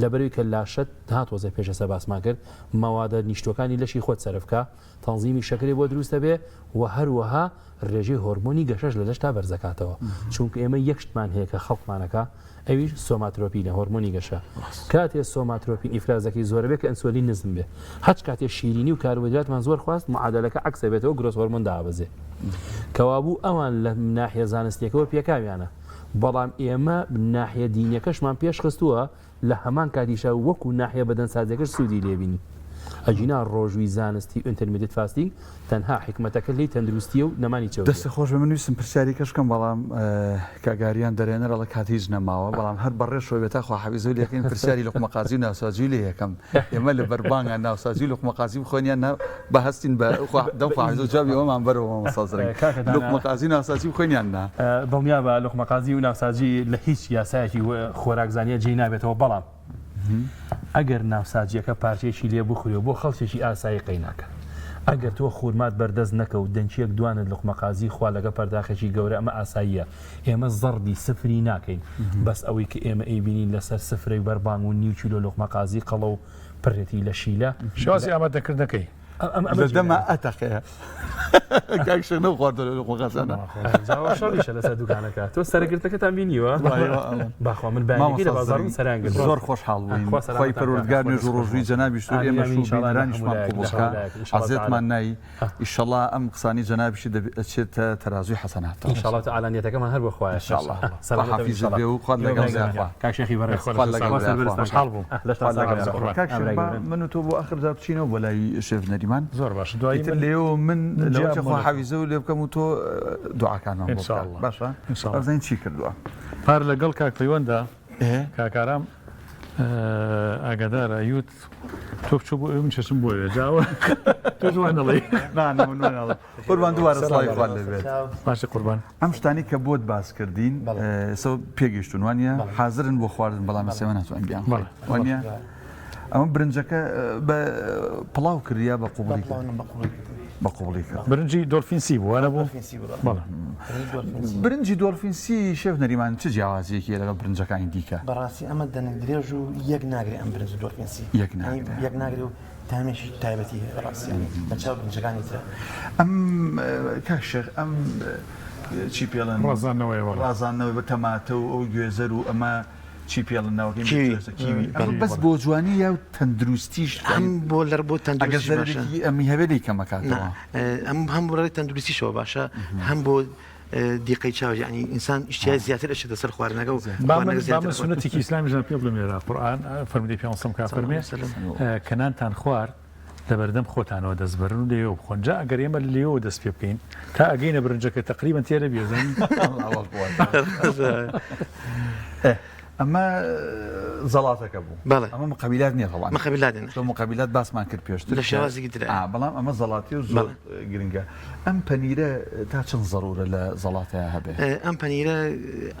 لەبەرەوەی کە لاشەت ها تۆزێ پێش ئێستا باسمان کرد مەوادە نیشتوەکانی لەشی خۆت سەرف کە تەنزیمی شەکرێ بۆ دروستە بێ و هەروەها ڕێژەی هۆرمۆنی گەشەش لە لەشتا بەرزەکاتەوە چونکە ئێمە یەک شتمان هەیە کە خەڵکمانەکە ئەویش سۆماترۆپینە، هۆرمۆنی گەشە. کاتێ سۆماترۆپین ئیفرازەکەی زۆرە بێ کە ئەنسۆلین نزم بێ. هەچ کاتێ شیرینی و کاربۆهیدراتمان زۆر خواست معادەلەکە عەکس ئەبێتەوە growth hormone دابەزێ. کەوابوو ئەوان لە ناحیە زانستیەکەوە پێکاویانە. بەڵام ئێمە ناحیە دینیەکەشمان پێش خستووە لە هەمان کاتیشا وەکو ناحیە بەدەنسازیەکەش سوودی لێ بینی. ئەگینا ڕۆژووی زانستی intermittent fasting تەنها حیکمەتەکە لێی تەندروستیە و نەمانی چەوریە. دەستت خۆش بێ من ویستم پرسیاری کەش بکەم بەڵام کاک ئاریان دەرێنەر ئەڵێ کات هیچ نەماوە بەڵام هەر بەڕێشەوە بێ تا خواحافیزەو لێکەین پرسیاری لوقمە قازی و ناوساجی لێ یەکەم ئێمە لە بەربانگا ناوساجی و لوقمە قازی بخۆین یان نا با هەستین بە خوا دەم خواحافیزەو جوابی ئەوەمان بەرەوە مامۆستا زرنگ کاکە دانا لوقمە قازی و ناوساجی بخۆین یان نا؟ دڵنیابە لوقمە قازی و ناوساجی لە هیچ یاسایەکی خۆراکزانیە جێی نابێتەوە بەڵام ئەگەر ناوساجیەکە پارچەیەکی لێ بخورێ و بۆ خەڵکێکی ئاسایی قەیناکە. ئەگەر تۆ خورمات بەردەست نەکەوت دەنکیەک دوانت لوقمە قازی خوا لەگە پەرداخێکی گەورە ئەمە ئاساییە ئێمە زەڕبی سفری ناکەین بەس ئەوەی کە ئێمە ئەیبینین لەسەر سفرەی بەربانگ و نیو کیلۆ لوقمە قازی قەڵەو پرێتی لە شیلە شێوازی ئامادەکردنەکەی. لە دەما ئەتەقێ کاک شێخ نەخواردووە لە لوقمە قازانە. شەڕیشە لەسەر دوکانەکە تۆ سەرگرتەکەتان بینیوە باخوا من بەیانەکەی لە بازاڕ بووم سەریان گرت. زۆر خۆشحاڵ بووین خوای پەروەردگار نوێژ و ڕۆژووی جەنابیشت و ئێمەش و بینەرانیشمان قبوڵ کا عەزێتمان نای ئیشەڵا ئەم قسانەی جەنابیشت دەچێتە تەرازووی حەسەناتەوە. ان شاء الله تعالی نیەتەکەمان هەر بۆ خوایە. ان شاء الله. خوا حافیزت بێ و خوات لەگەڵ بێ خوا. کاک شێخی بەڕێز. خوات لەگەڵ بێ خوا. خۆشحاڵ بووم. خوات لەگەڵ بێ. کاک شێخ با من و تۆ بۆ ئاخر جار بچینەوە بۆ لای شێخ نەریمان. زۆر باشە. دوایی ئیتر لێیەوە من لەوەچە خوا حافیزە لێ بکەم و تۆ دوعاکانمان بۆ بکە. باشە؟ با بزانین چی کردووە. پار لەگەڵ کاک پەیوەندە کاک ئارام ئاگادارە ئەیوت تۆ بچۆ بۆ ئەوێ من چەچم بۆ ئەوێ جا ئەوە تۆش وا نەڵێی. نا نا من وا ناڵێم. قوربان دووبارە سڵاوی خوات لێ بێت. باشی قوربان. ئەم شتانەی کە بۆت باس کردین ئێستا پێگەیشتوون وانە حازرن بۆ خواردن بەڵام ئێستا ئێمە ناتوانین بیان خۆین وانە ئەمە برنجەکە بە پڵاو کرد یا بە قوبڵی کرد؟ بە قوبڵی کرد. برنجی دۆلفین سی بوو وانە بوو؟ بەڵێ. برنجی دۆلفین سی شێف نەریمان چ جیاوازیەکی هەیە لەگەڵ برنجەکانی دیکە؟ بەڕاستی ئەمە دەنک درێژ و یەک ناگرێ ئەم برنجە دۆلفین سی. یەک ناگرێ. یەک ناگرێ و تامێکی تایبەتی هەیە بەڕاستی یانی لە چاو برنجەکانی ترە. ئەم کاک شێخ ئەم چی پێڵێن؟ ڕازاندنەوەیە بەڵێ. ڕازاندنەوەی بە تەماتە و ئەو گوێزەر و ئەمە چی پێڵن ناوەکەی کیوی. کیوی ئەمە بەس بۆ جوانی یا تەندروستیش هەم بۆ لەر بۆ ئەگەر تەندروستیش باشە. زەرەرێکی ئەمی هەبێ لێی کەمەکاتەوە. ئەم هەم بۆ ڕێی تەندروستیشەوە باشە هەم بۆ دیقەی چاو یعنی ئینسان ئیشتیای زیاتر ئەچێتە سەر خواردنەکە و با من خواردنەکە با زیاتر من ئەخوات. سوننەتێکی ئیسلامیشتان پێ بڵێم لێرە قورئان فەرموودەی پێغەمبەر صلی اللە علیه و سلم کە صلی فەرمێ اللە علیه وسلم. کە نانتان خوارد لەبەردەم خۆتانەوە دەست بەرن و لێیەوە بخۆن جا ئەگەر ئێمە لێیەوە دەست پێ بکەین تا ئەگەینە برنجەکە تەقریبەن تێرە بێ زانی ئەمە زەڵاتەکە بوو بەڵێ ئەمە مقەبیلات نییە تەبعەن مقەبیلات نییە تۆ مقەبیلات باسمان کرد پێشتر لە شێوازێکی ترە ئا بەڵام ئەمە زەڵاتی و زۆر گرنگە ئەم پەنیرە تا چەند زەرورە لە زەڵاتەیا هەبێ؟ ئەم پەنیرە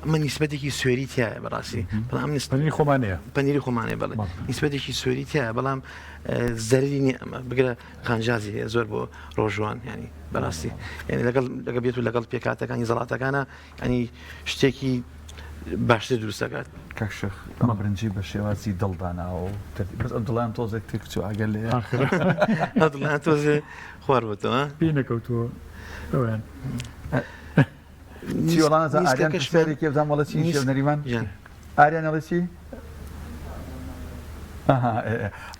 ئەمە نیسبەتێکی سوێری تیایە بەڕاستی بەڵام ئەم نیسبەت پەنیری خۆمانەیە پەنیری خۆمانەیە بەڵێ نیسبەتێکی سوێری تیایە بەڵام زەرری نییە ئەمە بگرە قانجازی هەیە زۆر بۆ ڕۆژوان ینی بەڕاستی یعنی لەگەڵ لەگە بێت و لەگەڵ پێکاتەکانی زەڵاتەکانە ینی شتێکی باشتر دروست دەکات. کاک شێخ ئەم برنجەی بە شێوازی دڵ داناوە و تەرتیب بەس ئەم دڵیان تۆزێک تێک چوو ئاگەر لێیە. ئاخر ئەو دڵیان تۆزێ خوار بۆتەوە. پێی نەکەوتووە ئەویان. چی وەڵا نازانم ئاریان پرسیارێکی بزانم وەڵا چی شێخ نەریمان ئاریان ئەڵێ چی؟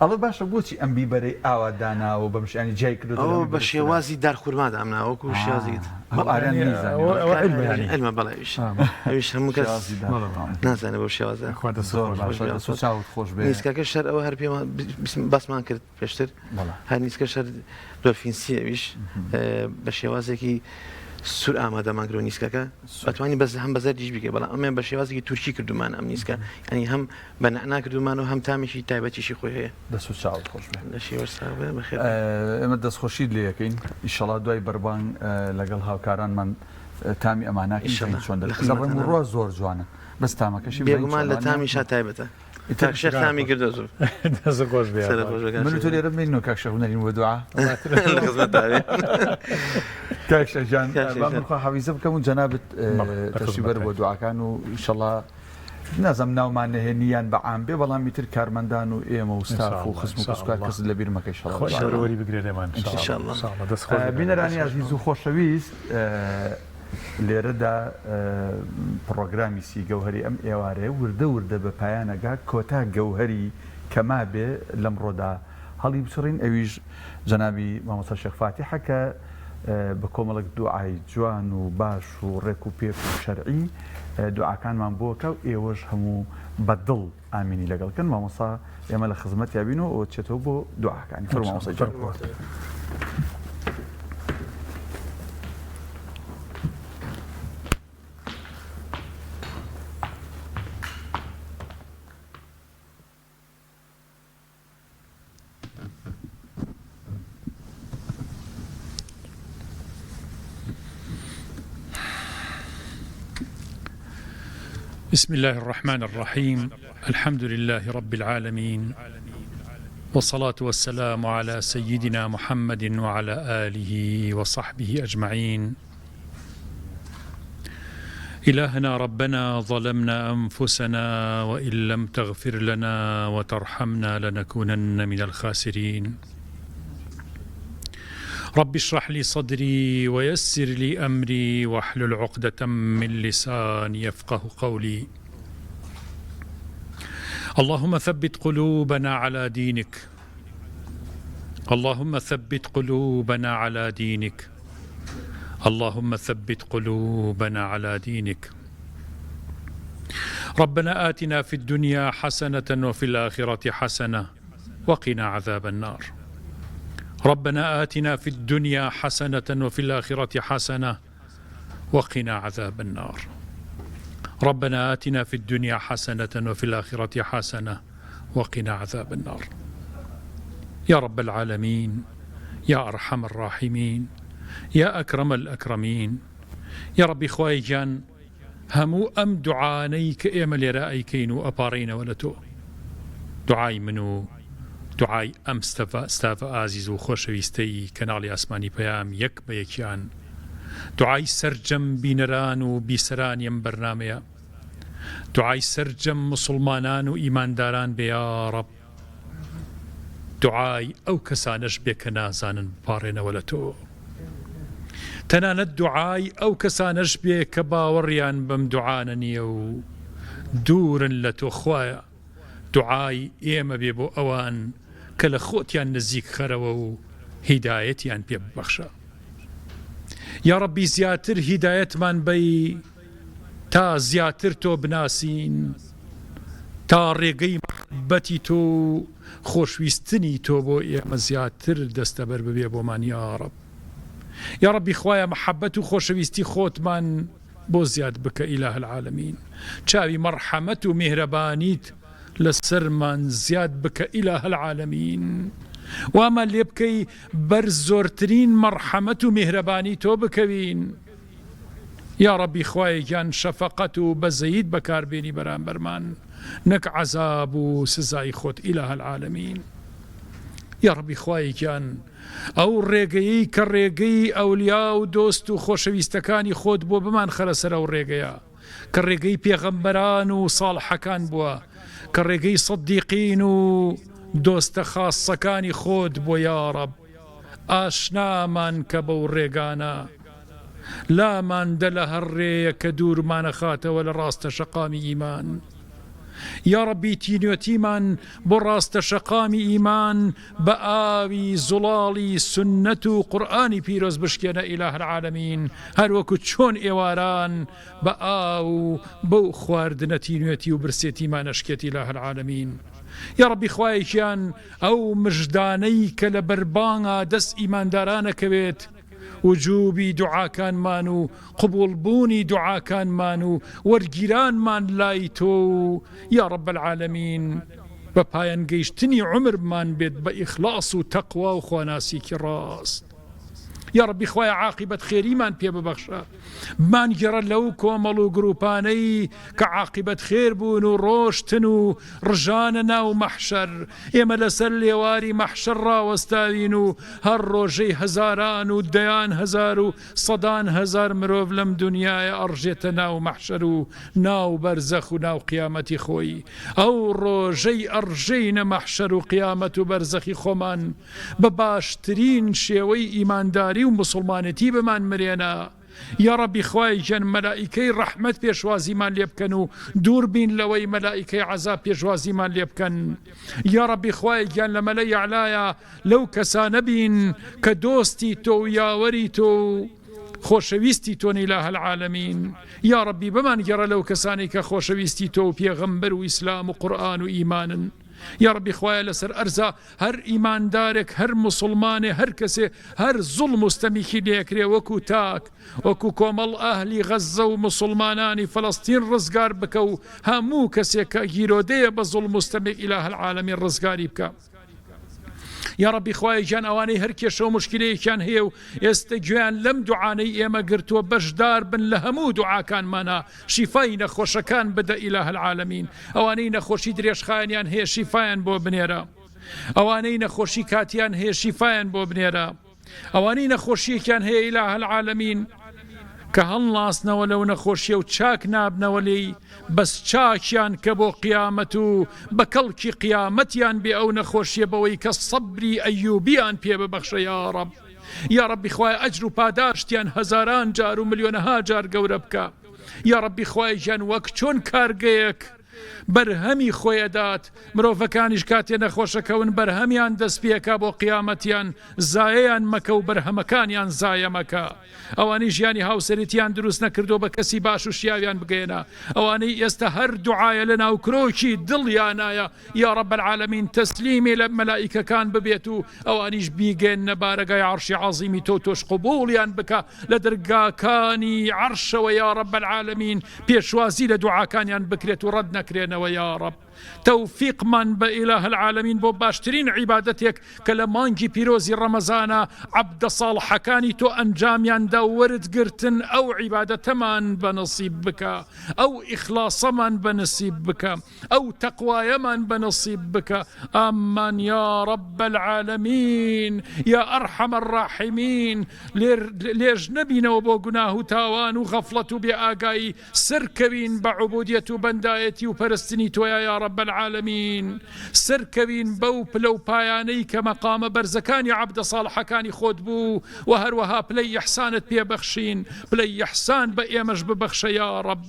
ئەڵێ باشە بۆچی ئەم بیبەرەی ئاوا داناوە بەم شانی جیای کردووە ئەوە بە شێوازی دار خورما دامناوە وەکو شێوازی علمە بەڵێ ئەویش ئەویش هەموو کەس نازانێ بەو شێوازە چاوت خۆش بێ نیسکەکە شەر ئەوە هەر پێمان باسمان کرد پێشتر هەر نیسکە شەر دۆلفینسی ئەویش بە شێوازێکی سوور ئامادەمان کرد نیسکەکە ئەتوانی بەس هەم بە زەردیش بیکەی بەڵام ئەمە بە شێوازێکی تورکی کردومان ئەم نیسکە ینی هەم بە نەعنا کردومان و هەم تامێکی تایبەتیشی خۆی هەیە. دەست و چاوت خۆش بێ. لەشی وەش ساغ بێ بەخێر بێی. ئێمە دەستخۆشیت لێ ئەکەین ئیشەڵا دوای بەربانگ لەگەڵ هاوکارانمان تامی ئەماناکەین ئیشەڵا بزانین چۆن لە دەر لە خزمەتانم. ڕەنگ و ڕوا زۆر جوانن بەس تامەکەشی بزانین بێگومان لە چۆنە تامیشا تایبەتە. ئیتر کاک شێخ تامی کردووە زۆر. دەست خۆش بێ سەرت خۆش بێ کاک من و شێخ تۆ لێرە بمێنینەوە کاک شێخ بنەرین بۆ دوعا. لە خزمەتتا بێ. کاک شێخ گیان کاک شێخ با من گیان. خواحافیزە بکەم و جەنابت بەڵێ لە تەشریف بەرە بۆ خزمەتتاین. دوعاکان و ئیشەڵا نازانم ناومان نەهێنی یان بە عام بێ بەڵام ئیتر کارمەندان و ئێمە و ستاف و ان شاء الله خزم و کەسوکار ان شاء الله کەست لەبیر مەکە ئیشەڵا خوای دوعاکان. گەورە وەری بگرێ لێمان ان شاء ان شاء الله. الله ان شاء الله دەست خۆش بێ بینەرانی ئازیز و خۆشەویست لێرەدا پڕۆگرامی سی گەوهەری ئەم ئێوارەیە وردە وردە بە پایان ئەگا کۆتا گەوهەری کە مابێ لەمڕۆدا هەڵیبچڕین ئەویش جەنابی مامۆستا شێخ فاتیحە کە بە کۆمەڵێک دوعای جوان و باش و ڕێک و پێک و شەرعی دوعاکانمان بۆ کا و ئێوەش هەموو بە دڵ ئامینی لەگەڵ کەن مامۆستا ئێمە لە خزمەتیا بین و ئەوە چێتەوە بۆ دوعاکانی فەرموو مامۆستا گیان. بسم الله الرحمن الرحيم الحمد لله رب العالمين والصلاة والسلام على سيدنا محمد وعلى آله وصحبه أجمعين إلهنا ربنا ظلمنا أنفسنا وإن لم تغفر لنا وترحمنا لنكونن من الخاسرين رب اشرح لي صدري ويسر لي أمري واحلل عقدة من لساني يفقه قولي اللهم ثبت قلوبنا على دينك اللهم ثبت قلوبنا على دينك اللهم ثبت قلوبنا على دينك ربنا آتنا في الدنيا حسنة وفي الآخرة حسنة وقنا عذاب النار ربنا آتنا في الدنيا حسنة وفي الآخرة حسنة وقنا عذاب النار ربنا آتنا في الدنيا حسنة وفي الآخرة حسنة وقنا عذاب النار يا رب العالمين يا أرحم الراحمين يا أكرم الأكرمين يا ربی خوای گیان هەموو ئەم دوعانەی کە ئێمە لێرە ئەیکەین و ئەپاڕێینەوە لە تۆ دوعای من و دوعای ئەم ستافە ئازیز و خۆشەویستەی کەناڵی ئاسمانی پەیام یەک بە یەکیان دوعای سەرجەم بینەران و بیسەرانی ئەم بەرنامەیە دوعای سەرجەم موسڵمانان و ئیمانداران بێ یاڕەب دوعای ئەو کەسانەش بێ کە نازانن بپاڕێنەوە لە تۆ تەنانەت دوعای ئەو کەسانەش بێ کە باوەڕیان بەم دوعانە نییە و دوورن لە تۆ خوایە دوعای ئێمە بێ بۆ ئەوان کە لە خۆتیان نزیک خەرەوە و هیدایەتیان پێ ببەخشە یاڕەبی زیاتر هیدایەتمان بەی تا زیاتر تۆ بناسین تا ڕێگەی مەحەبەتی تۆ و خۆشویستنی تۆ بۆ ئێمە زیاتر دەستەبەر ببێ بۆمان یاڕەب یاڕەبی خوایە مەحەبەت و خۆشەویستی خۆتمان بۆ زیاد بکە الە العالمین چاوی مەڕحەمەت و میهرەبانیت لەسەرمان زیاد بکە الە العالمین وامان لێ بکەی بەر زۆرترین مەڕحەمەت و میهرەبانی تۆ بکەوین یاڕەبی خوایە گیان شەفەقەت و بەزەیت بەکار بێنی بەرامبەرمان نەک عەزاب و سزای خۆت الە العالمین یاڕەبی خوایە گیان ئەو ڕێگەیەی کە ڕێگەی ئەولیا و دۆست و خۆشەویستەکانی خۆت بووە بمانخەرە سەر ئەو ڕێگەیە. کە ڕێگەی پێغەمبەران و ساڵحەکان بووە، کە ڕێگەی سدیقین و دۆستە خاسەکانی خۆت بووە یاڕەب ئاشنامان کە بەو ڕێگانە لامان دە لە هەر ڕێیەک کە دوورمانەخاتەوە لە ڕاستە شەقامی ئیمان. یاڕەبی تینوێتیمان بۆ ڕاستە شەقامی ئیمان بە ئاوی زوڵاڵی سوننەت و قورئانی پیرۆز بشکێنە الە العالمین هەروەکو چۆن ئێواران بە ئاو و بەو خواردنە تینوێتی و برسێتیمان ئەشکێت الە العالمین یاڕەبی خوایە گیان ئەو مژدانەی کە لە بەربانگا دەست ئیمانداران ئەکەوێت وجوبی دوعاکانمان و قبوڵ بوونی دوعاکانمان و وەرگیرانمان لای تۆ و یا رب العالمین بە پایان گەیشتنی عومرمان بێت بە ئیخلاص و تەقوا و خواناسیەکی ڕاست یا ربی خوایە عاقیبەت خێریمان پێ ببەخشە بمانگێڕە لەو کۆمەڵ و گروپانەی کە عاقیبەت خێر بوون و ڕۆشتن و ڕژانە ناو مەحشەر، ئێمە لەسەر لێواری مەحشەر ڕاوەستاوین و هەر ڕۆژەی هەزاران و دەیان هەزار و سەدان هەزار مرۆڤ لەم دونیایە ئەڕژێتە ناو مەحشەر و ناو بەرزەخ و ناو قیامەتی خۆی، ئەو ڕۆژەی ئەڕژێینە مەحشەر و قیامەت و بەرزەخی خۆمان بە باشترین شێوەی ئیمانداری و موسڵمانێتی بمانمرێنە. یاڕەبی خوایە گیان مەلائیکەی ڕەحمەت پێشوازیمان لێ بکەن و دوور بین لەوەی مەلائیکەی عەزاب پێشوازیمان لێ بکەن یاڕەبی خوایە گیان لە مەلەی ئەعلایا لەو کەسانە بین کە دۆستی تۆ و یاوەری تۆ و خۆشەویستی تۆن الە العالمین یاڕەبی بمانگێڕە لەو کەسانەی کە خۆشەویستی تۆ و پێغەمبەر و ئیسلام و قورئان و ئیمانن یاڕەبی خوایە لەسەر ئەرزا هەر ئیماندارێک هەر موسڵمانێ هەر کەسێ هەر زوڵم و ستەمیکی لێکرێ وەکو تاک وەکو کۆمەڵ ئەهلی غەززە و موسڵمانانی فەلەستین ڕزگار بکە و هەموو کەسێک کە گیرۆدەیە بە زوڵم و ستەمێک ئیلاه العالمین ڕزگاری بکە. یاڕەبی خوایە گیان ئەوانەی هەر کێشە و موشکیلەیەکیان هەیە و ئێستە گوێیان لەم دوعانەی ئێمە گرتووە بەشدار بن لە هەموو دوعاکانمانا شیفای نەخۆشەکان بدە الە العالمین ئەوانەی نەخۆشی درێژخایەنیان هەیە شیفایان بۆ بنێرە ئەوانەی نەخۆشی کاتیان هەیە شیفایان بۆ بنێرە ئەوانەی نەخۆشیەکیان هەیە الە العالمین کە هەڵناسنەوە لەو نەخۆشیە و چاک نابنەوە لێی بەس چاکیان کە بۆ قیامەت و بە کەڵکی قیامەتیان بێ ئەو نەخۆشیە بەوەی کە سەبری ئەیوبیان پێ ببەخشە یاڕەب یاڕەبی خوایە ئەجر و پاداشتیان هەزاران جار و ملیۆنەها جار گەورە بکە یاڕەبی خوایە گیان وەک چۆن کارگەیەک بەرهەمی خۆی ئەدات مرۆڤەکانیش کاتێ نەخۆشەکەون بەرهەمیان دەست پێکا بۆ قیامەتیان زایەیان مەکە و بەرهەمەکانیان زایە مەکە ئەوانەی ژیانی هاوسەرێتیان دروست نەکردووە بە کەسی باش و شیاویان بگەیەنە ئەوانەی ئێستا هەر دوعایە لە ناو کرۆکی دڵیانایە یاڕب العالمین تەسلیمی لە مەلائیکەکان ببێت و ئەوانیش بیگەیەننە بارەگای عەرشی عەزیمی تۆ تۆش قبوڵیان بکە لە دەرگاکانی عەرشەوە یاڕب العالمین پێشوازی لە دوعاکانیان بکرێت و ڕەت نەکرێنەوە یاڕب تەوفیقمان بە الە العالمین بۆ باشترین عیبادەتێک کە لە مانگی پیرۆزی ڕەمەزانە عەبدە ساڵحەکانی تۆ ئەنجامیان دا وەرت گرتن ئەو عیبادەتەمان بە نسیب بکە ئەو ئیخلاصەمان بە نسیب بکە ئەو تەقوایەمان بە نسیب بکە ئامان یا رب العالمین یا ارحم الراحمین لێژ نەبینەوە بۆ گوناه و تاوان و غەفڵەت و بێ ئاگایی سەرکەوین بە عبودیەت و بەندایەتی و پەرستنی تۆیا یا رب العالمین سەرکەوین بەو پلە و پایانەی کە مەقامە بەرزەکانی عەبدە ساڵحەکانی خۆت بوو و هەروەها پلەی ئیحسانت پێ بەخشین پلەی ئیحسان بە ئێمەش ببەخشە یا رب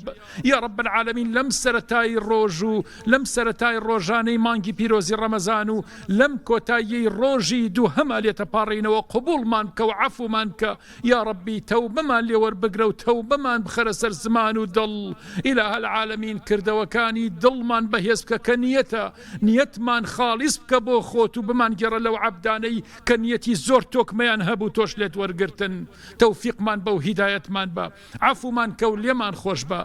یا رب العالمین لەم سەرەتای ڕۆژ و لەم سەرەتای ڕۆژانەی مانگی پیرۆزی ڕەمەزان و لەم کۆتاییەی ڕۆژی دووهەما لێتەپاڕێینەوە قبوڵمان بکە و عەفومان بکە یاڕەبی تەوبەمان لێ وەربگرە و تەوبەمان بخەرە سەر زمان و دڵ الە العالمین کردەوەکانی دڵمان بەهێز بکە کە نیەتە نیەتمان خاڵیس بکە بۆ خۆت و بمانگێڕە لەو عەبدانەی کە نیەتی زۆر تۆکمەیان هەبوو تۆش لێت وەرگرتن تەوفیقمان بە و هیدایەتمان بە عەفومان کە و لێمان خۆش بە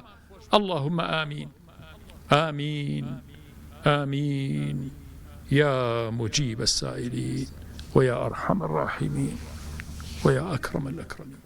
اللهم آمین آمین آمین یا مجیب السائلین ویا ارحم الراحمین ویا اکرم الاکرمین.